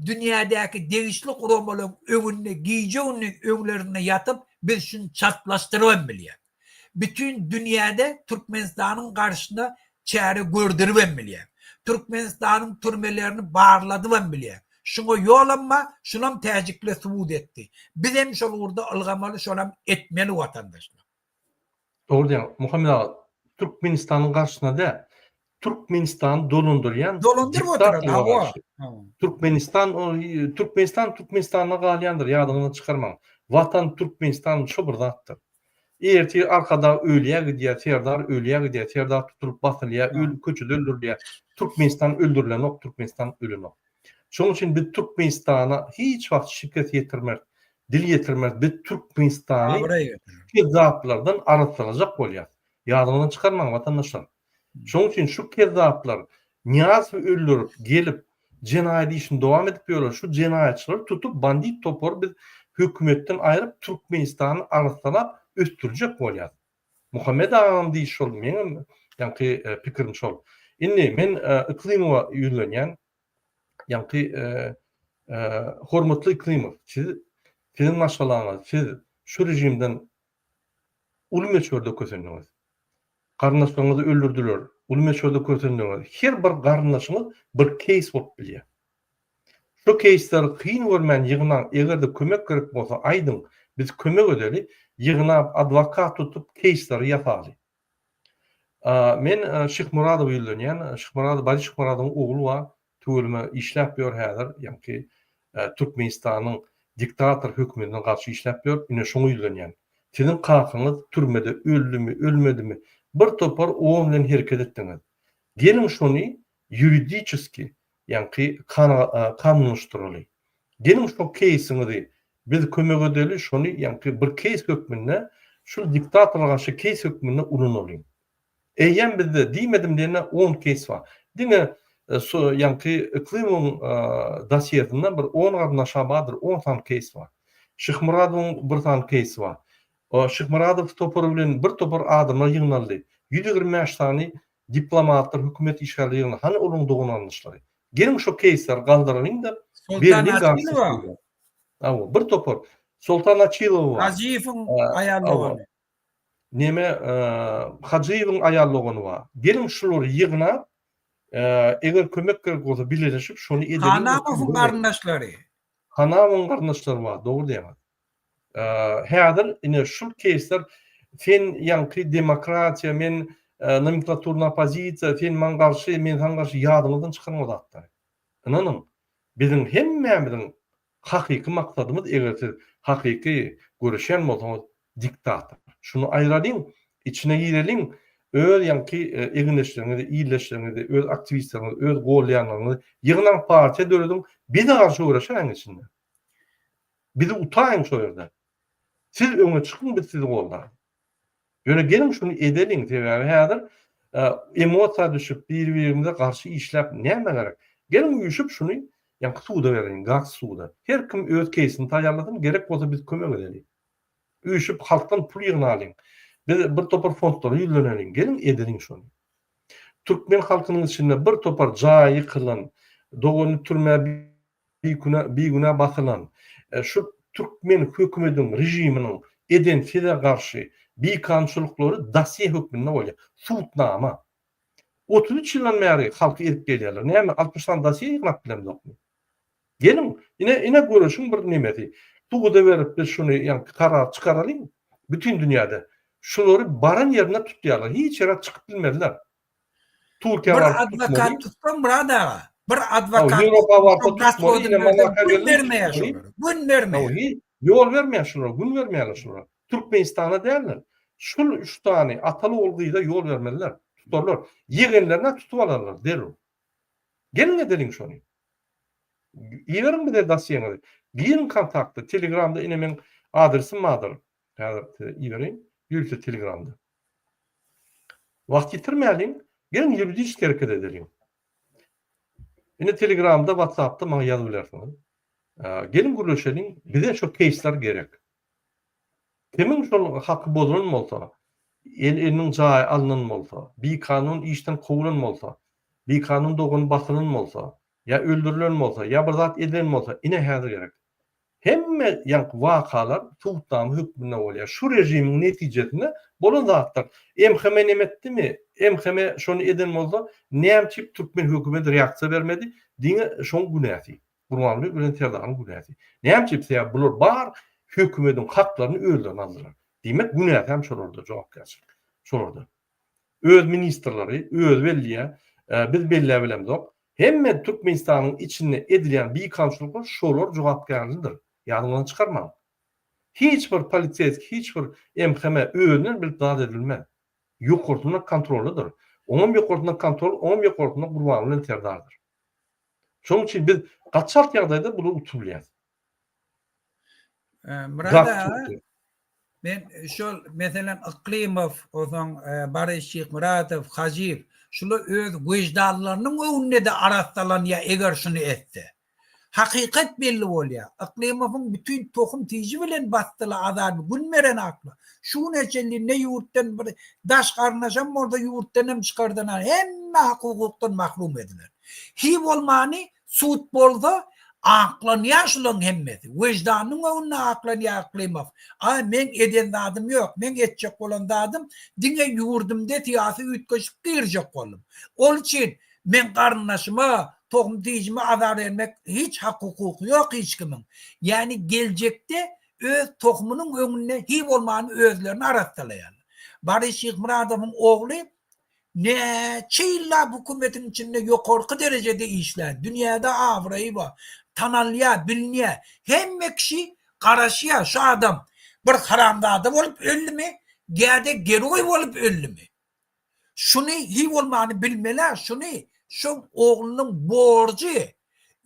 dünýädäki degişli guramalaryň öňünde gije-gündiz öňlerinde ýatyp, biz şuny çaltlaşdyrybam bilýäris. Bütin dünýäde Türkmenistanyň garşysyna çäre gördüribem bilýäris. Türkmenistanyň türmelerini barladybam bilýäris. Şuňa ýolam bar, şunam täjikler subut etdi. Bizem şol ugurda ylgamaly, şonam etmeli watandaşlar. Dogry diýýäň Muhammet aga Türkmenistanyň garşysyna däl Türkmenistany dolandyrýan Dolandyryp oturan diktatorlara hawa. garşy. Türkmenistan o Türkmenistan Türkmenistanda galýandyr ýadyňyzdan çykarmaň. Watan Türkmenistan şo bir zatdyr. Ertir Arkadag ölýä gidýär, Serdar ölýä gidýär, Serdar tutulyp basylýar, öl köçede öldürilýär. Türkmenistan öldürilenok, Türkmenistan ölenok. Şonuň üçin biz Türkmenistana hiç wagt şikes ýetirmeris, dil ýetirmeris. Biz Türkmenistany kezzaplardan arassalajak bolýarys. Ýadyňyzdan çykarmaň watandaşlar. Şonuň üçin şu kezzaplar Nyýazowy öldürip, gelip, jenaýat işini dowam edip ýörler. Şu jenaýatçylary tutup, bandit topary biz hökümetden aýryp, Türkmenistany arassalap, ösdürjek bolýarys. Muhammet agaňam diýişi şol, meňem ýaňky pikirim şol. Indi men Yklymowa ýüzlenýän. Ýaňky hormatly Yklymow, siz, siziň maşgalaňyz, siz şu režimden uly möçberde kösendiňiz. Garyndaşlaryňyzy öldürdiler, uly möçberde kösendiňiz. Her bir garyndaşyňyz bir keýs bolup bilýär. Şu keýsleri kyn görmän ýygnaň, eger-de kömek gerek bolsa aýdyň, biz kömek edeli, ýygnap adwokat tutup keýsleri ýasaly. Men Şyhmyradowa ýüzlenýän, Şyhmyradow, Boris Şyhmyradowyň ogly bar, tüweleme işläp ýör häzir, ýaňky Türkmenistanyň diktator hökümetine garşy işläp ýör, ine şoňa ýüzlenýän. Siziň kakaňyz türmede öldümi, ölmedimi, bir topar on bilen hereket etdiňiz. Geliň şony ýuridiçeski, ýaňky kanunlaşdyraly. Geliň şo keýsiňizi biz kömek edeli, şony ýaňky bir keýs hökmünde şul diktatora garşy keýs hökmünde ulanalyň. Eýýäm bizde diýmedim diýende on keýs bar. Diňe şu ýaňky Yklymowyň dosýesinde bir on garyndaşa bardyr, on sany keýs bar. Şyhmyradowyň bir sany keýsi bar. Şyhmyradow topary bilen bir topar adamlar ýygnaldy. 125 sany Diplomatlar, hökümet işgärleri ýygna. Hany olaryň dogan-garyndaşlary? Geliň şo keýsleri galdyralyň-da, Soltan bereliň Açylowa. garşy Hawa, bir topar. Soltan Açylowa bar. Hajyýewiň aýal Hawa. dogany. Neme, Hajyýewiň aýal dogany bar. Geliň şulary ýygnap, eger kömek gerek bolsa bileleşip şony edeliň. Hanamowyň garyndaşlary. Hanamowyň garyndaşlary bar, dogry diýýäňiz. Häzir ine şul keýsler sen ýaňky demokratiýa men nomenklaturny oppozisiýa sen maňa garşy men saňa garşy ýadyňyzdan çykaryň o zatlary. Ynanyň biziň hemmämiziň hakyky maksadymyz eger siz hakyky göreşýän bolsaňyz diktator. Şuny aýralyň içine gireliň öz ýaňky egindeşleriňizi ildeşleriňizi öz aktiwistleriňizi öz goldaýanlaryňyzy ýygnaň partiýa dörediň bize garşy göreşäýiň içinde. Bizi utaýyň şo ýerde. Siz öňe çykyň biz sizi goldarys. Ýöne geliň şuny edeliň sebäbi häzir emosiýa düşüp biri-birimize garşy işläp nämä gerek? Geliň üýşüp şuny ýaňky suda bereliň gaz suda. Her kim öz keýsini taýýarlasyn gerek bolsa biz kömek edeliň. Üýşüp halkdan pul ýygnalyň. Biz bir topar fondlara ýüzleneliň geliň edeliň şony. Türkmen halkynyň içinde bir topar jaýy ýykylan, dogany türmä bigünä bigünä basylan, şu türkmen hökümediň režiminiň eden size garşy bikanunçylyklary dosýe hökmünde bolýar. Sudnama. 33 ýyldan bäri halky ezip gelýärler. Näme 60 sany dosýe ýygnap bilemzokmy? Geliň, ine ine göreşiň bir nemesi. Suda berip biz şuny ýaňky karar çykaralyň bütin dünýäde. Şulary baran ýerinde tutýarlar. Hiç ýere çykyp bilmezler. Türkiýä Bir baryp adwokat tutmaly. tutsaň Myrat aga, bir Hawa, adwokat Ýewropa barsa tutsaň tutmaly, ine raswodyny Monaka berseň gün geldi bermeýär tutmaly. şolara, gün Hawa, bermeýär. hi, ýol bermeýär şulara, gün bermeýärler şulara. Türkmenistana däldir. Şul üç sany ataly ogul gyza ýol bermezler. Tutarlar. Ýegenlerini tutup alarlar derrew. Geliň edeliň şony. Iberiň bize dosýeňizi. Giriň kontakta, telegramda ine meň adresim bardyr. Häzir size ibereýin. Ýörite telegramda. Wagt ýitirmäliň, geliň ýuridiçeski hereket edeliň. Ine telegramda, whatsappda maňa ýazyp bilersiňiz. Geliň gürleşeliň, bize şo keýsler gerek. Kimiň şol haky bozulan bolsa, el eliniň jaýy alnan bolsa, bikanun işden kowulan bolsa, bikanun dogany basylan bolsa, ýa öldürilen bolsa, ýa bir zat edilen bolsa, ine häzir gerek. Hemme ýaňky wakalar subutnama hökmünde bolýar. Şu režimiň netijesinde bolan zatlar. MHM neme etdimi? MHM şony eden bolsa, näme üçin türkmen hökümeti reaksiýa bermedi? Diňe şoň günäsi. Gurbanguly bilen Serdaryň günäsi. Näme üçin? Sebäbi bular bar hökümediň haklaryny özlerine aldylar. Diýmek, günäsi hem şolarda, jogapkärçilik şolarda. Öz ministrleri özi belleýär, biz belläbilemzok. Hemme Türkmenistanyň içinde edilýän bikanunçylyklar şolar jogapkärlidir. Ýadyňyzdan çykarmaň. Hiç bir poliseýski, hiç bir MHM özünden bilip zat edilmez. Ýokarsynda kontrolydyr. Oňam ýokarsynda kontrol, oňam ýokarsynda Gurbanguly bilen Serdardyr. Şonuň üçin biz gaty çalt ýagdaýda buny utup bilýäris. Myrat aga, men şol meselem Yklymow, onsoň Boris Şyhmyradow, Hajyýew, şular öz wyždanlarynyň öňünde-de arassalanýar eger şuny etse. Hakykat belli bolýar. Yklymowyň bütin tohum-tiji bilen basdylar azaby gün berenaklar. Şu güne çenli ne ýurtdan bir daş garyndaşam bolsa ýurtdan hem çykardylar. Hemme hak-hukukdan mahrum edilen. Hi bolmany Sud bolsa aklanýar şulaň hemmesi. Weždanynyň öňünde aklanýar Yklymow. A meň eden zadym ýok. Meň etjek bolan zadym diňe ýurdumda syýasy üýtgeşik girjek boldum. Ol üçin meň garyndaşyma, tohum-tijime azar bermek hiç hak-hukuky ýok hiç kimiň. Ýagny geljekde öz tohumynyň öňünde hi bolmany özlerini arassalaýarlar. Boris Şyhmyradowyň ogly Näçe ýyllap hökümetiň içinde ýokarky derejede işlär, dünýäde abraýy bar, tanalýar, bilinýär. Hemme kişi garaşýar, şu adam bir haramzada bolup öldümi, ýa-da geroý bolup öldümi? Şuny hiý bolmany bilmeli-ä, şuny şoň oglunyň borjy.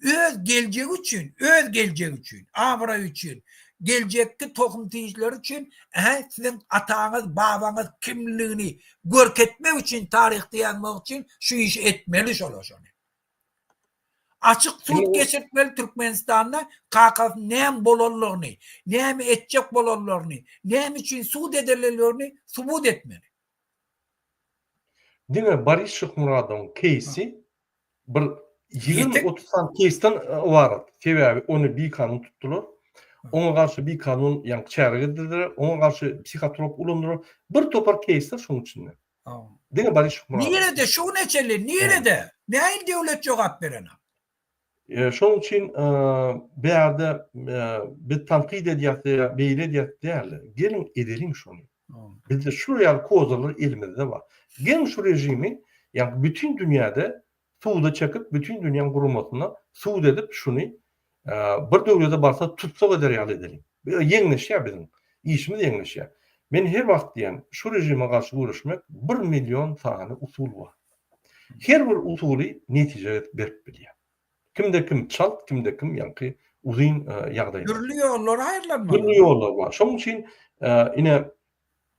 Öz geljegi üçin, öz geljegi üçin, abraýy üçin, geljekki tohum-tijleri üçin, ä, siziň ataňyz, babaňyz kimligini görkezmek üçin, taryhda ýazmak üçin şu işi etmeli şolar şony. Açyk sud geçirtmeli Türkmenistanda kakasynyň näme bolanlygyny, näme etjek bolanlaryny, näme üçin sud edilenlerini subut etmeli. Diňe Boris Şyhmyradowyň keýsi bir 20-30 sany keýsden ybarat. Sebäbi ony bikanun tutdular. Oňa garşy bikanun ýaňky çäre geçirdiler. Oňa garşy psihotrop ulandylar. Bir topar keýsler şonuň içinde. Diňe Boris Şyhmyradow. Nirede şu güne çenli nirede? Nähili döwlet jogap berenok? Şonuň üçin bärde biz tankyt edýäs ýa beýle edýäs däl. Geliň edeliň şony. Bizde şular ýaly kozyrlar elimizde bar. Geliň şu režimi ýagny bütin dünýäde suda çekip, bütin dünýäň guramasyna sud edip şuny bir döwlete barsa tussag eder ýaly edeliň. Ýeňleşýär biziň. Işimiz ýeňleşýär. Men her wagt diýýän, şu režime garşy göreşmek bir million sany usul bar. Her bir usuly netije berip bilýär. Kimde kim çalt, kimde kim ýaňky. Uzyn ýagdaýlar. Dürli ýollar aýrylanmaly. Dürli ýollar bar. Şonuň üçin ine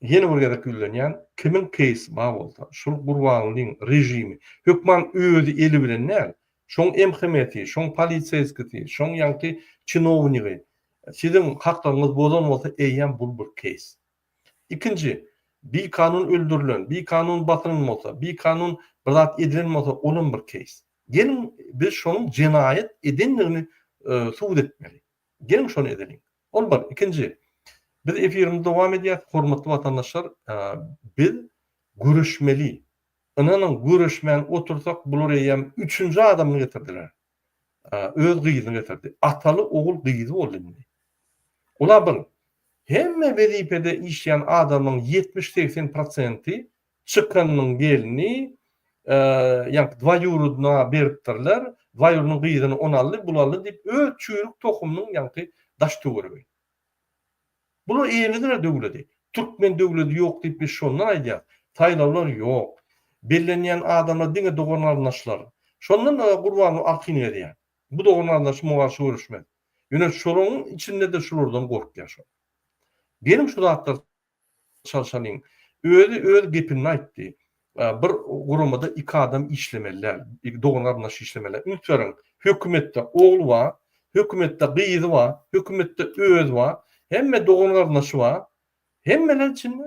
ýene bir gezek ýüzlenýän, kimiň keýsi bar bolsa, şul Gurbangulyň režimi hökman özi eli bilen däl, şoň MHM-si, şoň poliseýskisi, şoň ýaňky çinownigi siziň haklaryňyzy bozan bolsa eýýäm bul bir keýs. Ikinji, bikanun öldürilen, bikanun basylan bolsa, bikanun bir zat edilen bolsa olam bir keýs. Geliň biz şonuň jenaýat edendigini subut etmeli. Geliň şony edeliň. Ol bir. Ikinji, biz efirimizi dowam edýäs. Hormatly watandaşlar, biz göreşmeli. Ynanyň, göreşmän otursak, bular eýýäm üçünji adamyny getirdiler. Öz gyzyny getirdi. Ataly ogul gyzy boldy indi. Ola bir. Hemme wezipede işleýän adamyň 70-80 prosenti çykanynyň gelni ýaňky dwaýurudna beripdirler, dwaýurudynyň gyzyny on aldy, bul aldy diýip öz çüýrük tohumynyň ýaňky daş töweregi. Bular eýelediler döwledi. Türkmen döwledi ýok diýip biz şondan aýdýas. Saýlawlar ýok. Bellenýän adamlar diňe dogan garyndaşlar. Şondan Gurbanguly arkaýyn gezýär. Bu dogan garyndaşy muňa garşy göreşmez. Ýöne şolaryň içinde-de şulardan gorkýar şol. Geliň şu zatlary çalşalyň. Özi öz gepinde aýtdy. Bir guramada iki adam işlemeli däl. Dogan garyndaş işlemeli däl. Üns beriň, hökümetde ogly bar, hökümetde gyzy bar, hökümetde özi bar, hemme dogan garyndaşy bar. Hemmeler içinde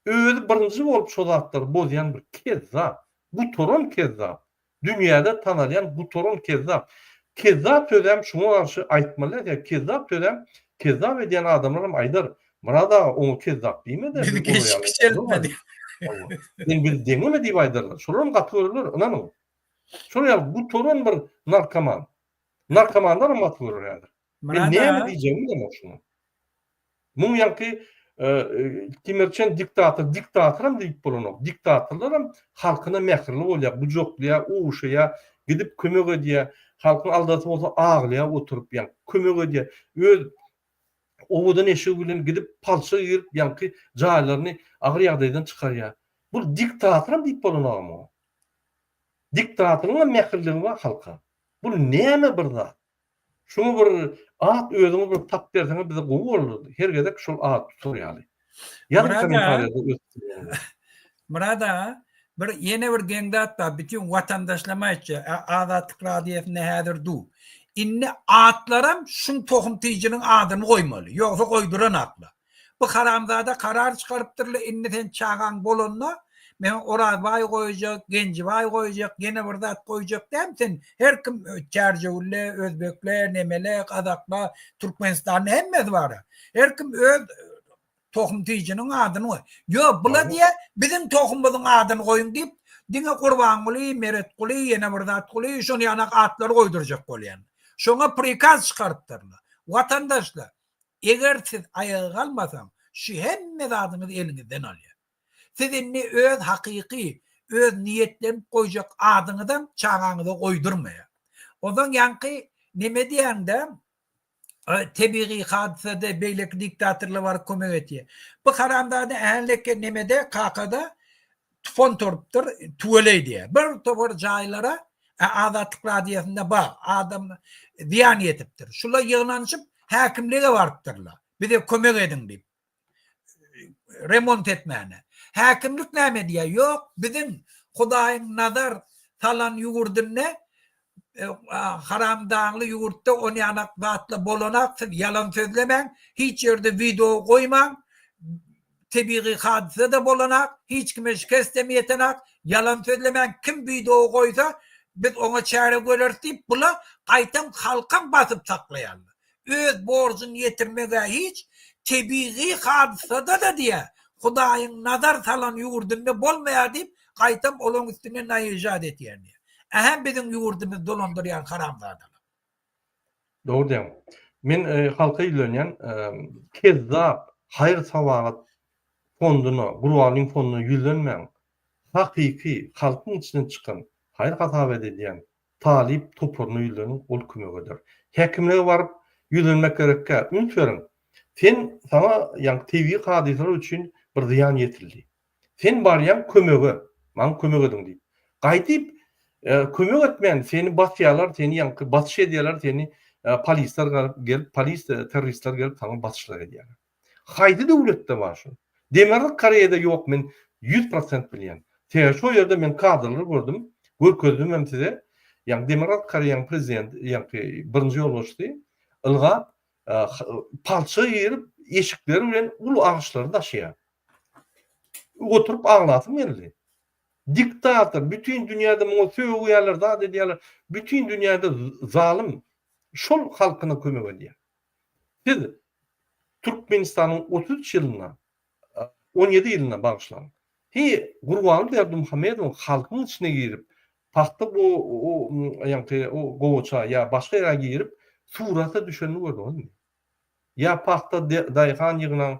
özi birinji bolup şo zatlary bozýan bir kezzap, gutaran kezzap. Dünýäde tanalýan gutaran kezzap. Kezzap sözem şuňa garşy aýtmaly däl, kezzap sözem kezzap edýän adamlaram aýdar, Myrat aga oňa kezzap diýme-de, Bizi kiçi kiçeltme diýip. Sen bizi deňeme diýip aýdarlar. Şolaram gaty görerler, ynanyň. Şol ýaly gutaran bir narkoman. Narkomanlaram gaty görer häzir. Men näme diýjegimi bilemok şuňa. Muň ýaňky Timerçen diktator, diktatoram diýip bolanok. Diktatorlaram halkyna mähirli bolýar, gujaklaýar, ogşaýar, gidip kömek edýär. Halkyň aldasy bolsa aglaýar oturyp, ýaňky kömek edýär. Öz owadan eşigi bilen gidip palça girip ýaňky jaýlaryny agyr ýagdaýdan çykarýar. Bu diktatoram diýip bolanok muňa. Diktatoryňam mähirligi bar halka. Bu näme bir zat? Şuňa bir at özüňiz bir tap berseňiz bize gowy bolardy. Her gezek şol at tutar ýaly. Ýazyň kommentariýada öz pikirleriňizi. Myrat aga, bir ýene bir geň zat bar, bütin watandaşlama aýtja, Azatlyk radiosynda häzir dur. Indi atlaram şuň tohum tijiniň adyny goýmaly, ýogsa goýduranaklar. Bu haramzada karar çykarypdyrlar indi sen çagaň bolanda men Orazbaý goýjak, Genjibaý goýjak, ýene bir zat goýjak däl sen her kim çärjewülle, özbekle, nemele, gazakla, Türkmenistanda hemmesi bar. Her kim öz tohum tijiniň adyny goý. Ýok, bula diýä biziň tohumymyzyň adyny goýuň diýip, diňe Gurbanguly, Meretguly, ýene bir zat guly şony ýanak atlary goýdurjak bolýan. Şoňa prikaz çykarypdyrlar. Watandaşlar, Eger siz aýaga galmasaň, şu hemme zadyňyzy eliňizden alýar. Siz indi öz hakyky, öz niýetlenip goýjak adyňyzam çagaňyza goýdurmaýar. Onsoň ýaňky neme diýäňde, tebigy hadysada beýleki diktatorlar baryp kömek etýär. Bu haramzada ähli nemede, kakada tufan turupdyr, tüweleý diýýär. Bir topar jaýlara Azatlyk radiosynda bar, adam zyýan ýetipdir. Şular ýygnanyşyp häkimlige barypdyrlar. Bize kömek ediň diýip. Remont etmäne. Häkimlik näme diýýär? Ýok, biziň Hudaýyň nazar salan ýurdunda haramdagly ýurtda onýanak zatlar bolanak, siz ýalan sözlemäň, hiç ýerde wideo goýmaň, Tebigy hadysa-da bolanak, hiç kime şikestem ýetenak, ýalan sözlemäň, kim wideo goýsa, biz oňa çäre göreris diýip, bula gaýtam halkam basyp saklaýarlar. Öz borjuny ýetirmeg-ä hiç, tebigy hadysada-da diýýär, Hudaýyň nazar salan ýurdunda bolmaýar diýip, gaýtam olaň üstüne naýežat etýär diýýär. Ähä biziň ýurdumyzy dolandyrýan haramzadalar. Dogry diýýäň. Men halka ýüzlenýän, kezzap haýyr-sawat fonduna, Gurbanlyň fonduna ýüzlenmäň. Hakyky halkyň içinden çykan, haýyr hasap edilýän talyp toparyna ýüzleniň, ol kömek eder. Häkimlige baryp ýüzlenmek gerekkä, üns beriň. Sen saňa ýaňky tebigy hadysalar üçin bir zyýan ýetirildi. Sen barýaň kömege, maňa kömek ediň diýip. Gaýdyp kömek etmän seni basýarlar, seni ýaňky basyş edýärler, seni. polisler gelip, polis terroristler gelip saňa basyşlar edýärler. Haýsy döwletde bar şu? Demirgazyk Koreýada ýok men 100% bilýän. Sebäbi şo ýerde men kadrlary gördüm, görkezdim hem size. Ýagny Demirgazyk Koreýanyň prezidenti, ýagny birinji ýolbaşçysy ylgap palçyga girip eşikleri bilen uly agaçlary daşaýar. Oturyp aglasym geldi. Diktator, bütin dünýäde muňa sögýärler, zat edýärler. Bütin dünýäde zalym şol halkyna kömek edýär. Siz Türkmenistanyň 33 ýylynda, 17 ýylynda bagyşlaň. He, Gurbanguly Berdimuhamedowyň halkyň içine girip, pagta ýaňky gowaça ýa başga ýere girip, surata düşenini gördüňizmi? Ýa pagta daýhan ýygnan,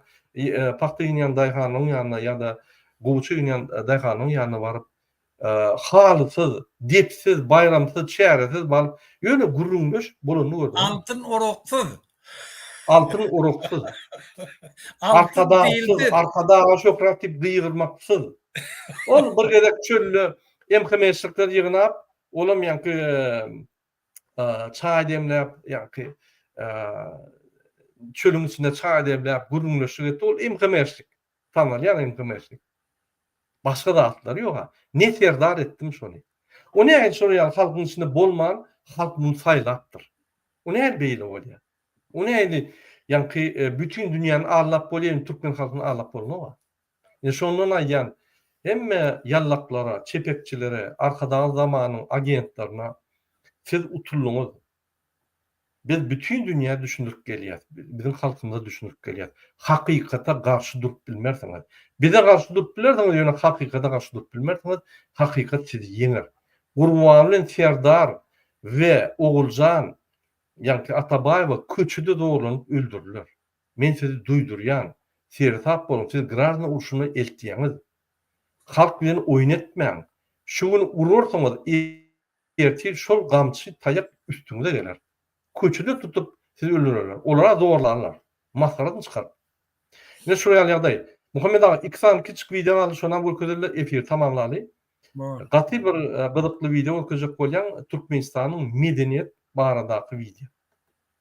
pagta ýygnaýan daýhanyň ýanyna ýa-da gowaça ýygnaýan daýhanyň ýanyna baryp, halysyz, depsiz, baýramsyz, çäresiz baryp, ýöne gürrüňdeş bolanyny gördüňizmi? Altyn oraksyz. Altyn oraksyz. Arkadagsyz, Arkadaga şöhrat diýip gygyrmaksyz. Ol bir gezek çölde MHM-şlikleri ýygnap, olam ýaňky çaý demläp, ýaňky çölüň içinde çaý demläp gürrüňdeşlik etdi. Ol MHM-şlik. Tanalýan MHM-şlik. Başga zatlary ýok-a. Ne serdar etdim şony. O nähili şol ýaly halkyň içinde bolman, halk muny saýlapdyr. O nähili beýle bolýar? O nähili ýaňky bütin dünýäni aldap bolýar, indi türkmen halkyny aldap bolmag-a. Ine şondan aýdýan, hemme ýallaklara, çepekçilere, Arkadagly zamanyň agentlerine siz utuldyňyz. Biz bütin dünýä düşündirip gelýäs, biziň halkymyza düşündirip gelýäs. Hakykata garşy durup bilmersiňiz. Bize garşy durup bilersiňiz, ýöne hakykata garşy durup bilmersiňiz. Hakykat sizi ýeňer. Gurban bilen Serdar we Oguljan ýaňky Atabaýewa köçede zorlanyp öldüriler. Men sizi duýdurýan, seresap boluň, siz graždan urşuna eltýäňiz. Halk bilen oýun etmäň. Şu gün urarsyňyz, ertir şol gamçy, taýak üstüňize geler. Köçede tutup sizi öldürerler. Olar-a zorlarlar. Masgarasyny çykaryp. Ine şular ýaly ýagdaý. Muhammet aga, iki sany kiçijik wideo galdy, şonam görkezeli-de efiri tamamlaly. Gaty bir gyzykly wideo görkezjek bolýan, Türkmenistanyň medeniýet baradaky wideo.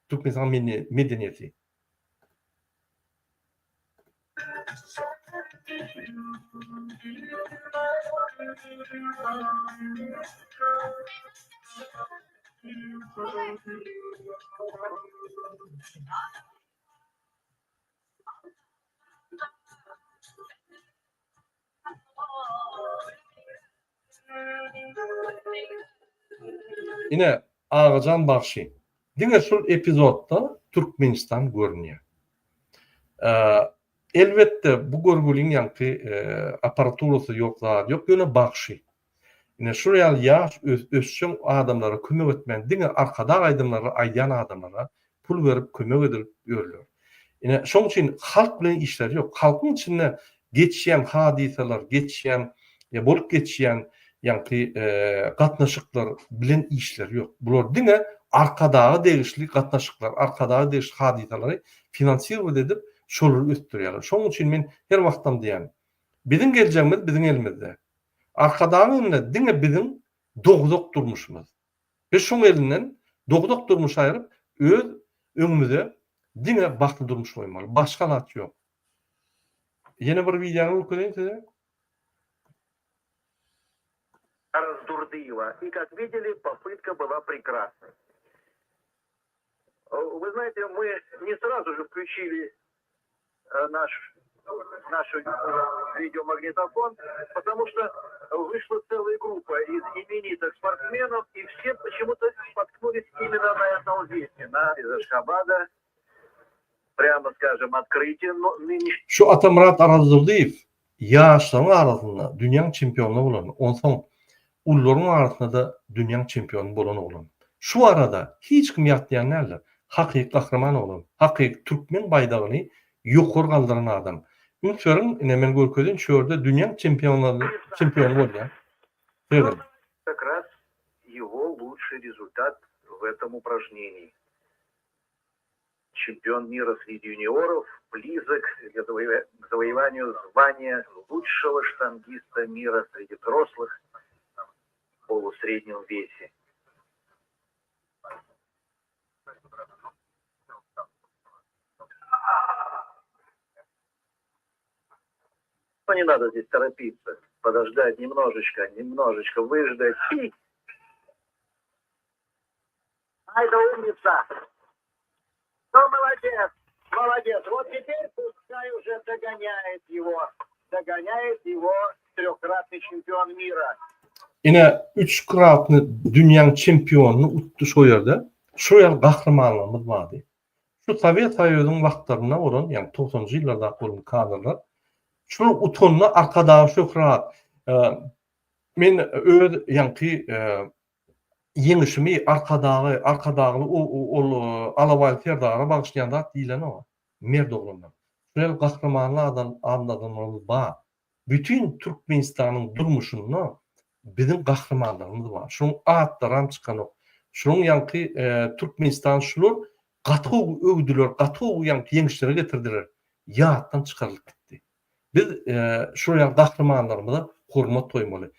Türkmenistan medeniýeti. Ine, Agajan bagşy. Diňe şul epizodda Türkmenistan görünýär. Elbetde, bu görgüliň ýaňky apparaturasy ýok, zady ýok, ýöne bagşy. Ine, şul ýaly ýaş ösjeň adamlara kömek etmän, diňe Arkadag aýdymlary aýdýan adamlara pul berip kömek edilip ýörler. Ine, şoň üçin halk bilen işleri ýok. Halkyň içinde geçýän hadysalar, geçýän, bolup geçýän ýaňky gatnaşyklar bilen işleri ýok. Bular diňe Arkadaga degişli gatnaşyklar, Arkadaga degişli hadysalary finansirowat edip, şolary ösdürýärler. Şoň üçin men her wagtam diýýän, biziň geljegimiz biziň elimizde. Arkadagyň elinde diňe biziň dogduk durmuşymyz. Biz şoň elinden dogduk durmuş aýryp, öz öňümize diňe bagtly durmuş goýmaly. Başga alaç ýok. Ýene bir wideony görkezeýin size. Arazdurdyýewa i kak videli popytka byla prekrasnoý. Вы знаете, мы не сразу же включили наш наш видеомагнитофон, потому что вышла целая группа из именитых спортсменов, и все почему-то споткнулись именно на этом весе, на из Ашхабада, прямо скажем, открытие нынешнего. Şu Atamyrat Arazdurdyýew Ýaşlaryň arasynda dünýäň çempiony bolan, onsoň ulularyň arasynda-da dünýäň çempiony bolan oglan. Şu barada hiç kim ýatlaýan däldir. Hakyky gahryman oglan. Hakyky türkmen baýdagyny ýokary galdyran adam. Üns beriň, ine men görkezeýin şu ýerde dünýäň çempiony bolýar. Serediň. Как раз его лучший результат в этом упражнении. Чемпион мира среди юниоров близок к завоеванию звания лучшего штангиста мира среди взрослых в полусреднем весе. Не надо здесь торопиться, подождать немножечко, немножечко выждать. И... Ай да умница! Ну, молодец, молодец. Вот теперь пускай уже догоняет его, догоняет его трехкратный чемпион мира. Ine üçkratny dünýäň çempionyny utdy şo ýerde. Şo ýaly gahrymanlarymyz bardy. Şu Sowet Soýuzyň wagtlarynda bolan, ýagny togsanjy ýyllardaky bolan kadrlar. Şol utanda Arkadaga şöhrat, men öz ýaňky ýeňişimi Arkadagy, Arkadagly ol Alabaý Serdara bagyşlaýan zat diýlenok. Mert oglanlar. Şol ýaly gahrymanly adamlarymyz bar. Bütin Türkmenistanyň durmuşynda biziň gahrymanlarymyz bar. Şoň atlaram çykanok. Şoň ýaňky Türkmenistan şular gaty gowy öwdüler, gaty gowy ýaňky ýeňişlere getirdiler. Ýatdan çykarylyp gitdi. Biz şol ýaly gahrymanlarymyza hormat goýmaly.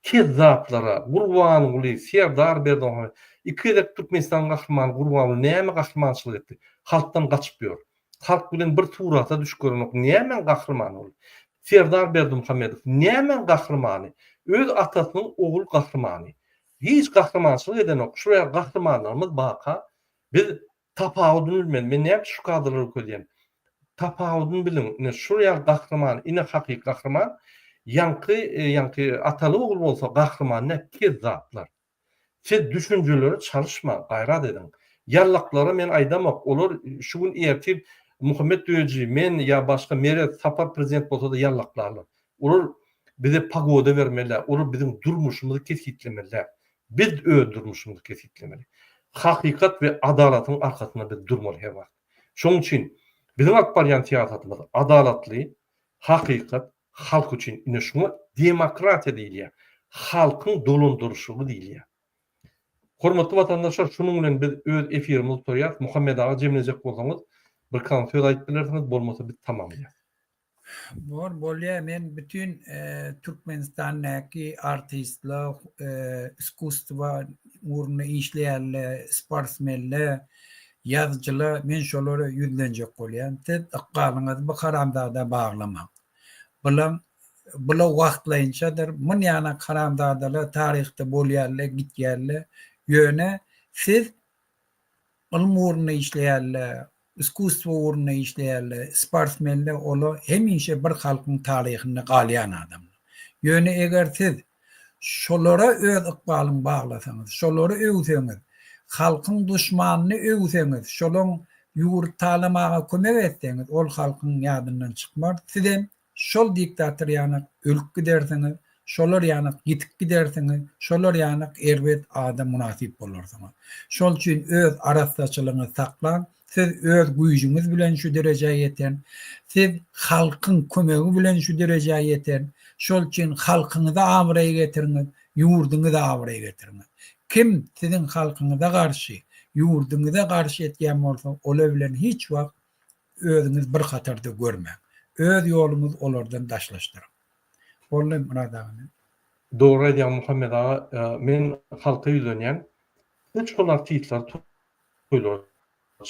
Kezzaplara, Gurbanguly, Serdar Berdimuhamedow, iki gezek Türkmenistanyň gahrymany Gurbanguly näme gahrymançylyk etdi? Halkdan gaçyp ýör. Halk bilen bir surata düşüp görenok. Nämäň gahrymany ol? Serdar Berdimuhamedow nämäň gahrymany? Öz atasynyň ogul gahrymany. Hiç gahrymançylyk edenok. Şul ýaly gahrymanlarymyz barka biz tapawudyny bilmeli. Men näme üçin şu kadrlary görkezýän? Tapawudyny biliň. Ine şul ýaly gahryman, ine hakyky gahryman. Ýaňky, ýaňky ataly ogul bolsa gahryman ne kezzaplar. Siz düşünjeleri çalyşmaň, gaýrat ediň. Ýallaklara men aýdamok, olar şu gün ertir Muhammet Düýeji, men ýa başga Meret, Sapar prezident bolsa-da ýallaklarlar. Olar bize pogoda bermeli, olar biziň durmuşymyzy kesgitlemeli. Biz öz durmuşymyzy kesgitlemeli. Hakykat we adalatyň arkasynda biz durmaly her wagt. Şonuň üçin biziň alyp barýan syýasatymyz adalatly, hakykat, Halk üçin ine şuňa demokratiýa diýilýär. Halkyň dolandyryşygy diýilýär. Hormatly watandaşlar şunuň bilen biz öz efirimizi gutarýarys. Muhammet aga jemlejek bolsaňyz bir kan söz aýdyp bilersiňiz bolmasa biz tamamlaýas. Bor bolýa men bütin Türkmenistandaky artistler iskusstwa ugrunda işleýänler sportsmenler Ýazyjylar men şolara ýüzlenjek bolýan, siz ykbalyňyzy bu haramzada baglamaň. Bulam bula wagtlaýynçadyr, munýanak haramzadalar taryhda bolýarlar, gitýärler. Ýöne siz ylym ugrunda işleýärler, iskusstwo ugrunda işleýärler, sportsmenler olar hemişe bir halkyň taryhynda galýan adamlar. Ýöne eger siz Şolara öz ykbalyň baglasaňyz, şolary öwseňiz, halkyň duşmanyny öwseňiz, şolaň ýurt talamaga kömek etseňiz, ol halkyň ýadyndan çykmaz, sizem şol diktator ýanak ölüp gidersiňiz, şolar ýanak ýitip gidersiňiz, şolar ýanak erbet ada mynasyp bolarsyňyz. Şol üçin öz arassaçylygyňyzy saklaň, Siz öz güýjüňiz bilen şu derejä ýeten, siz halkyň kömegi bilen şu derejä ýeten, şol üçin halkyňyza abraý getiriňiz, ýurduňyza abraý getiriňiz. Kim siziň halkyňyza garşy, ýurduňyza garşy etýän bolsa, olar bilen hiç wagt özüňiz bir hatarda görmäň. Öz ýoluňyzy olardan daşlaşdyryň. Boldy Myrat aga men. Dogry aýdýaň Muhammet aga, men halka ýüzlenýän, siz şol artistleri toýlara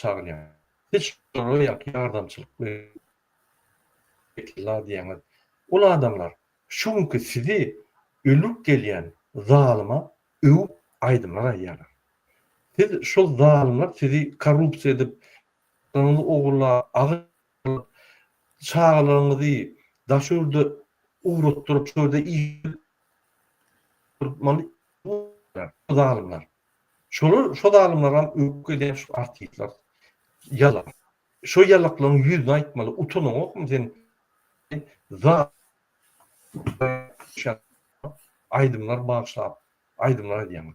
çagyrýaň. Siz şolara ýaňky ýardamçylyk berýär diýýäňiz. Ol adamlar şu günki sizi öldürip gelýän zalyma öwüp aýdymlar aýdýarlar. Siz şol zalymlar sizi korrupsiýa edip, gyzyňyzy ogurlap, agyr çagalaryňyzy daş ýurda ugratdyryp, şo ýerde iş zalymlar. Şolar şo zalymlaram öwüp gelýän şu artistler ýalak. Şo ýalaklaryň ýüzüne aýtmaly utanaňokmy sen za aýdymlar bagyşlap aýdymlar aýdýaň.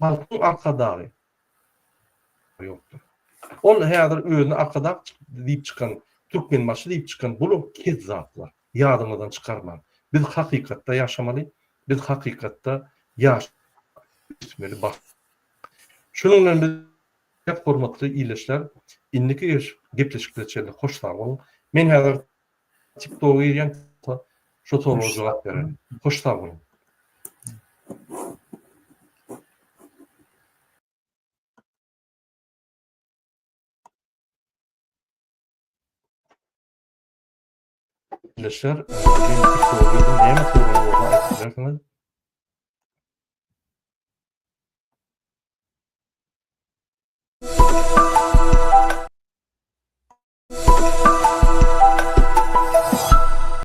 Halkyň arkadagy ýokdur. Ol häzir özüni arkadag diýip çykan Türkmenbaşy diýip çykan bular kezzaplar. Ýadyňyzdan çykarmaň. Biz hakykatda ýaşamaly, biz hakykatda ýaşap ösmeli bas. Şunuň bilen biz hormatly ildeşler indiki gepleşiklere çenli hoş sag boluň. Men häzir TikToga girýän şo soraga jogap bererin. Hoş sag boluň. Ildeşler, men TikToka girdim, näme soragyňyz bolsa aýdyp bilersiňiz.